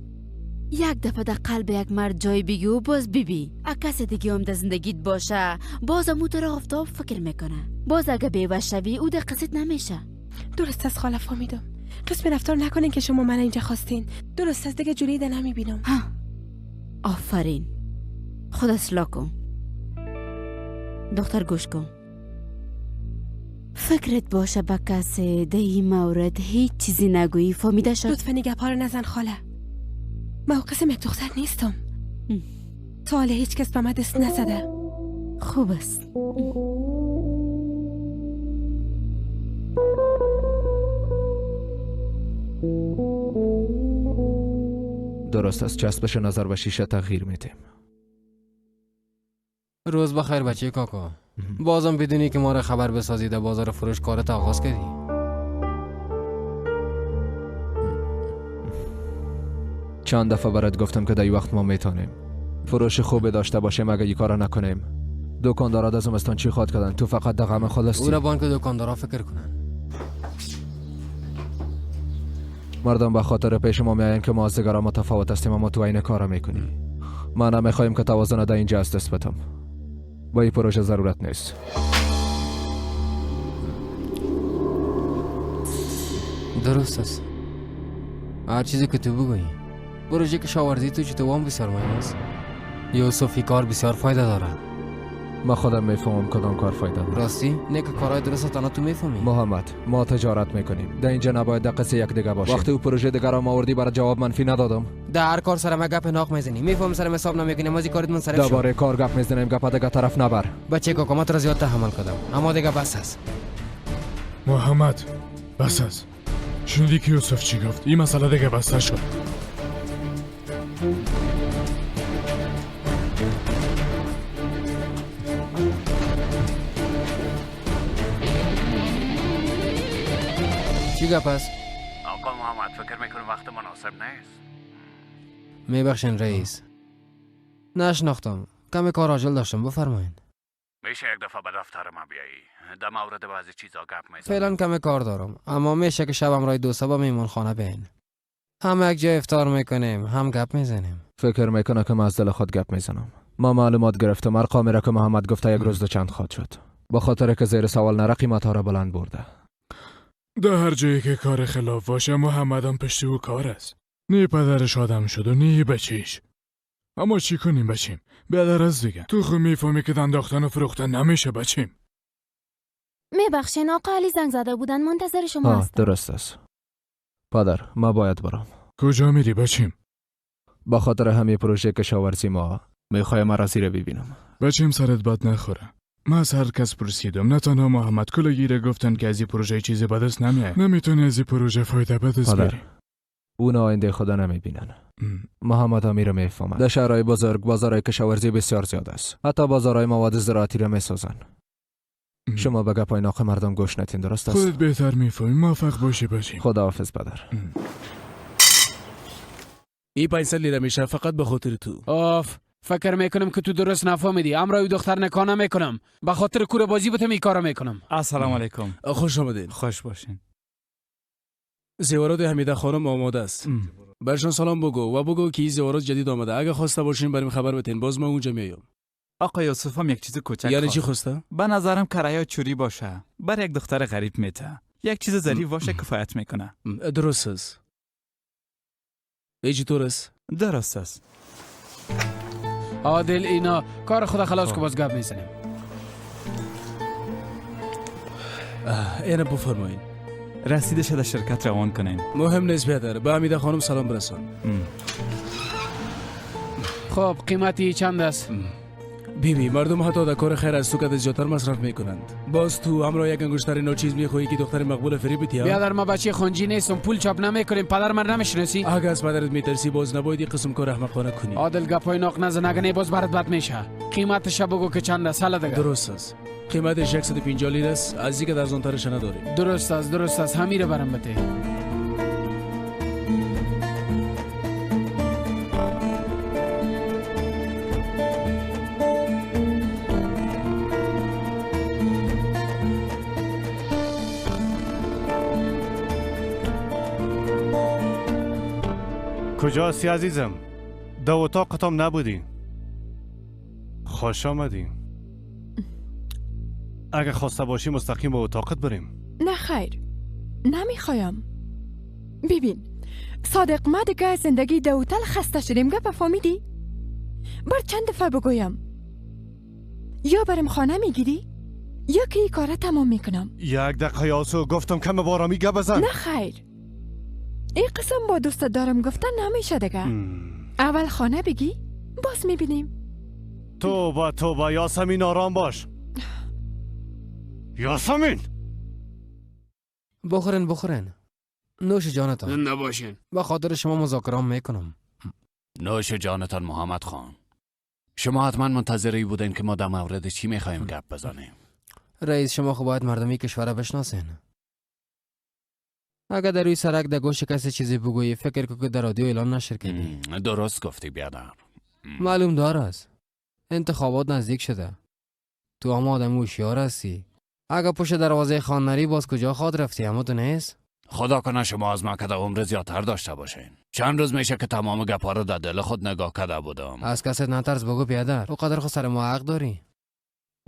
یک دفعه در قلب یک مرد جای بگی و باز ببی اگه کس دیگه هم در زندگیت باشه باز هم او تو را آفتاب فکر میکنه. باز اگه بیوه شوی او در قصد نمیشه. درست است خاله فهمیدم. قسم رفتار نکنین که شما من اینجا خواستین. درست است دیگه جلوی ده نمیبینم. آفرین، خود اصلاح کن دختر. گوش کن، فکرت باشه به کسی در این مورد هیچ چیزی نگویی. فهمیده شد؟ لطفا این گپا رو نزن خاله. من قسم یک دختر نیستم. تا حالا هیچ کس به من دست نزده. خوب است. درست است. چسبش نظر و شیشه تغییر میدیم. روز بخیر بچه کاکا. بازم بدونی که ما را خبر بسازی در بازار فروش کارت آغاز کردی. چند دفعه برات گفتم که در این وقت ما میتونیم فروش خوب داشته باشیم. اگه این کارا نکنیم دکاندارا در زمستان چی خواد کردن؟ تو فقط در غم خود هستی. او را بانک دکاندارا فکر کنن. مردم به خاطر پیش ما میآیند که ما از دیگران متفاوت هستیم، اما تو این کارا میکنی. ما نمیخوایم که توازن در اینجا از دست بدم. با این پروژه ضرورت نیست. درست است. هر چیزی که تو بگویی. پروژه کشاورزی تو چطور هم بسیار مهم است. یوسف کار بسیار فایده داره. ما خودم میفهمم کدام کار فایده داره. راستی؟ نه که کارهای درست تنها تو میفهمی. محمد، ما تجارت میکنیم. در اینجا نباید در قصه یک دیگه باشیم. وقتی او پروژه دیگه را آوردی برای جواب منفی ندادم. در هر کار سر ما گپ ناق میزنی. میفهم سرم حساب نمیکنی. ما از کارت منصرف شو. دوباره کار گپ میزنیم، گپ دیگه طرف نبر. بچه کاکا ما تو را زیاد تحمل کردم، اما دیگه بس است. محمد بس است. شنیدی که یوسف چی گفت؟ این مسئله دیگه بسته شد. چی گپ است؟ آقا محمد فکر میکنم وقت مناسب نیست. میبخشین رئیس، نشناختم. کمی کار عاجل داشتم. بفرمایین. میشه یک دفعه به دفتر ما بیایی؟ در مورد بعضی چیزا گپ میزنم. فعلا کمی کار دارم، اما میشه که شب همراه دوستا با میمون خانه بیاین. هم یک جای افطار میکنیم، هم گپ میزنیم. فکر میکنه که من از دل خود گپ میزنم. ما معلومات گرفتم. ارقامی را که محمد گفته یک روز دو چند خواهد شد. با خاطر که زیر سوال نره قیمت ها را بلند برده. در هر جایی که کار خلاف باشه محمدم پشت او کار است. نه پدرش آدم شد و نه بچیش. اما چی کنیم بچیم؟ بیادر از دیگه. تو خود میفهمی که انداختن و فروختن نمیشه بچیم. میبخشین آقا علی زنگ زده بودن، منتظر شما هستم. درست است. پدر ما باید برم. کجا میری بچیم؟ با خاطر همین پروژه کشاورزی ما میخوایم اراضی را ببینم. بچیم سرت بد نخوره. من از هر کس پرسیدم، نه تنها محمد، کلگیره گفتن که از این پروژه چیزی به دست نمیاد. نمیتونی از این پروژه فایده به دست بیاری. اون آینده خدا نمیبینن. محمد امیر میفهمد. در شهرهای بزرگ بازارهای کشاورزی بسیار زیاد است. حتی بازارهای مواد زراعتی را میسازن. شما به گپای ناق مردم گوش ندین، درست است؟ خودت بهتر میفهمی. موفق باشی باشی. خداحافظ پدر. این 500 لیره میشه فقط به خاطر تو. آف، فکر میکنم که تو درست نفهمیدی. امرای دختر نکا نمیکنم. به خاطر کوره بازی بتم این کارو میکنم. السلام علیکم. خوش آمدین. خوش باشین. زیورات حمیده خانم آماده است. برشان سلام بگو و بگو که این زیورات جدید آمده. اگه خواسته باشین بریم خبر بتین، باز ما اونجا میایم. آقا یوسف هم یک چیز کوچک. یعنی چی خواسته؟ به نظرم کرایه چوری باشه. بر یک دختر غریب میته. یک چیز ظریف باشه کفایت میکنه. درست است. ای چطور است؟ درست است. عادل اینا کار خدا خلاص که باز گپ میزنیم. اینو بفرمایین. رسیدش در شرکت روان کنین. مهم نیست بیادر. به حمیده خانم سلام برسان. خب قیمتی چند است؟ بیبی مردم حتی در کار خیر از تو کده زیادتر مصرف میکنند. باز تو همراه یک انگشتر ناچیز میخوایی که دختر مقبول فریب بدی؟ بیادر ما بچه خونجی نیستم، پول چاپ نمیکنیم. پدر من نمیشناسی؟ اگه از پدرت میترسی باز نباید این قسم کار احمقانه کنی. عادل گپای ناق نزن، اگه نه باز برات بد میشه. قیمتش بگو که چند است. حالا دیگه درست است. قیمتش 150 لیر است. از اینکه ارزانترش نداریم. درست است، درست است. همین رو برام بده. کجا هستی عزیزم؟ در اتاقتم نبودی. خوش آمدی. اگه خواسته باشی مستقیم به اتاقت بریم. نه خیر، نمیخوایم. ببین صادق، ما دیگه زندگی در هتل خسته شدیم. گپ فهمیدی؟ بر چند دفعه بگویم یا برم خانه میگیری یا که این کاره تمام میکنم. یک دقیقه یاسو، گفتم کم بارامی گپ بزن. نه خیر، این قسم با دوست دارم گفتن نمیشه دیگه. اول خانه بگی باز میبینیم. توبه توبه یاسمین، آرام باش یاسمین. بخورن بخورن، نوش جانتان. زنده باشین. با خاطر شما مذاکره میکنم. نوش جانتان محمد خان. شما حتما منتظری بودین که ما در مورد چی میخوایم گپ بزنیم. رئیس شما خب باید مردمی کشور بشناسین. اگر در روی سرک در گوش کسی چیزی بگویی فکر کو که در رادیو اعلان نشر کردی. درست گفتی بیادر. معلوم دار است انتخابات نزدیک شده. تو هم آدم هوشیار هستی. اگر پشت دروازه خان نری باز کجا خواد رفتی؟ اما تو نیست. خدا کنه شما از ما کده عمر زیادتر داشته باشین. چند روز میشه که تمام گپا رو در دل خود نگاه کرده بودم. از کست نترس بگو بیادر. او قدر خود سر ما حق داری.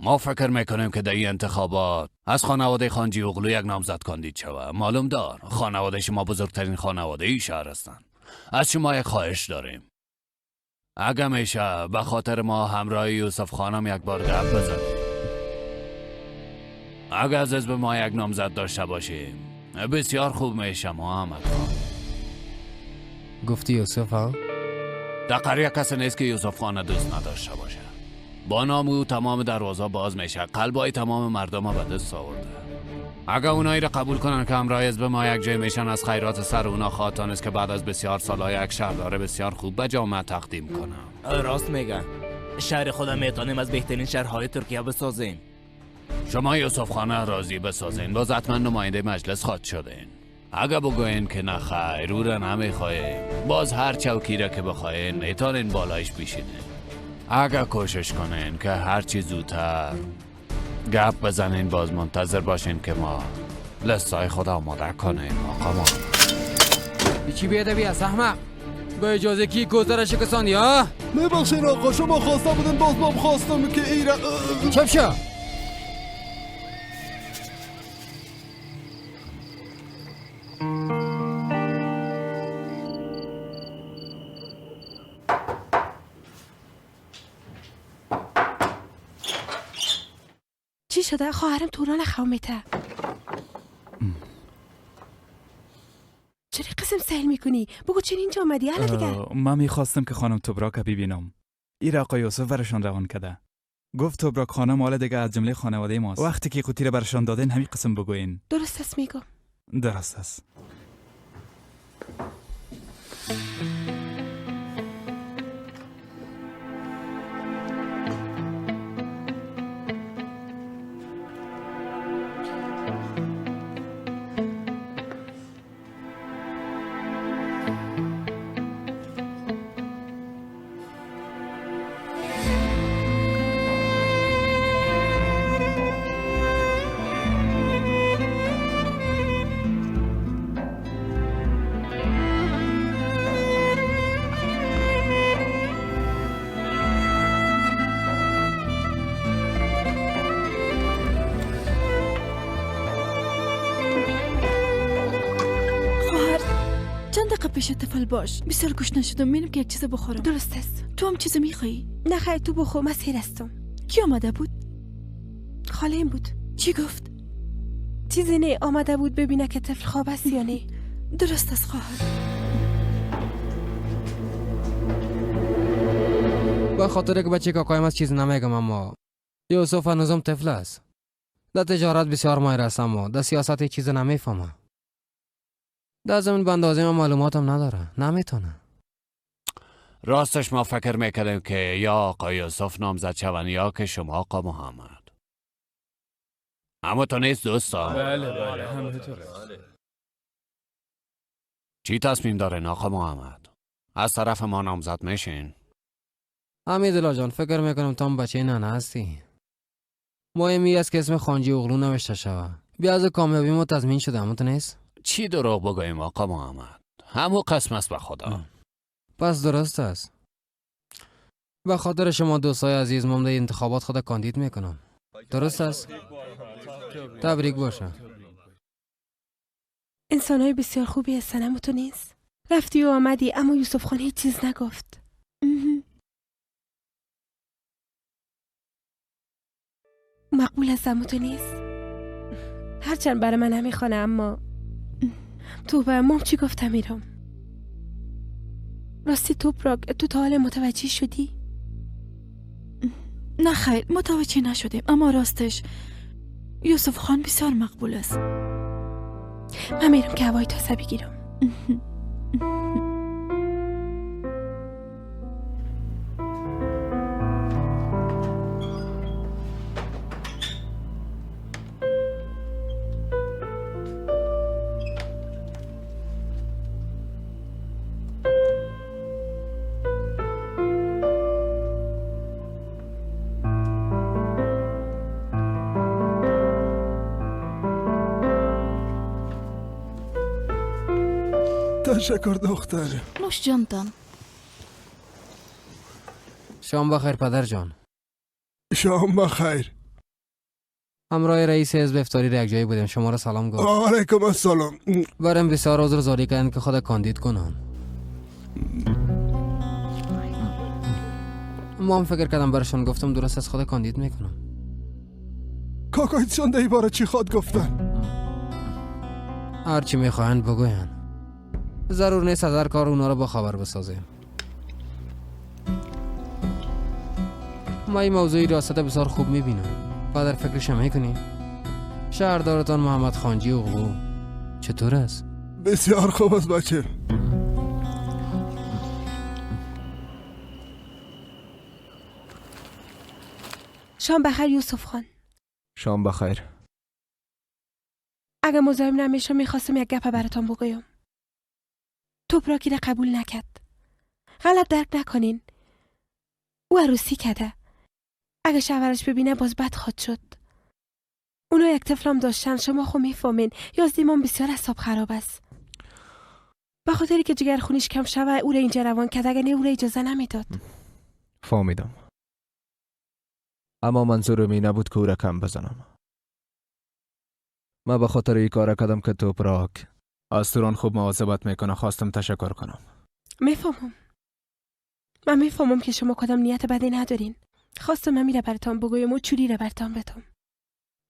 ما فکر میکنیم که در این انتخابات از خانواده خانجی اوغلو یک نامزد کاندید شوه. معلوم دار خانواده شما بزرگترین خانواده ای شهر هستند. از شما یک خواهش داریم. اگه میشه به خاطر ما همراه یوسف خانم یک بار گپ بزنیم. اگه از حزب ما یک نامزد داشته باشیم بسیار خوب میشه محمد خان. گفتی یوسف ها؟ در قریه کسی نیست که یوسف خان دوست نداشته باشه. با نام او تمام دروازه باز میشه، قلبای تمام مردم به دست آورده. اگه اونایی را قبول کنن که همراه حزب ما یک جای میشن از خیرات سر اونا خواهد است که بعد از بسیار سالهای یک شهردار بسیار خوب به جامعه تقدیم کنم. راست میگه. شهر خودم میتونیم از بهترین شهرهای ترکیه بسازیم. شما یوسف خانه راضی بسازین باز حتما نماینده مجلس خواهد شدین. اگه بگوین که نه خیر او را نمیخواهیم باز هر چوکی را که بخواین میتونین بالایش بیشینین. اگه کوشش کنین که هر چی زودتر گپ بزنین باز منتظر باشین که ما لستای خود آماده کنیم. آقا ما چی بیاده بیا احمق با اجازه کی گذرش شکستاندی ها؟ میبخشین آقا شما خواسته بودن باز ما خواستم که ایره چپ شو. چی شده؟ خواهرم توران خوامیته. چرا قسم سهل میکنی؟ بگو چرا اینجا آمدی؟ حالا دیگه من میخواستم که خانم توبراک ببینم. این آقای یوسف برشان روان کرده. گفت توبراک خانم حالا دیگه از جمله خانواده ماست. وقتی که قوطی را برشان دادین همین قسم بگوین. درست است میگم. درست است. پیش طفل باش. بسیار گشنه شدم. میرم که یک چیز بخورم. درست است. تو هم چیز میخوایی؟ نه خیر تو بخور، من سیر هستم. کی آمده بود؟ خاله این بود. چی گفت؟ چیزی نه، آمده بود ببینه که طفل خواب است یا نه. درست است خواهر. به خاطر که بچه کاکایم از چیز نمیگم اما یوسف هنوزم طفل است. در تجارت بسیار ماهر است اما در سیاست هیچ چیز نمیفهمه. در زمین بندازیم معلوماتم نداره، نمیتونه. راستش ما فکر میکردیم که یا آقای یوسف نامزد شون یا که شما آقا محمد. اما تو نیست دوستا. بله بله همینطوره. چی تصمیم داره آقا محمد؟ از طرف ما نامزد میشین؟ امیدالله جان فکر میکنم تا بچه ننه هستی. مهمی است که اسم خانجی اغلو نوشته شوه. بیا از کامیابی ما تضمین شده، اما تو نیست؟ چی دروغ بگوییم آقا محمد؟ همو قسم است به خدا. پس درست است. به خاطر شما دوستای عزیز من در انتخابات خود کاندید میکنم. درست است؟ تبریک باشه. انسانهای بسیار خوبی هستن اما تو نیست. رفتی و آمدی اما یوسف خان هیچ چیز نگفت. مقبول است اما تو نیست. هرچند برای من نمیخوانه اما تو به مام چی گفتم میرم. راستی توپراک تو تا حال متوجه شدی؟ نه خیر متوجه نشدیم اما راستش یوسف خان بسیار مقبول است. من میرم که هوای تازه بگیرم. تشکر دختر. نوش جانتان. شام بخیر پدر جان. شام بخیر. همراه رئیس حزب افطاری را یک جایی بودیم، شما را سلام گفت. علیکم السلام. برم بسیار عذر زاری کردن که خود کاندید کنن. ما هم فکر کردم برشان گفتم درست از خود کاندید میکنم. کاکایتشان در باره چی خواد گفتن؟ هرچی میخواهند بگوین. ضرور نیست از هر کار اونا را با خبر بسازیم. ما این موضوعی ریاست بسیار خوب میبینم. پدر فکرش هم میکنی؟ شهردارتان محمد خانجی اغلو چطور است؟ بسیار خوب است بچه. شام بخیر یوسف خان. شام بخیر. اگه مزاحم نمیشم میخواستم یک گپ براتان بگویم. توپراکی را قبول نکرد. غلط درک نکنین. او عروسی کرده. اگه شوهرش ببینه باز بد خواد شد. اونا یک طفلم داشتن، شما خو میفهمین. یازدیمان بسیار اعصاب خراب است. به خاطری که جگرخونیش کم شوه او را اینجا روان کرد، اگه نه او را اجازه نمیداد. فهمیدم. اما منظورم این نبود که او را کم بزنم. من به خاطر این کار کردم که توپراک از توران خوب مواظبت میکنه، خواستم تشکر کنم. میفهمم. من میفهمم که شما کدام نیت بدی ندارین. خواستم من میره براتان بگویم و چوری را براتان بدم.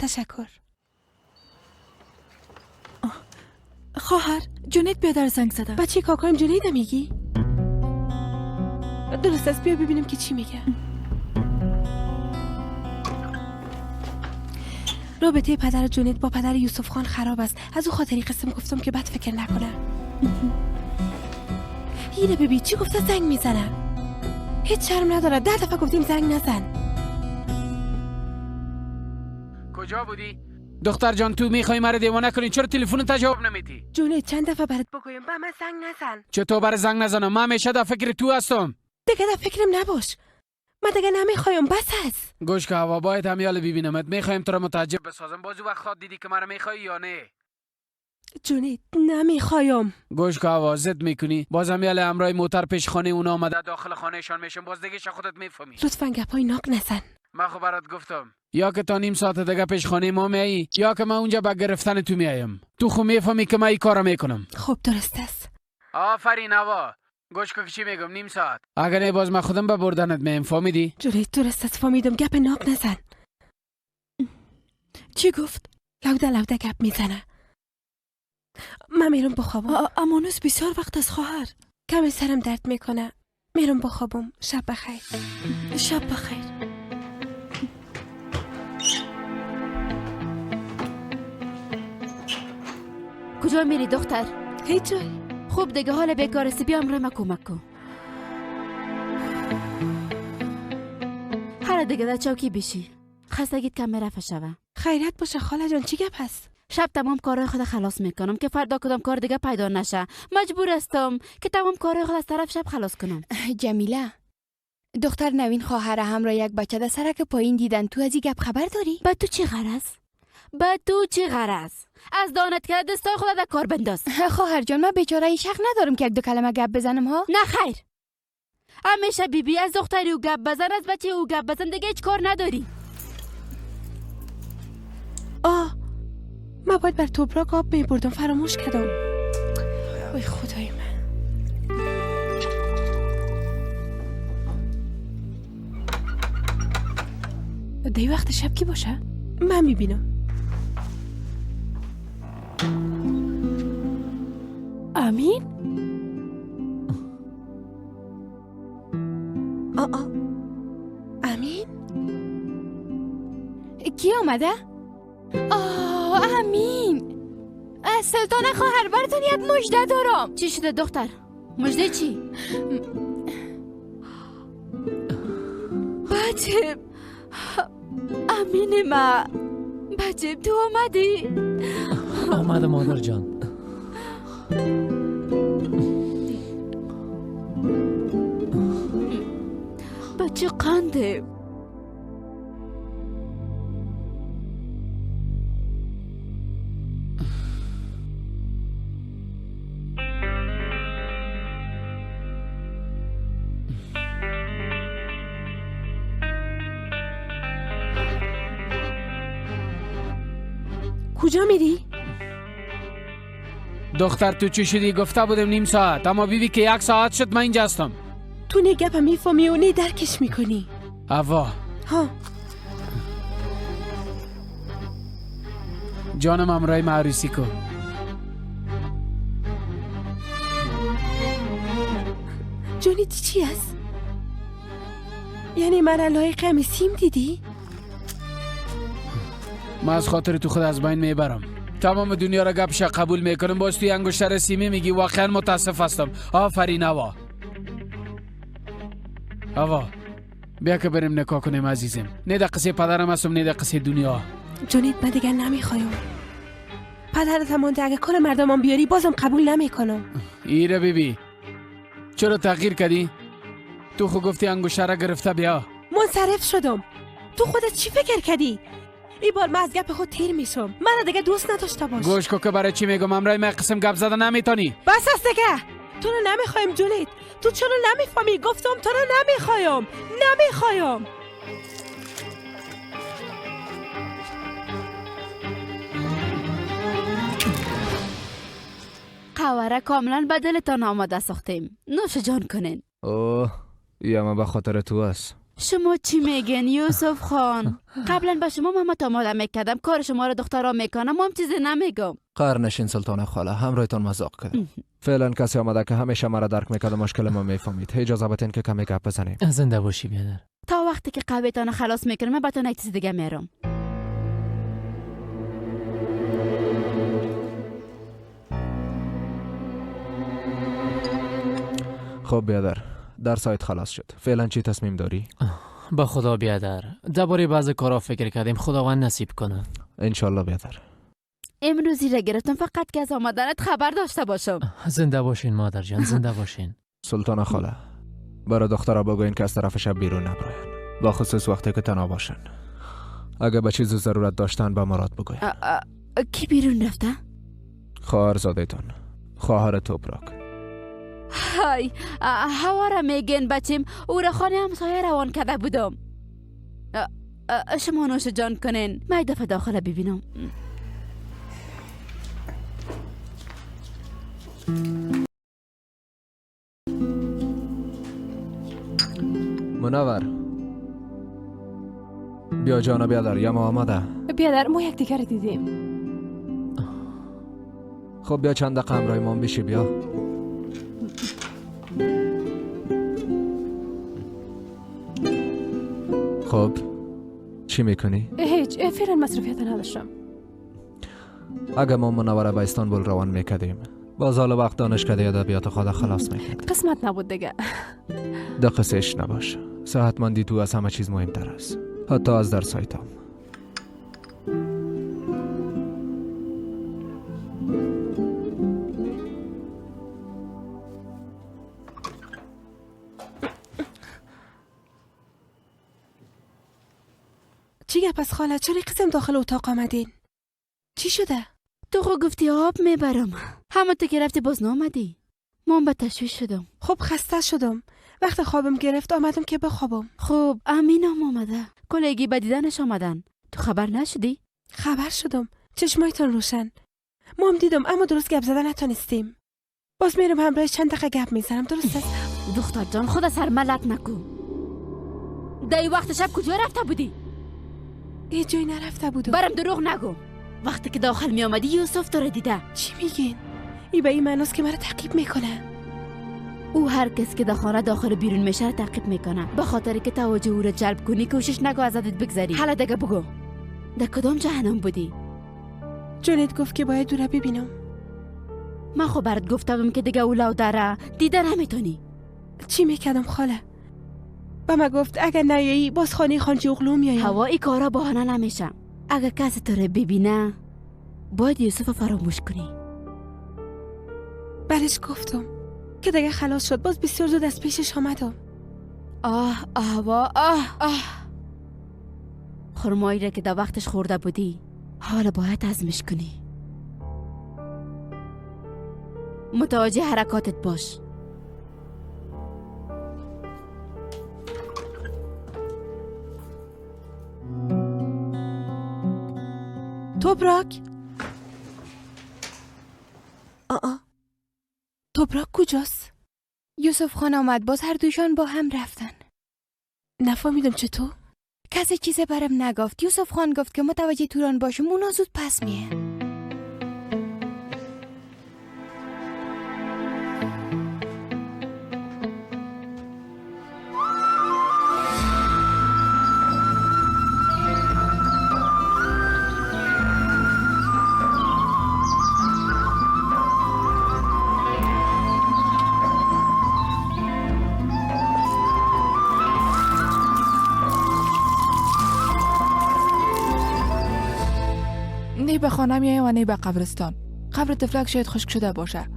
تشکر. خواهر جنید بیادر زنگ زده. بچه کاکایم جنید میگی؟ درست است، بیا ببینیم که چی میگه. رابطه پدر جنید با پدر یوسف خان خراب است. از او خاطری قسم گفتم که بد فکر نکنه. اینه ببین چی گفته، زنگ میزنه. هیچ شرم نداره. 10 دفعه گفتیم زنگ نزن. کجا بودی؟ دختر جان تو میخوای مرا دیوانه کنی، چرا تلفن تا جواب نمیدی؟ جنید چند دفعه برات بگویم با من زنگ نزن. چطور بر زنگ نزنم؟ من همیشه در فکر تو هستم. دیگه در فکرم نباش. من دیگه نمیخوایم، بس است. گوش که هوا باید همیال ببینمت، میخوایم تو را متعجب بسازم. باز وقت خواد دیدی که مرا میخوای یا نه؟ جنید نمیخوایم. گوش که هوا زد میکنی، باز همیال همراه موتر پیش خانه اونا آمده داخل خانهشان میشم، باز دیگه خودت میفهمی. لطفا گپای ناک نزن. من خو برات گفتم یا که تا نیم ساعت دیگه پیش خانه ما میایی یا که من اونجا به گرفتن تو میایم. تو خو میفهمی که من این کارو میکنم. خب درست است. آفرین هوا. گوش که چی میگم، نیم ساعت. اگر نه باز من خودم به بردنت میم، فهمیدی؟ جنید درست است فهمیدم، گپ ناک نزن. چی گفت؟ لوده لوده گپ میزنه. من میرم بخوابم. امانوس بسیار وقت از خواهر. کمی سرم درد میکنه. میرم بخوابم. شب بخیر. شب بخیر. کجا میری دختر؟ هیچ جای. خوب دیگه حال بیکار هستی، بیا امرای ما کمک کن. حالا دیگه در چوکی بشی، خستگیت کم رفع شوه. خیرت باشه خاله جان، چی گپ هست؟ شب تمام کارهای خود خلاص میکنم که فردا کدام کار دیگه پیدا نشه. مجبور هستم که تمام کارهای خود از طرف شب خلاص کنم. جمیله دختر نوین خواهر همراه یک بچه در سرک پایین دیدن، تو از این گپ خبر داری؟ به تو چی غرض؟ به تو چی غرض؟ از دانت که دستای خود در کار بنداز. خواهر جان من بیچاره ای شک ندارم که یک دو کلمه گپ بزنم ها. نه خیر، همیشه بی بی از دختری او گپ بزن، از بچه او گپ بزن، دیگه هیچ کار نداری. آه من باید بر توپراک آب میبردم، فراموش کردم. وای خدای من. دی وقت شب کی باشه؟ من میبینم. امین؟ آ امین؟ کی آمده؟ آه امین. سلطان خواهر براتون یک مژده دارم. چی شده دختر؟ مژده چی؟ بچه امین ما، بچه تو آمدی؟ آمده مادر جان. بچه قنده. کجا میری؟ دختر تو چی شدی؟ گفته بودم نیم ساعت، اما بیبی که 1 ساعت شد من اینجا هستم. تو نه گپ میفهمی و نه درکش میکنی. اوا ها جانم امرای معروسی کو. جونی چی است؟ یعنی من لایق همی سیم دیدی؟ من از خاطر تو خود از بین میبرم. تمام دنیا را گپش قبول میکنم، باز توی انگشتر سیمی میگی. واقعا متاسف هستم. آفرین هوا. هوا بیا که بریم نکاح کنیم عزیزم. نه در قصه پدرم هستم نه در قصه دنیا. جونید من دیگر نمیخوایم. پدرت هم مانده، اگه کل مردمم بیاری بازم قبول نمیکنم. ایره بیبی چرا تغییر کردی؟ تو خو گفتی انگشتر را گرفته بیا. منصرف شدم. تو خودت چی فکر کردی؟ ای بار من از گپ خود تیر میشم. من دیگه دوست نداشته باش. گوش کو که برای چی میگم امرای من قسم گپ زده نمیتونی. بس است دیگه. تو رو نمیخوایم جونید. تو چرا نمیفهمی؟ گفتم تو رو نمیخوایم. نمیخوایم. قواره کاملا به دلتان آماده ساختیم. نوش جان کنین. اوه یا من به خاطر تو است. شما چی میگین یوسف خان؟ قبلا به شما محمد آماده میکردم، کار شما رو دخترها میکنم، هم چیزی نمیگم. قهر نشین سلطان خاله، همراهتان مذاق کردم. فعلا کسی آمده که همیشه مرا درک میکرد و مشکل ما میفهمید. اجازه بدین که کمی گپ بزنیم. زنده باشی بیادر. تا وقتی که قهوه‌تان خلاص میکنم من بهتون یک چیز دیگه میرم. خب بیادر، در سایت خلاص شد. فعلا چی تصمیم داری؟ با خدا بیادر، درباره بعض کارا فکر کردیم، خداوند نصیب کنه. انشالله بیادر. امروزی را گرفتم فقط که از آمدنت خبر داشته باشم. زنده باشین مادر جان، زنده باشین. سلطان خاله، برای دخترها بگوین که از طرف شب بیرون نبراین، با خصوص وقتی که تنها باشن. اگه به چیز ضرورت داشتن به مراد بگوین. کی بیرون رفته؟ خواهرزاده‌تان، خواهر توپراک. های هوا را میگن بچیم، او را خانه همسایه روان کرده بودم. شما نوش جان کنین، من یک دفعه داخل ببینم. منور بیا جانا بیادر، یا ما آماده. بیادر ما یک دیگر دیدیم. خب بیا چند دقیقه همراه ما بشی. بیا خب چی میکنی؟ هیچ، فعلا مصروفیت نداشتم. اگه ما منوره به استانبول روان میکردیم باز حالا وقت دانشکده ادبیات خود خلاص میکرد. قسمت نبود دیگه. ده قصهش نباش، صحتمندی تو از همه چیز مهمتر است، حتی از درسایتام. چی گپ از خاله؟ چرا قسم داخل اتاق آمدین؟ چی شده؟ تو خو گفتی آب میبرم، همه تو که رفتی باز نامدی. من به تشویش شدم. خب خسته شدم، وقت خوابم گرفت آمدم که بخوابم. خب امین هم آمده، کلگی به دیدنش آمدن. تو خبر نشدی؟ خبر شدم، چشمایتان روشن. ما هم دیدم اما درست گپ زدن نتونستیم. باز میرم همراهش چند دقیقه گپ میزنم. درست است؟ دختر جان خود سر ملت نکن. در وقت شب کجا رفته بودی؟ هیچ جایی نرفته بودم. برم دروغ نگو. وقتی که داخل می آمدی یوسف تو را دیده. چی میگین؟ ای به این معناست که مرا تعقیب میکنه. او هر کس که در خانه داخل بیرون میشه را تعقیب میکنه. به خاطر که توجه او را جلب کنی کوشش نگو از عدد بگذری. حالا دیگه بگو در کدام جهنم بودی؟ جونید گفت که باید او را ببینم. من خب برات گفتم که دیگه او لو داره دیده نمیتونی. چی میکردم خاله؟ به من گفت اگر نیایی باز خانه خانجی اغلو میایم. هوا ای کارا بهانه نمیشه. اگر کسی تو رو ببینه باید یوسف فراموش کنی. برش گفتم که دیگه خلاص شد. باز بسیار زود از پیشش آمدم. آه آه آه آه خرمایی را که در وقتش خورده بودی حالا باید هضمش کنی. متوجه حرکاتت باش. توپراک، توبراک کجاست؟ یوسف خان آمد، باز هر دوشان با هم رفتن. نفهمیدم چطور؟ کسی چیز برم نگفت. یوسف خان گفت که متوجه توران باشم، اونا زود پس میه. نه به خانه میایم و نه به قبرستان. قبر طفلک شاید خشک شده باشه.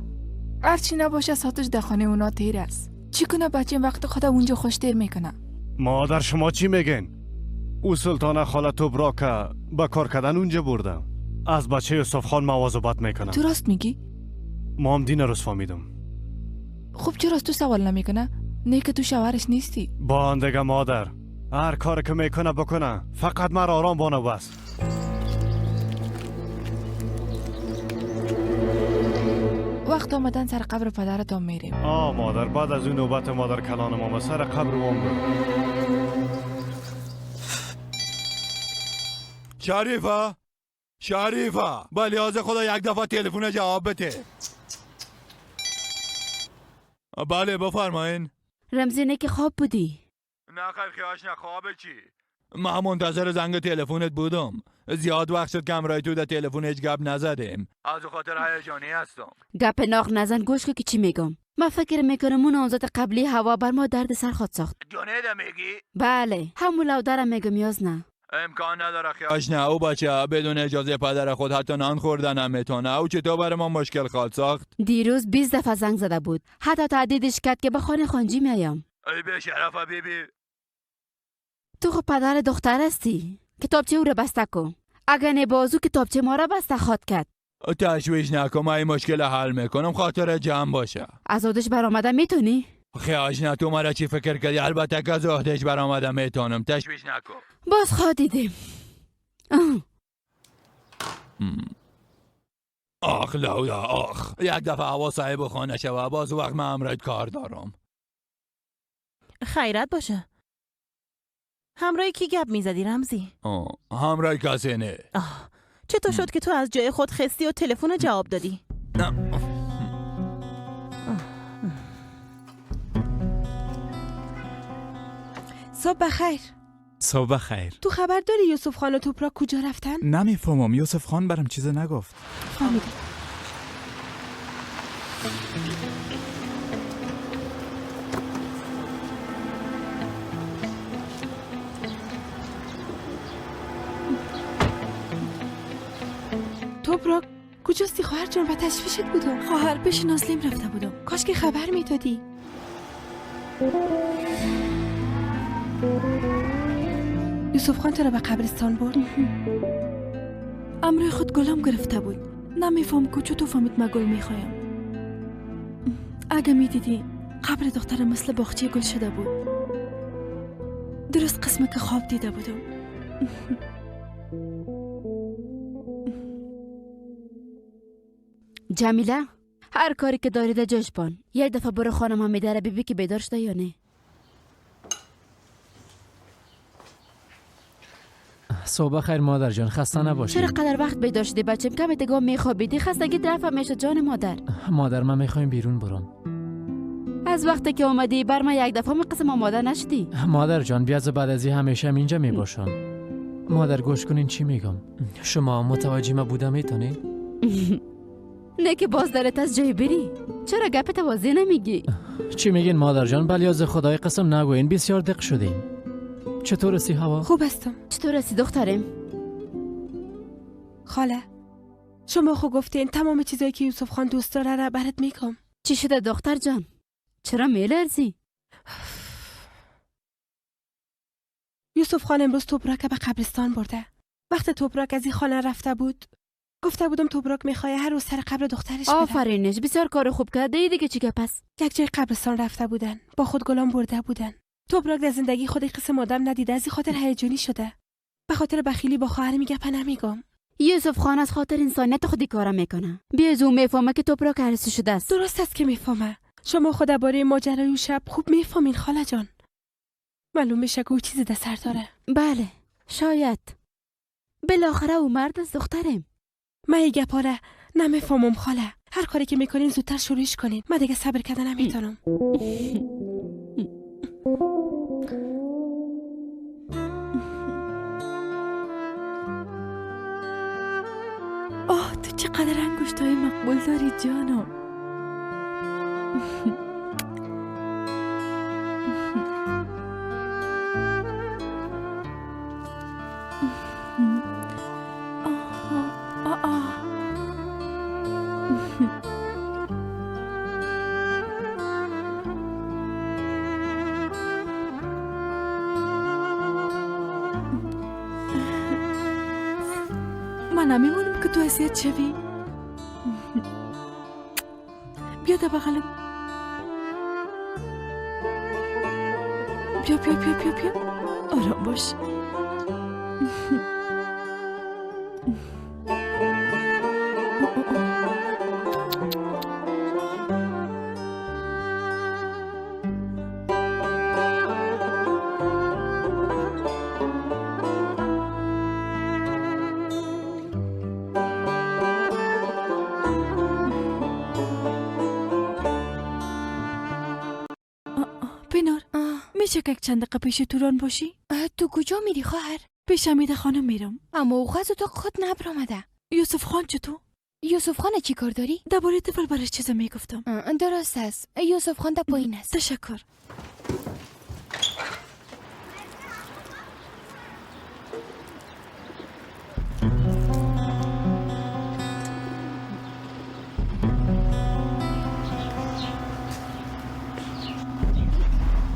هرچی نباشه ساعتش در خانه اونا تیر است. چی کنه بچه وقت خود اونجا خوش تیر میکنه. مادر شما چی میگین؟ او سلطانه خاله توبراک به کار کردن اونجا بردم. از بچه یوسف خان مواظبت میکنم. تو راست میگی؟ ما هم دین روز فهمیدم. خب چرا تو سوال نمیکنه؟ نه که تو شوهرش نیستی. با دیگه مادر هر کار که میکنه بکنه، فقط من آرام بانه بس. وقت آمدن سر قبر پدرتان میریم. آه مادر، بعد از اون نوبت مادر کلان ما سر قبر وام بریم. شریفه، شریفه، با لحاظ خدا یک دفعه تلفن جواب بده. بله بفرمایین. رمزی نه که خواب بودی؟ نه خیر خیاش نه، خواب چی؟ من منتظر زنگ تلفنت بودم. زیاد وقت شد که همراه تو در تلفن هیچ گپ نزدیم. از خاطر هیجانی هستم. گپ ناق نزن، گوش که چی میگم. من فکر میکنم اون آنزاد قبلی هوا بر ما درد سر خود ساخت. جونیده میگی؟ بله، همون لودرم میگم. یاز نه. امکان نداره خیاش نه، او بچه بدون اجازه پدر خود حتی نان خوردن هم میتونه. او چطور بر ما مشکل خواهد ساخت؟ دیروز 20 دفعه زنگ زده بود. حتی تهدیدش کرد که به خانه خانجی میایم. ای به شرف بیبی. تو خب پدر دختر هستی. کتابچه او را بسته کن. اگر نه بازو کتابچه ما را بسته خواد کرد. تشویش نکن، من این مشکل حل میکنم، خاطر جمع باشه. از عهدهش برآمده میتونی؟ خیاش نه، تو مرا چی فکر کردی؟ البته که از عهدهش برآمده میتونم، تشویش نکن. باز خواه دیدیم. آخ لودا آخ، یک دفعه هوا صاحب خانه شوه، باز وقت من همراه کار دارم. خیرت باشه. همراه کی گپ میزدی رمزی؟ همراه کسی نه. چطور شد که تو از جای خود خستی و تلفن جواب دادی؟ صبح بخیر. صبح بخیر. تو خبر داری یوسف خان و توپراک کجا رفتن؟ نمیفهمم، یوسف خان برام چیز نگفت. فهمیدم. توپراک کجاستی خواهر جان؟ به تشویشت بودم. خواهر پیش نازلیم رفته بودم. کاش که خبر میدادی. یوسف خان تو را به قبرستان برد. امروی خود گلم گرفته بود. نمیفهم که چطور فهمید من گل میخوایم. اگه میدیدی قبر دخترم مثل باغچه گل شده بود. درست قسمه که خواب دیده بودم. جمیله، هر کاری که داری در جاش بان. یک دفعه برو خانم حمیده را ببین که بیدار شده یا نه. صبح خیر مادر جان، خسته نباشی. چرا قدر وقت بیدار شدی بچم؟ کم دیگه میخوابیدی، خستگی رفع میشه جان مادر. مادر من میخوایم بیرون برم. از وقتی که اومدی بر من یک دفعه قسم آماده نشدی. مادر جان بیا از بعد از همیشه اینجا میباشم. مادر گوش کنین چی میگم. شما متوجه ما بوده میتونی؟ نه که باز درت از جای بری. چرا گپت واضح نمیگی؟ چی میگین مادر جان؟ بلیاز خدای قسم نگوین، بسیار دق شدیم. چطور هستی هوا؟ خوب هستم. چطور هستی دخترم؟ خاله شما خو گفتین تمام چیزایی که یوسف خان دوست داره را برات میگم. چی شده دختر جان؟ چرا میلرزی؟ یوسف خان امروز توپراک به قبرستان برده. وقت توپراک از این خانه رفته بود گفته بودم توپراک میخواه هر روز سر قبر دخترش بره. آفرینش، بسیار کار خوب کرده. دیگه چی پس؟ یک جای قبرستان رفته بودن، با خود گلام برده بودن. توپراک در زندگی خود قسم آدم ندیده، از این خاطر هیجانی شده. به خاطر بخیلی با خواهر میگه نمیگم. یوسف خان از خاطر انسانیت خودی کارا میکنه. بیز او میفهمه که توپراک عروسی شده است. درست است که میفهمه. شما خود درباره ماجرای اون شب خوب میفهمین خاله جان. معلوم میشه که او چیزی در سر داره. بله شاید. بالاخره او مرد از دخترم. من این گپاره نمیفهمم خاله. هر کاری که میکنین زودتر شروعش کنین. من دیگه صبر کردن نمیتونم. آه تو چقدر انگشتای مقبول داری جانم. من نمیمونم که تو اذیت شوی. بیا در بغلم. بیا بیا بیا بیا بیا. آرام باش. میشه که یک چند دقیقه پیش توران باشی؟ تو کجا میری خواهر؟ پیش حمیده خانم میرم. اما او از اتاق خود نبرآمده. یوسف خان چطور؟ یوسف خان چی کار داری؟ درباره طفل برش چیزا میگفتم. درست است. یوسف خان در پایین است. تشکر.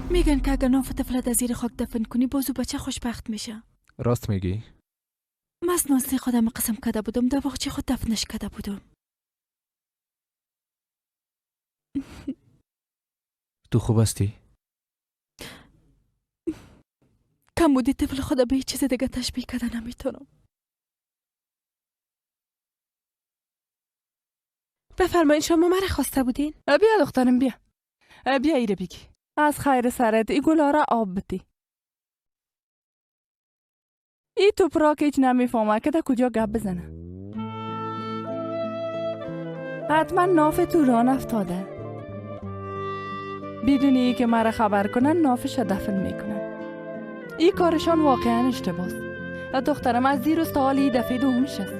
میگن که اگر ناف طفل در زیر خاک دفن کنی بازو بچه خوشبخت میشه. راست میگی؟ من از نازلی خودم قسم کرده بودم در باغچه خود دفنش کرده بودم. تو خوب هستی؟ کم بودی طفل خود به هیچ چیز دیگه تشبیه کرده نمیتونم. بفرمایین شما مرا خواسته بودین؟ بیا دخترم بیا. بیا ایره بگی. از خیر سرت ای گلا را آب بدی. ای توپراک هیچ نمیفهمه که در کجا گپ بزنه. حتما ناف توران افتاده. بدون ای که مرا خبر کنن نافش دفن میکنن. ای کارشان واقعا اشتباهه. دخترم از دیروز تا حال ای دفعه دومش است.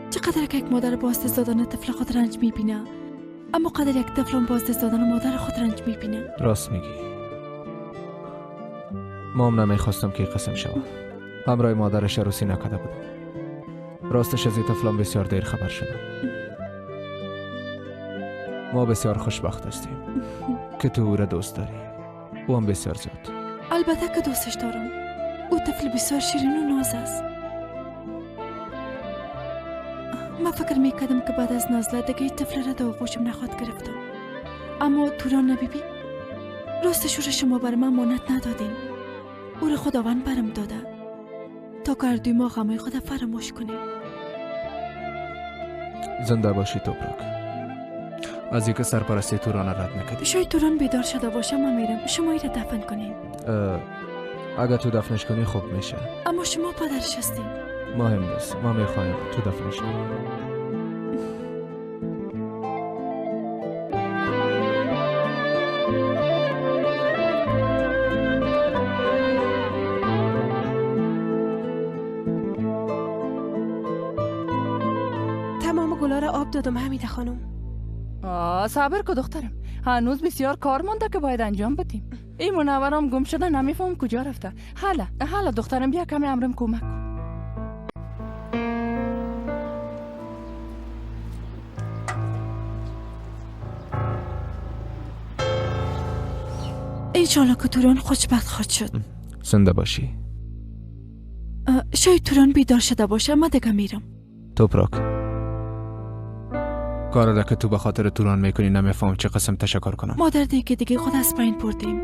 چقدر که یک مادر با از دست دادن طفل خود رنج میبینه، اما قدر یک طفل با از دست دادن مادر خود رنج میبینه. راست میگی. ما هم نمیخواستم که قسم شود. همراه مادرش عروسی نکرده بودم. راستش از این طفلم بسیار دیر خبر شدم. ما بسیار خوشبخت هستیم که تو او را دوست داری. او هم بسیار زیاد. البته که دوستش دارم. او طفل بسیار شیرین و ناز است. من فکر میکردم که بعد از نازله دیگه طفل را در آغوشم نخواد گرفتم. اما توران نبیبی، راستش او را شما بر من امانت ندادین. او را خداوند برم داده تا که هر دوی ما غمای خود فراموش کنیم. زنده باشی توپراک. از اینکه سرپرستی توران رد نکردی. شاید توران بیدار شده باشه. من میرم، شما ای را دفن کنین. اگر تو دفنش کنی خوب میشه. اما شما پدرش هستین. مهم نیست، ما میخوایم تو دفنش کنی. تمام گلا را آب دادم حمیده خانم. صبر کن دخترم، هنوز بسیار کار مانده که باید انجام بدیم. این منورم گم شده، نمیفهم کجا رفته. حالا دخترم بیا کمی امرم کمک کن. انشالله که توران خوشبخت خواهد شد. زنده باشی. شاید توران بیدار شده باشه. من دیگه میرم. توپراک، کار را که تو به خاطر توران میکنی نمیفهم چه قسم تشکر کنم. ما در دیگه خود از پایین بردیم.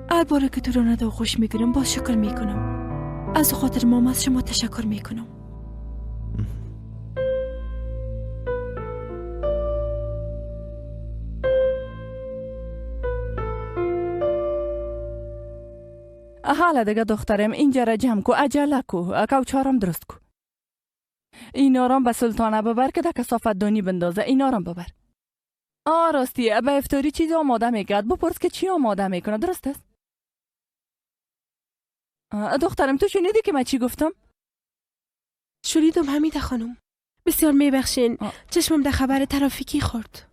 هر باره که توران را در آغوش میگیرم باز شکر میکنم. از خاطر ماما از شما تشکر میکنم. حالا دیگه دخترم اینجا را جمع کو، عجله کو، کوچارم درست کو. اینا رام به سلطانه ببر که در کثافت دانی بندازه. اینا رام ببر. آ راستی به افطاری چیز آماده میکرد، بپرس که چی آماده میکنه. درست است؟ دخترم تو شنیدی که من چی گفتم؟ شنیدم حمیده خانم. بسیار میبخشین، چشمم در خبر ترافیکی خورد.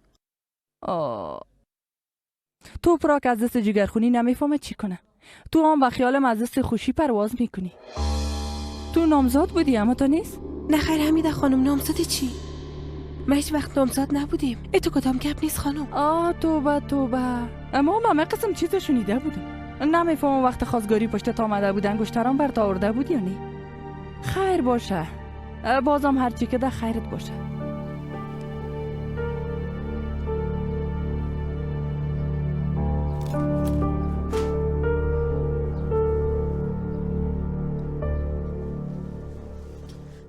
تو پراک از دست جگرخونی نمیفهمه چی کنه. تو هم به خیالم از دست خوشی پرواز میکنی. تو نامزاد بودی اما تا نیست؟ نه خیر حمیده خانم، نامزاد چی؟ ما هیچ وقت نامزاد نبودیم. ای تو کدام گپ نیست خانم. آه توبه توبه، اما من قسم چیز شنیده بودم. نمیفهمم وقت خواستگاری پشت آمده بود انگشترام برت آورده بود یا نه. خیر باشه، بازم هرچی که ده خیرت باشه.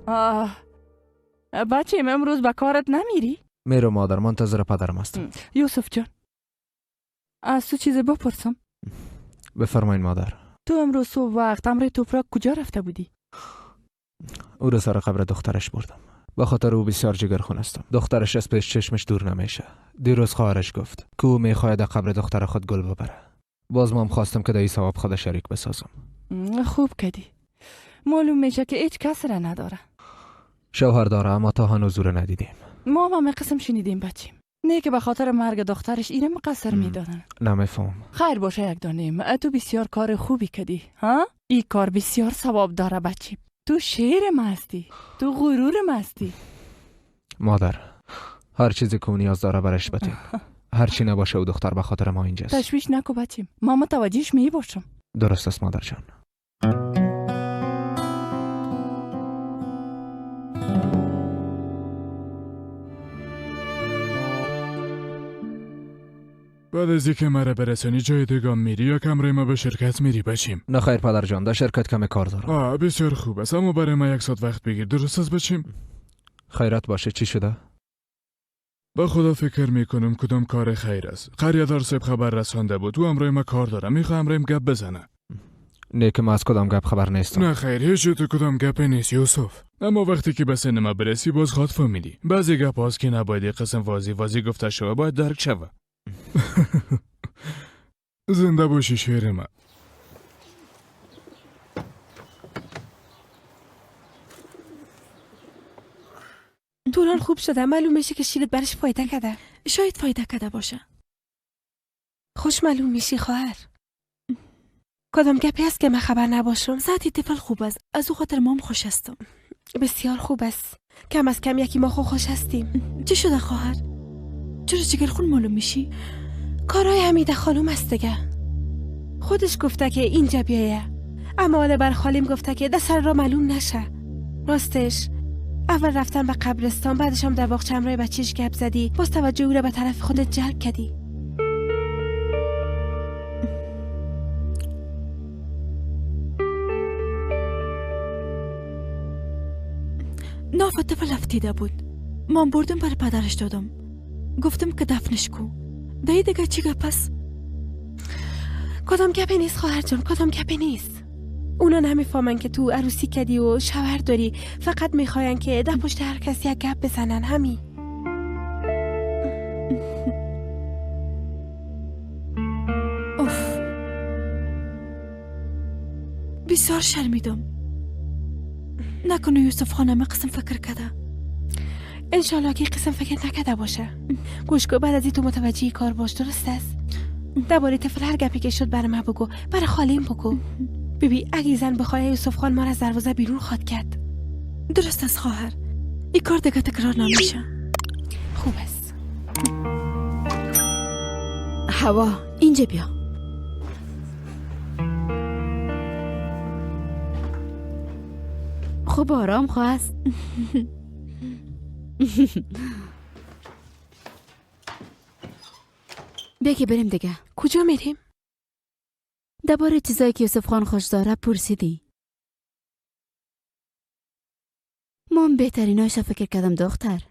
آه بچیم امروز به کارت نمیری؟ میرم مادر، منتظر پدرم هستم. یوسف جان از تو چیز بپرسم؟ بفرمایین مادر. تو امروز صبح وقت امر توپراک کجا رفته بودی؟ او را سر قبر دخترش بردم. به خاطر او بسیار جگرخون هستم. دخترش از پیش چشمش دور نمیشه. دیروز خواهرش گفت که او میخواهد قبر دختر خود گل ببره. باز مام خواستم که در این ثواب خود شریک بسازم. خوب کردی. معلوم میشه که هیچ کس را نداره. شوهر داره اما تا هنوز او را ندیدیم. ما هم قسم شنیدیم بچیم. نه که به خاطر مرگ دخترش ایره مقصر میدادن. نمیفهم. خیر باشه یک دانیم. تو بسیار کار خوبی کردی. ها؟ این کار بسیار ثواب داره بچیم. تو شیر ما هستی. تو غرور ما هستی. مادر، هر چیزی که نیاز داره برش بده. هر چی نباشه او دختر به خاطر ما اینجاست. تشویش نکو بچیم. ما متوجهش می باشم. درست است مادر جان. بعد از اینکه مرا برسانی جای دیگه میری یا کمره ما به شرکت میری بچیم؟ نه خیر پدر جان، در شرکت کم کار دارم. آه بسیار خوب است، اما برای ما یک ساعت وقت بگیر. درست است بچیم؟ خیرات باشه. چی شده؟ با خدا فکر میکنم کدام کار خیر است. قریه‌دار صاحب خبر رسانده بود. او امروز ما کار دارم، میخوام امروز گپ بزنه. نه که ما از کدام گپ خبر نیستم. نه خیر، هیچ تو کدام گپ نیست یوسف. اما وقتی که به سن ما برسی باز خود فهمیدی. بعضی گپ هاست که نباید قسم وازی وازی گفته شوه، باید درک شوه. زنده باشی شیر من. توران خوب شده، معلوم میشه که شیرت برش فایده کرده. شاید فایده کرده باشه. خوش معلوم میشی خواهر. کدام گپی هست که من خبر نباشم؟ ساعتی طفل خوب است، از او خاطر مام خوش هستم. بسیار خوب است. کم از کم یکی ما خو خوش هستیم. چه شده خواهر؟ چرا جگرخون معلوم میشی؟ کارهای حمیده خانم است دیگه. خودش گفته که اینجا بیایه، اما حالا بر خالیم گفته که دست را معلوم نشه. راستش اول رفتم به قبرستان، بعدش هم در باغچه همراه بچهش گپ زدی، باز توجه او را به طرف خودت جلب کردی. ناف طفل افتیده بود، من بردم بر پدرش دادم، گفتم که دفنش کو. دایی دیگه چی گپ است؟ کدام گپی نیست خواهر جان، کدام گپی نیست. اونا نمیفهمن که تو عروسی کردی و شوهر داری، فقط میخواین که در پشت هر کس یک گپ بزنن، همین. اوف بسیار شرمیدم. نکنه یوسف خانم قسم فکر کرده. انشالله که قسم فکر نکرده باشه. گوش کن، بعد از این تو متوجه کار باش، درست است؟ درباره طفل هر گپی که شد برای من بگو، برای خالیم بگو. ببین اگه زن بخواه یوسف خان ما را از دروازه بیرون خواد کرد. درست است خواهر، این کار دیگه تکرار نمیشه. خوب است. هوا اینجا بیا. خوب آرام خواست. بیا که بریم دیگه. کجا میریم؟ درباره چیزایی که یوسف خان خوش داره پرسیدی. ما هم بهترینایش فکر کردم دختر.